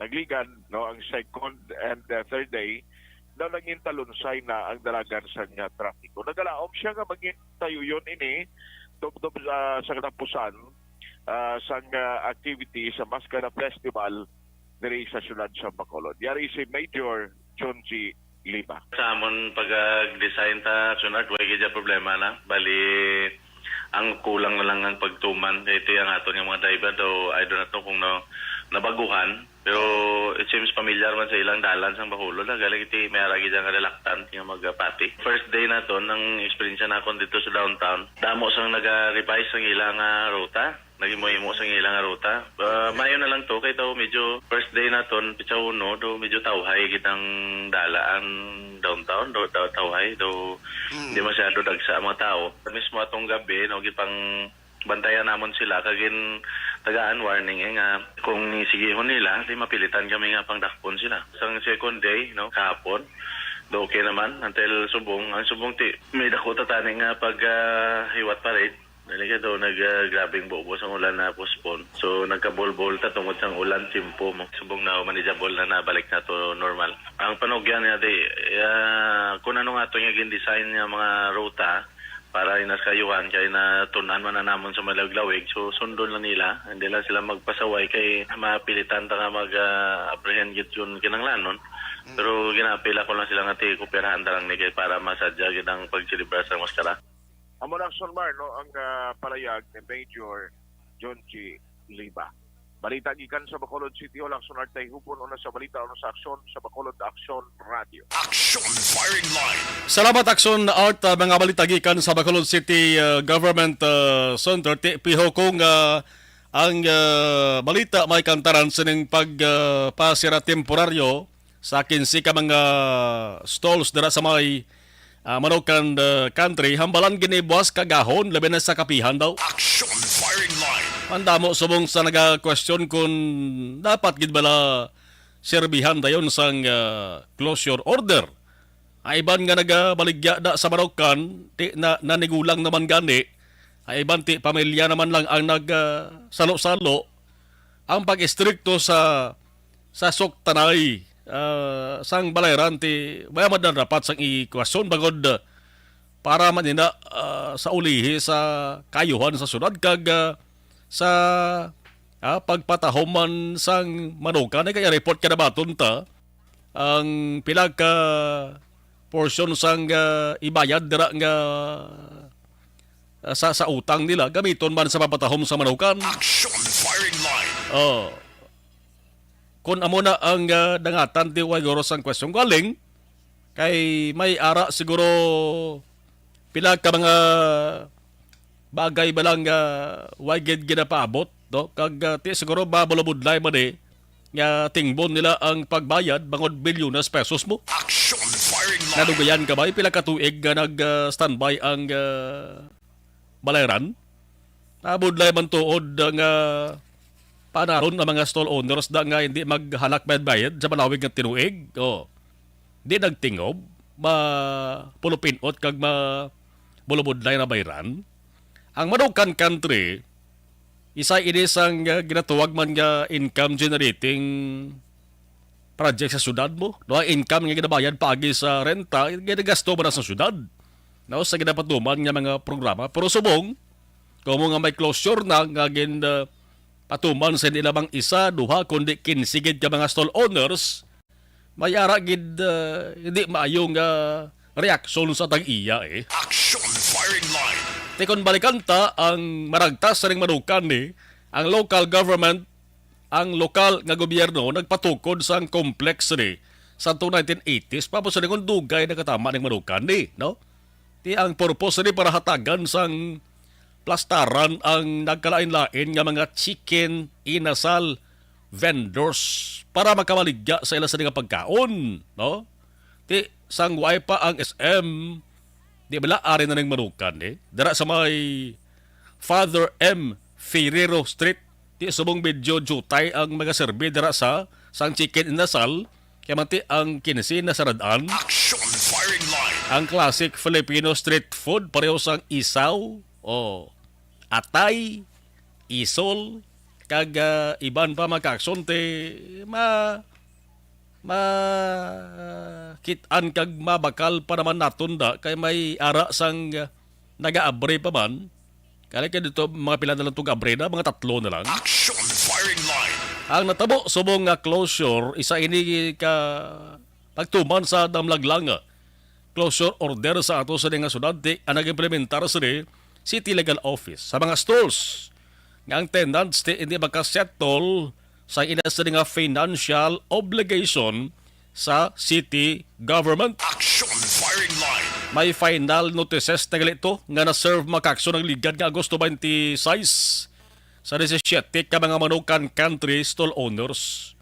nagligan, no, ang second and, ah, third day, daw naging talunsay na ang dalagan sa nga trapiko. Nagalaom siya nga maging tayuyon ini, tubtob, ah, sa katapusan, ah, sang, ah, activity sa Mascara Festival diri sa siyudad sa Bacolod. Yari si Major John G. Liba. Sa amon pag-design ta, Action Art, way gid ya problema na. Bali, ang kulang na lang ang pagtuman. Kay iti ang aton nga mga driver daw, I don't know kung na, nabaguhan. Pero it seems familiar man sa ilang dalan sang Bacolod, ah. Galing iti may ara gid nga reluctant nga magpati. First day naton, ang eksperyensya nakon dito sa downtown, damo sang naga-revise sang ilang, ah, ruta. Naghimo-himo sang ilang ruta. Ah, maayo na lang to, kay daw medyo first day naton, pitsa uno, daw medyo tawhay gid ang dalaan downtown, daw, daw tawhay, daw Mm. di masyado dagsa ang mga tao. Mismo atong gabi, no, gipang bantayan namon sila, kag gin tagaan warning, eh, nga kung sigihon nila, di mapilitan kami nga pangdakpon sila. Sang second day, no, kahapon, do okay naman, until subong. Ang subong ti, may dako ta tani nga pag, ah, hiwat parade. Dali ka daw, nag, ah, grabing bubo sang ulan na postpone. So, nagkabulbol ta tungod sang ulan, tiyempo mo. Subong na manageable na, nabalik na to normal. Ang panugyan niya, di, ah, kung ano nga to nga gin-design nga mga ruta, para inas kayuhan kay natun-an man na namon sa malawig-lawig, so sundon lang nila, hindi lang sila magpasaway kay mapilitan ta nga mag, ah, apprehend gid yun kinanglanon. Mm. Pero ginaapila ko lang sila nga ti kooperahan ta lang ni kay para masadya gid ang pagselebrar sa maskara. Amo na, Action Mar, no, ang, ah, palayag ni Major John G. Liba. Balita gikan sa Bacolod City Hall, Action Art Tayhubon, una sa balita, una sa aksyon, sa Bacolod Action Radio. Action Firing Line. Salamat, Action Art. Ah, mga balita gikan sa Bacolod City, ah, Government, ah, Center. Ti-, piho ko nga ang, ah, balita may kantaran sining pag, ah, pasira temporaryo sa kinse ka mga stalls dira sa may, ah, Manukan, ah, Country, hambalan ginibuas kagahon, labi na sa kapihan daw. Action Firing Line. Ang damo subong sa naga-question kung dapat gid bala serbihan dayon sang, ah, closure order. Ang iban nga nagabaligya da sa Manukan, ti-, na, nanigulang naman gani, Ang iban ti pamilya naman lang ang nag, ah, salo-salo. Ang pag-istrikto sa, sa suktanay, ah, sang balayran ti wala man dapat sang ikwasyon bangod, ah, para man ina, ah, sa ulihi sa kaayuhan sa syudad kag, ah, sa, ah, pagpatahom man sang manukan. Ay kaya report ka na baton ta ang pila ka portion sang, ah, ibayad dira nga, ah, sa, sa utang nila gamiton man sa papatahom sa manukan. Action firing line. Oh. Kung amo na ang, ah, dangatan ti way guro sang question galing kay may ara siguro pila ka mga bagay ba lang nga way gid ginapaabot, no? Kag, ah, ti siguro mabulabudlay man eh nga tingbon nila ang pagbayad bangod bilyones pesos mo. Action firing line. Nadugayan ka ba? Pila ka tuig nga nag, ah, standby ang, ah, balayran? Nabudlay man tuod, ah, nga panaron ang mga stall owners da nga hindi maghalak bayad-bayad sa panawig nga tinuig. Oh. Di nagtingob, mapulupinot kag mabulabudlay na bayran. Ang Manukan Country, isa ini sang, ah, ginatuwag man nga income generating project sa syudad mo. No, ang income nga ginabayad paagi sa renta, ginagasto man sa syudad. No, sa ginapatuman nga mga programa. Pero subong, kamo nga may closure na nga gin, ah, patuman sa hindi lamang isa, duha, kundi kinse gid ka mga stall owners, may ara gid, ah, hindi maayo nga reaksyon sa tag-iya eh. Action firing line. Ti kon balikan ta ang maragtas sa ning manukan ni, ang local government, ang lokal nga gobyerno nagpatukod sang complex ni sa nineteen eighties pa po sa lingon dugay nakatama ning manukan ni, no? Ti ang purpose ni para hatagan sang plastaran ang nagkalain-lain nga mga chicken inasal vendors para makamaligya sa ila sa nga pagkaon, no? Ti sang way pa ang S M, di bala ari na ning manukan eh. Dara sa may Father M Ferrero Street, ti subong medyo jutay ang mga serbi dara sa sang chicken inasal, kaya man ti ang kinse na saradan. Action firing line. Ang classic Filipino street food, pareho sang isaw, o atay, isol, kag, ah, iban pa mga ka-aksyon ti ma-, makit-an kag mabakal pa naman naton da kay may ara sang, ah, nagaabre pa man. Kaya kay dito, mga pila na lang tong abre na, mga tatlo na lang. Action firing line. Ang natabo subong nga closure, isa ini ka pagtuman sa damlaglanga closure order sa ato sa nga syudad, ti ang nag-implementar sini City Legal Office sa mga stores nga ang tenants ti hindi makasettle sa ila sini nga financial obligation sa city government. Action firing line. May final notices na gali to nga na-serve makakso ng ligad nga Agosto twenty-six sa disisiete ka mga Manukan Country stall owners.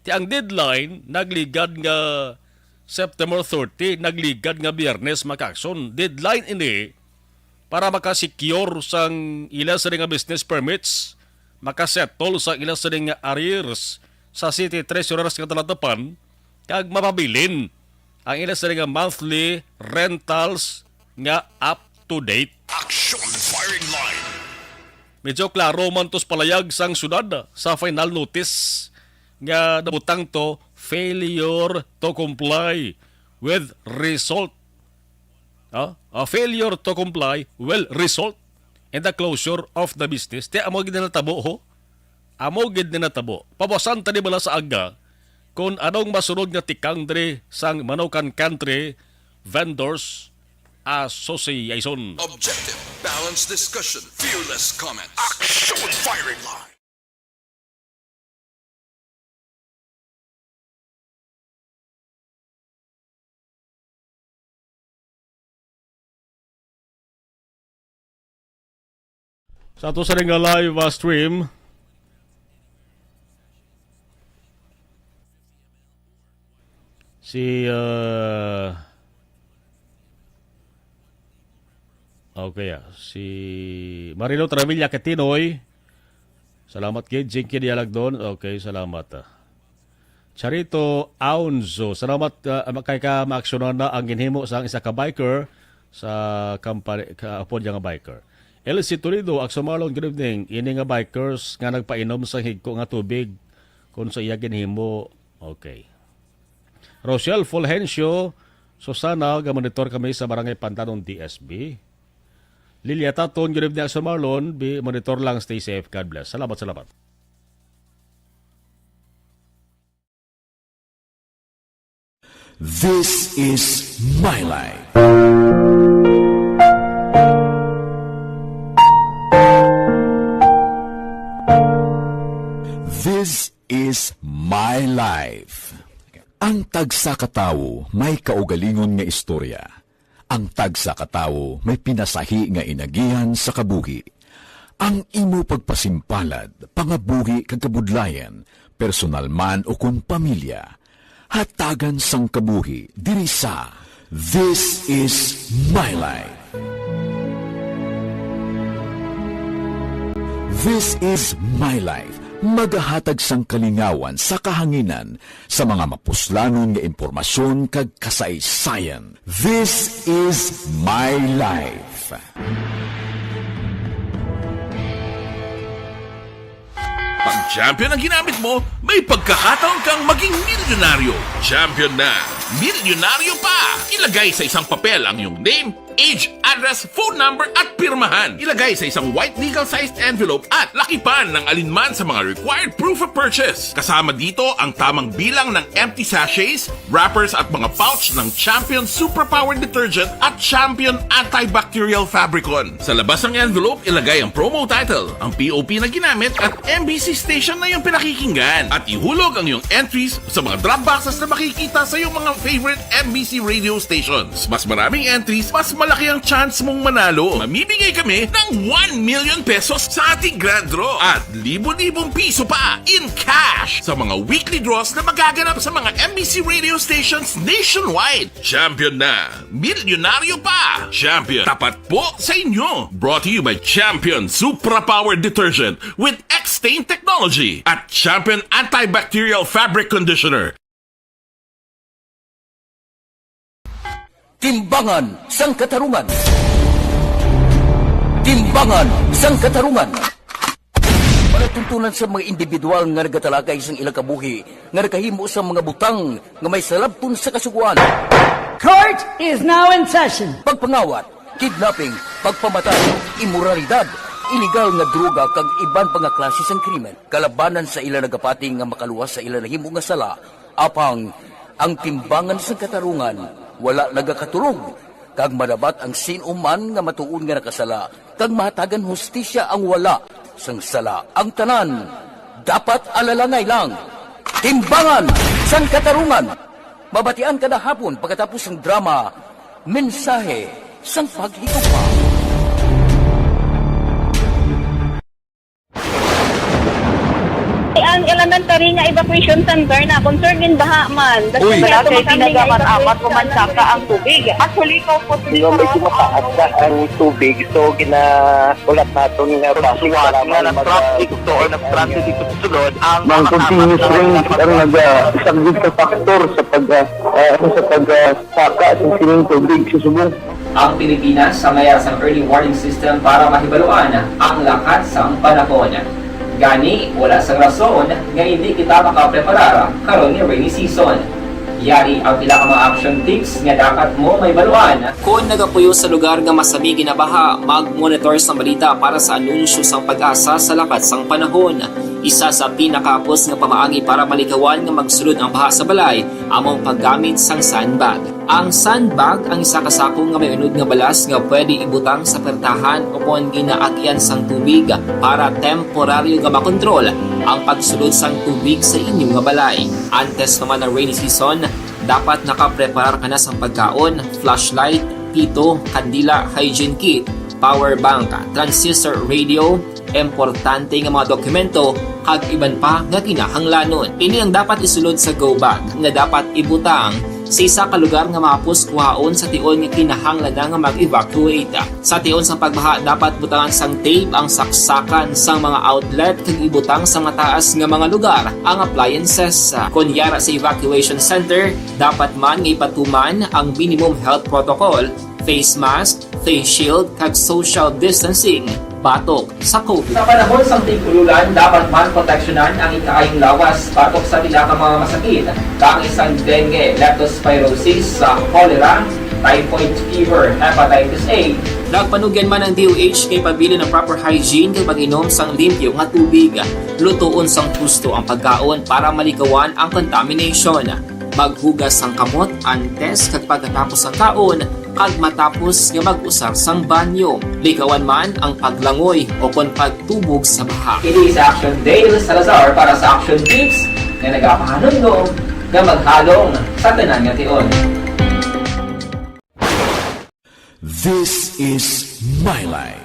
Ti ang deadline nagligad nga September thirty, nagligad nga Biyernes, makakson. Deadline ini para makasecure sang ila sini nga business permits, makasettle sa ila sini nga arrears sa City Treasurers nga talatapan, kag mapabilin ang ila sini nga monthly rentals nga up to date. Action firing line. Medyo klaro man tos palayag sang syudad sa final notice nga nabutang to failure to comply with result. Ah, a failure to comply will result in the closure of the business. Ti amo gid na natabo, ho? Amo gid na natabo. Pabuasan ta ni bala sa aga kung anong masunod nga tikang diri sang Manukan Country Vendors Association. Objective, balanced discussion, fearless comments. Action firing line. Sa ato sa nga live, ah, stream, si, ah, okay, ah, si Marilo Travilla Katinoy. Salamat kay Jinky Dialagdon. Okay, salamat, ah. Charito Aunzo, salamat, ah, kay ka maaksyonan na ang ginhimo sang isa ka biker sa kampani, kaupod niya nga biker. L C Toledo, Axel Marlon, good evening. Ini nga bikers nga nagpainom sa higko nga tubig, kung sa iya ginhimo, okay. Rochelle Fulgencio, Susana, ga-monitor kami sa Barangay Pantanon, D S B. Lilia Taton, good evening, Axel Marlon. Bi-, monitor lang, stay safe. God bless. Salamat, salamat. This is my life. This is my life. Ang tagsa ka tawo may kaugalingon nga istorya. Ang tagsa ka tawo may pinasahi nga inagihan sa kabuhi. Ang imo pagpasimpalad, pangabuhi kag kabudlayan, personal man o kon pamilya, hatagan sang kabuhi diri sa This Is My Life. This Is My Life, magahatag sang kalingawan sa kahanginan sa mga mapuslanon nga impormasyon kag kasaysayan. This Is My Life. Pag champion ang ginamit mo, may pagkakataon kang maging milyonaryo. Champion na, milyonaryo pa! Ilagay sa isang papel ang iyong name, age, address, phone number, at pirmahan. Ilagay sa isang white legal-sized envelope at lakipan ng alinman sa mga required proof of purchase. Kasama dito ang tamang bilang ng empty sachets, wrappers, at mga pouch ng Champion Superpower Detergent at Champion Antibacterial Fabricon. Sa labas ng envelope, ilagay ang promo title, ang P O P na ginamit, at M B C station na iyong pinakikinggan. At ihulog ang iyong entries sa mga drop boxes na makikita sa iyong mga favorite M B C radio stations. Mas maraming entries, mas malaki ang chance mong manalo. Mamimigay kami ng one million pesos sa ating grand draw at libo-libong piso pa in cash sa mga weekly draws na magaganap sa mga M B C radio stations nationwide. Champion na! Milyonaryo pa! Champion, tapat po sa inyo! Brought to you by Champion Supra Power Detergent with X-Stain Technology at Champion Antibacterial Fabric Conditioner. Timbangan sang Katarungan. Timbangan sang Katarungan. Palatuntunan sa mga individual nga nagatalakay sang ilang kabuhi nga nakahimo sa mga butang nga may salabton sa Kasugoan. Court is now in session. Pagpangawat, kidnapping, pagpamatay, imoralidad, iligal nga droga kag iban pa nga klase sang krimen kalabanan sa ila nagapati nga makaluwas sa ila nahimo nga sala. Apang ang timbangan sang katarungan wala nagakatulog, kag madabat ang sin-o man nga matuod nga nakasala, kag mahatagan hustisya ang wala sang sala. Ang tanan dapat alalangay lang. Timbangan sang Katarungan, mabatian kada hapon pagkatapos sang drama Mensahe sang Paghigugma. Ang elementary nga evacuation center na concerned din baha man. Uy. Wala kay tinaga man amat o mansaka ang tubig. Actually, ikaw po, di ba, may tumataas na ang tubig, so ginaulat naton nga basi nga nag-traffic to or nag-transit dito sa sulod ang mga continuous rain ang nag-, ah, isang good factor sa pag, ah, ah, sa pag, ah, saka sa sining tubig sa subong. Ang Pilipinas sa mayar sang early warning system para mahibaluan ang lakat sang panahon. Gani, wala sang rason nga hindi kita makapreparar karon nga rainy season. Yari ang pila ka mga action tips nga dapat mo mahibaluan. Kon nagapuyo sa lugar nga masami ginabaha, mag-monitor sa balita para sa anunsyo sang PAGASA sa lakat sang panahon. Isa sa pinakahapos nga pamaagi para malikawan nga magsulod ang baha sa balay amo ang paggamit sang sandbag. Ang sandbag ang isa ka sako nga may unod nga balas nga pwede ibutang sa pertahan o kon ginaagian sang tubig para temporaryo nga makontrol ang pagsulod sang tubig sa inyo nga balay. Antes pa man ang rainy season, dapat nakapreparar ka na sang pagkaon, flashlight, pito, kandila, hygiene kit, power bank, transistor radio, importante nga mga dokumento, kag iban pa nga kinahanglanon. Ini ang dapat isulod sa go bag nga dapat ibutang sa isa ka lugar nga mahapos kuhaon sa tion nga kinahanglan na nga mag-evacuate. Sa tion sang pagbaha, dapat butangan sang tape ang saksakan sang mga outlet kag ibutang sa mataas nga mga lugar ang appliances. Kon yara sa evacuation center, dapat man nga ipatuman ang minimum health protocol, face mask, face shield, kag social distancing batok sa COVID. Sa panahon sang tig-ululan, dapat man proteksyonan ang ikaayong lawas batok sa pila ka mga masakit, kaangay sang dengue, leptospirosis, sa cholera, typhoid fever, hepatitis A. Nagpanugyan man ang D O H nga ipabilin ang proper hygiene kag pag-inom sang limpyo nga tubig. Lutoon sang husto ang pagkaon para malikawan ang contamination. Maghugas sang kamot antes kag pagkatapos sang kaon, kag matapos nga mag-usar sang banyo. Likawan man ang paglangoy o kon pagtubog sa baha. Ini si Action Dale Salazar para sa Action Tips nga nagapahanumdom nga maghalong sa tanan nga tion. This is my life.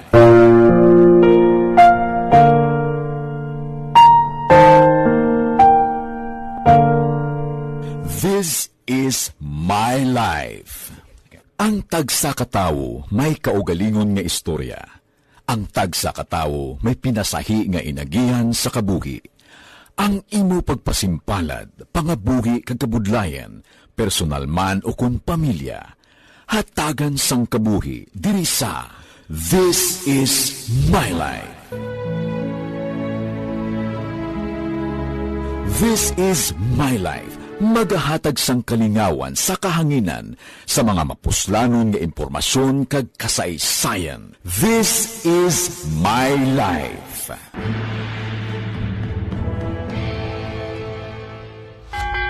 This is my life. Ang tagsa ka tawo may kaugalingon nga istorya. Ang tagsa ka tawo may pinasahi nga inagihan sa kabuhi. Ang imo pagpasimpalad, pangabuhi kag kabudlayan, personal man o kon pamilya, hatagan sang kabuhi diri sa This Is My Life. This Is My Life, magahatag sang kalingawan sa kahanginan sa mga mapuslanon nga impormasyon kag kasaysayan. This is my life.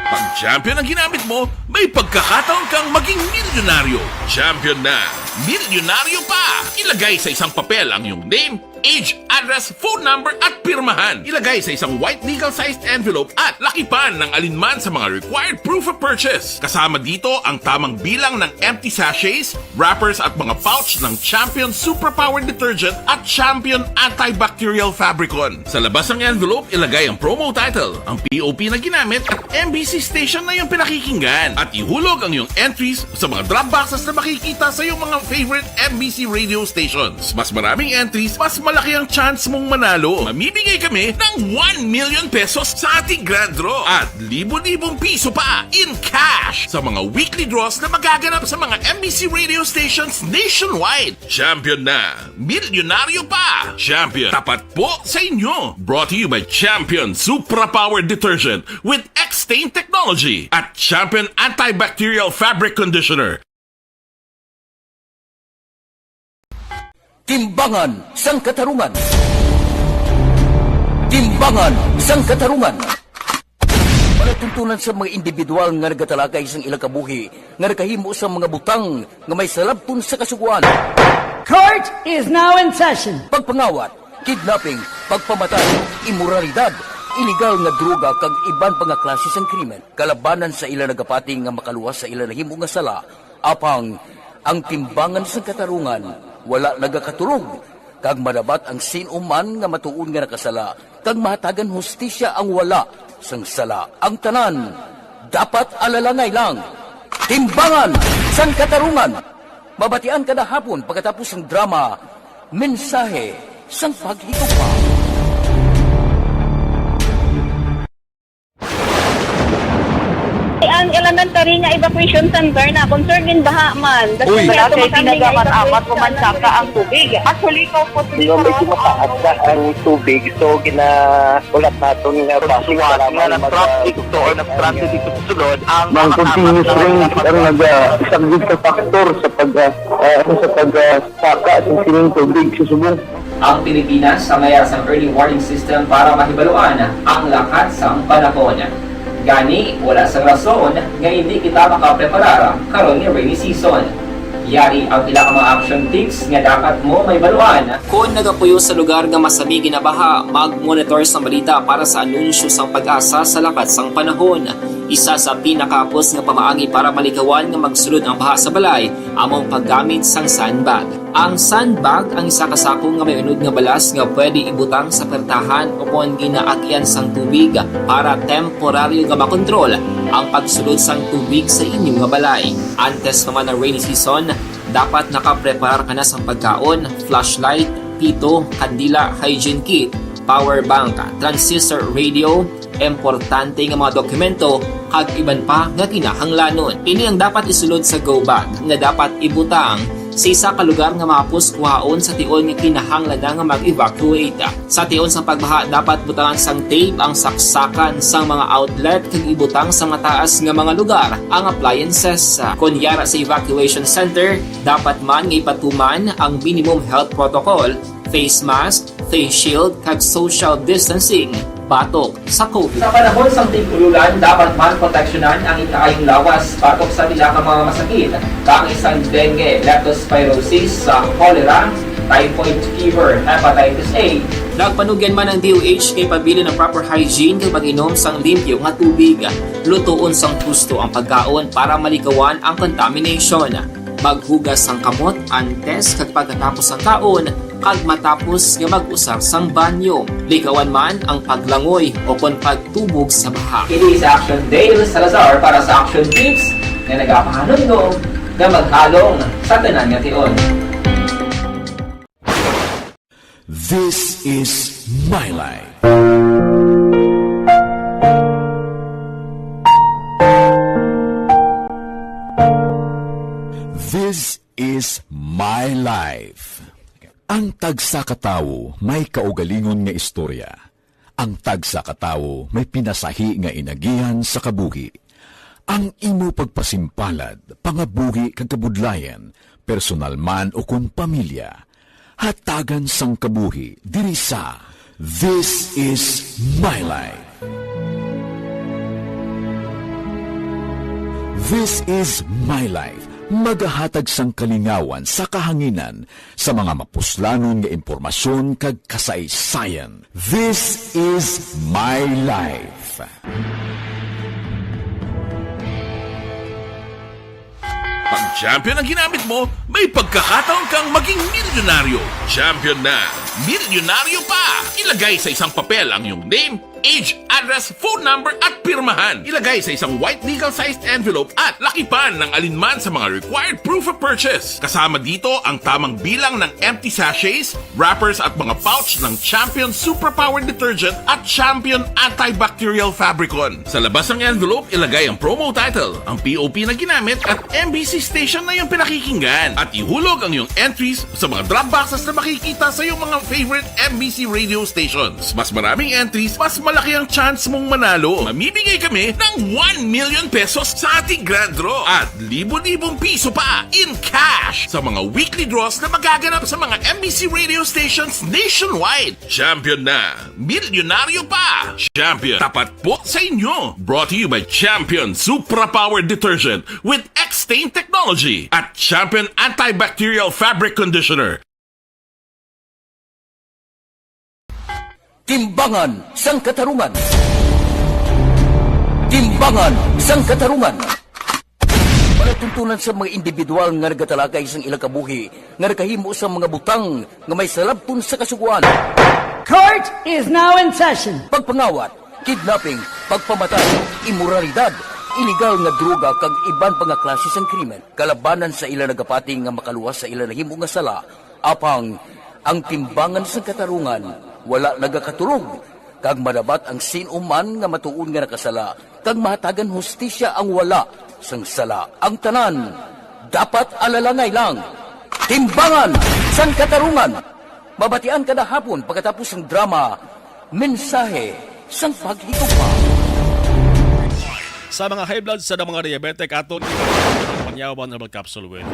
Pag champion ang ginamit mo, may pagkakataon kang maging milyonaryo. Champion na, milyonaryo pa! Ilagay sa isang papel ang iyong name, age, address, phone number, at pirmahan. Ilagay sa isang white legal-sized envelope at lakipan ng alinman sa mga required proof of purchase. Kasama dito ang tamang bilang ng empty sachets, wrappers at mga pouch ng Champion Superpower Detergent at Champion Antibacterial Fabricon. Sa labas ng envelope, ilagay ang promo title, ang P O P na ginamit at M B C station na iyong pinakikinggan. At ihulog ang iyong entries sa mga drop boxes na makikita sa iyong mga favorite M B C radio stations. Mas maraming entries, mas malaki ang chance mong manalo. Mamimigay kami ng one million pesos sa ating grand draw at libo-libong piso pa in cash sa mga weekly draws na magaganap sa mga M B C radio stations nationwide. Champion na! Milyonaryo pa! Champion, tapat po sa inyo! Brought to you by Champion Supra Power Detergent with X-Stain Technology at Champion Antibacterial Fabric Conditioner. Timbangan sang Katarungan. Timbangan sang Katarungan. Palatuntunan sa mga individual nga nagatalakay sang ilang kabuhi nga nakahimo sa mga butang nga may salabton sa Kasugoan. Court is now in session. Pagpangawat, kidnapping, pagpamatay, imoralidad, iligal nga droga kag iban pa nga klase sang krimen kalabanan sa ila nagapati nga makaluwas sa ila nahimo nga sala. Apang ang timbangan sang katarungan wala nagakatulog, kag madabat ang sin-o man nga matuod nga nakasala, kag mahatagan hustisya ang wala sang sala. Ang tanan dapat alalangay lang. Timbangan sang Katarungan, mabatian kada hapon pagkatapos sang drama Mensahe sang Paghigugma. Ang elementary nga evacuation center na concerned din baha man. Uy, wala kay tinaga man amat mo man saka ang tubig. Actually, ikaw po, Di ba, medyo mataas na ang tubig, so ginaulat naton nga bus nga nag-traffic to or nag-transit dito sa sulod ang mga continuous rain ang nag-, ah, isang good factor sa pag, ah, ah, sa pag, ah, saka sa sining tubig sa subong. Ang Pilipinas ang mayar sang early warning system para mahibaluan ang lakat sang panahon. Gani, wala sang rason nga hindi kita makapreparar karon nga rainy season. Yari ang pila ka mga action tips nga dapat mo mahibaluan. Kon nagapuyo sa lugar nga masami ginabaha, mag-monitor sang balita para sa anunsyo sang PAGASA sa lakat sang panahon. Isa sa pinakahapos nga pamaagi para malikawan nga magsulod ang baha sa balay amo ang paggamit sang sandbag. Ang sandbag ang isa ka sako nga may unod nga balas nga pwede ibutang sa pertahan ukon ginaagian sang tubig para temporaryo nga makontrol ang pagsulod sang tubig sa inyo nga balay. Antes pa man ang rainy season, dapat nakapreparar ka na sang pagkaon, flashlight, pito, kandila, hygiene kit, power bank, transistor radio, importante nga mga dokumento, kag iban pa nga kinahanglanon. Ini ang dapat isulod sa go bag nga dapat ibutang Sa isa ka lugar nga mahapos kuhaon sa tion nga kinahanglan na nga mag-evacuate. Sa tion sang pagbaha, dapat butangan sang tape ang saksakan sang mga outlet kag ibutang sa mataas nga mga lugar ang appliances. Kon yara sa evacuation center, dapat man nga ipatuman ang minimum health protocol, face mask, face shield, kag social distancing batok sa COVID. Sa panahon sang tig-ulolan, dapat man proteksyonan ang ikaayong lawas batok sa pila ka mga masakit, kaangay sang dengue, leptospirosis, sa cholera, typhoid fever, hepatitis A. Nagpanugyan man ang D O H kay pabilin ang proper hygiene kag pag-inom sang limpyo nga tubig. Lutoon sang husto ang pagkaon para malikawan ang contamination. Maghugas sang kamot antes kag pagkatapos sang kaon, kag matapos nga mag-usar sang banyo. Likawan man ang paglangoy o kon pagtubog sa baha. Ini si Action Dale Salazar para sa Action Tips nga nagapahanumdom nga maghalong sa tanan nga tion. This is my life. This is my life. Ang tagsa ka tawo may kaugalingon nga istorya. Ang tagsa ka tawo may pinasahi nga inagihan sa kabuhi. Ang imo pagpasimpalad, pangabuhi kag kabudlayan, personal man o kon pamilya, hatagan sang kabuhi diri sa This Is My Life. This Is My Life, magahatag sang kalingawan sa kahanginan sa mga mapuslanon nga impormasyon kag kasaysayan. This Is My Life. Pag champion ang ginamit mo, may pagkakataon kang maging milyonaryo. Champion na, milyonaryo pa! Ilagay sa isang papel ang iyong name, age, address, phone number, at pirmahan. Ilagay sa isang white legal-sized envelope at lakipan ng alinman sa mga required proof of purchase. Kasama dito ang tamang bilang ng empty sachets, wrappers at mga pouch ng Champion Superpower Detergent at Champion Antibacterial Fabricon. Sa labas ng envelope, ilagay ang promo title, ang P O P na ginamit at M B C station na iyong pinakikinggan. At ihulog ang iyong entries sa mga drop boxes na makikita sa iyong mga favorite M B C radio stations. Mas maraming entries, mas malaki ang chance mong manalo. Mamimigay kami ng one million pesos sa ating grand draw at libo-libong piso pa in cash sa mga weekly draws na magaganap sa mga M B C radio stations nationwide. Champion na! Milyonaryo pa! Champion, tapat po sa inyo! Brought to you by Champion Supra Power Detergent with X-Stain Technology at Champion Antibacterial Fabric Conditioner. Timbangan sang Katarungan. Timbangan sang Katarungan. Palatuntunan sa mga individual nga nagatalakay sang ilang kabuhi nga nakahimo sa mga butang nga may salabton sa Kasugoan. Court is now in session. Pagpangawat, kidnapping, pagpamatay, imoralidad, iligal nga droga kag iban pa nga klase sang krimen kalabanan sa ila nagapati nga makaluwas sa ila nahimo nga sala. Apang ang timbangan sang katarungan wala nagakatulog, kag madabat ang sin-o man nga matuod nga nakasala, kag mahatagan hustisya ang wala sang sala. Ang tanan dapat alalangay lang. Timbangan sang Katarungan, mabatian kada hapon pagkatapos sang drama Mensahe sang Paghigugma. Sa mga high blood, sa mga diabetic, aton pangyawan herbal capsule with.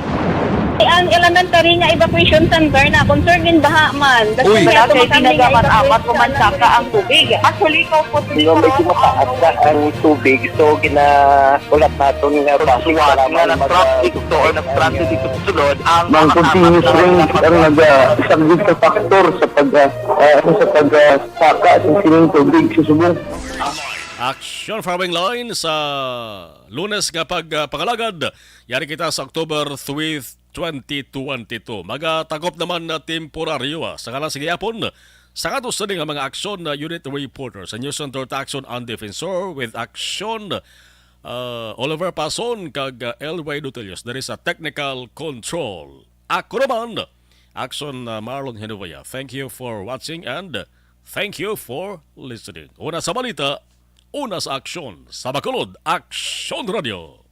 Ang elementary nga evacuation center na concern in baha man. Uy. Wala kay tinaga man, amat ko man saka ang tubig. Actually, ko po. Di ba, medyo mataas na ang tubig, so ginaulat naton nga traffic para nga mag-, nag-traffic to or nag-transit dito sa sulod ang mga continuous rain ang nag-, ah, isa gid ka factor sa pag, ah, ah, ano, sa pag, ah, saka sa sining tubig sa subong. Action firing line sa Lunes nga pag, ah, pangalagad. Yari kita sa October three, twenty twenty-two. Magatakop naman na temporaryo, ah, sa ngalan sa gihapon sa aton sini nga mga aksyon na unit reporter sa News Center Action ang Defensor with Action, ah, Oliver Pason kag, ah, Elway Dutilius diri sa Technical Control. Ako naman, Action, ah, Marlon Hinuwaya. Thank you for watching and thank you for listening. Una sa balita, una sa aksyon, sa Bacolod, Aksyon Radio.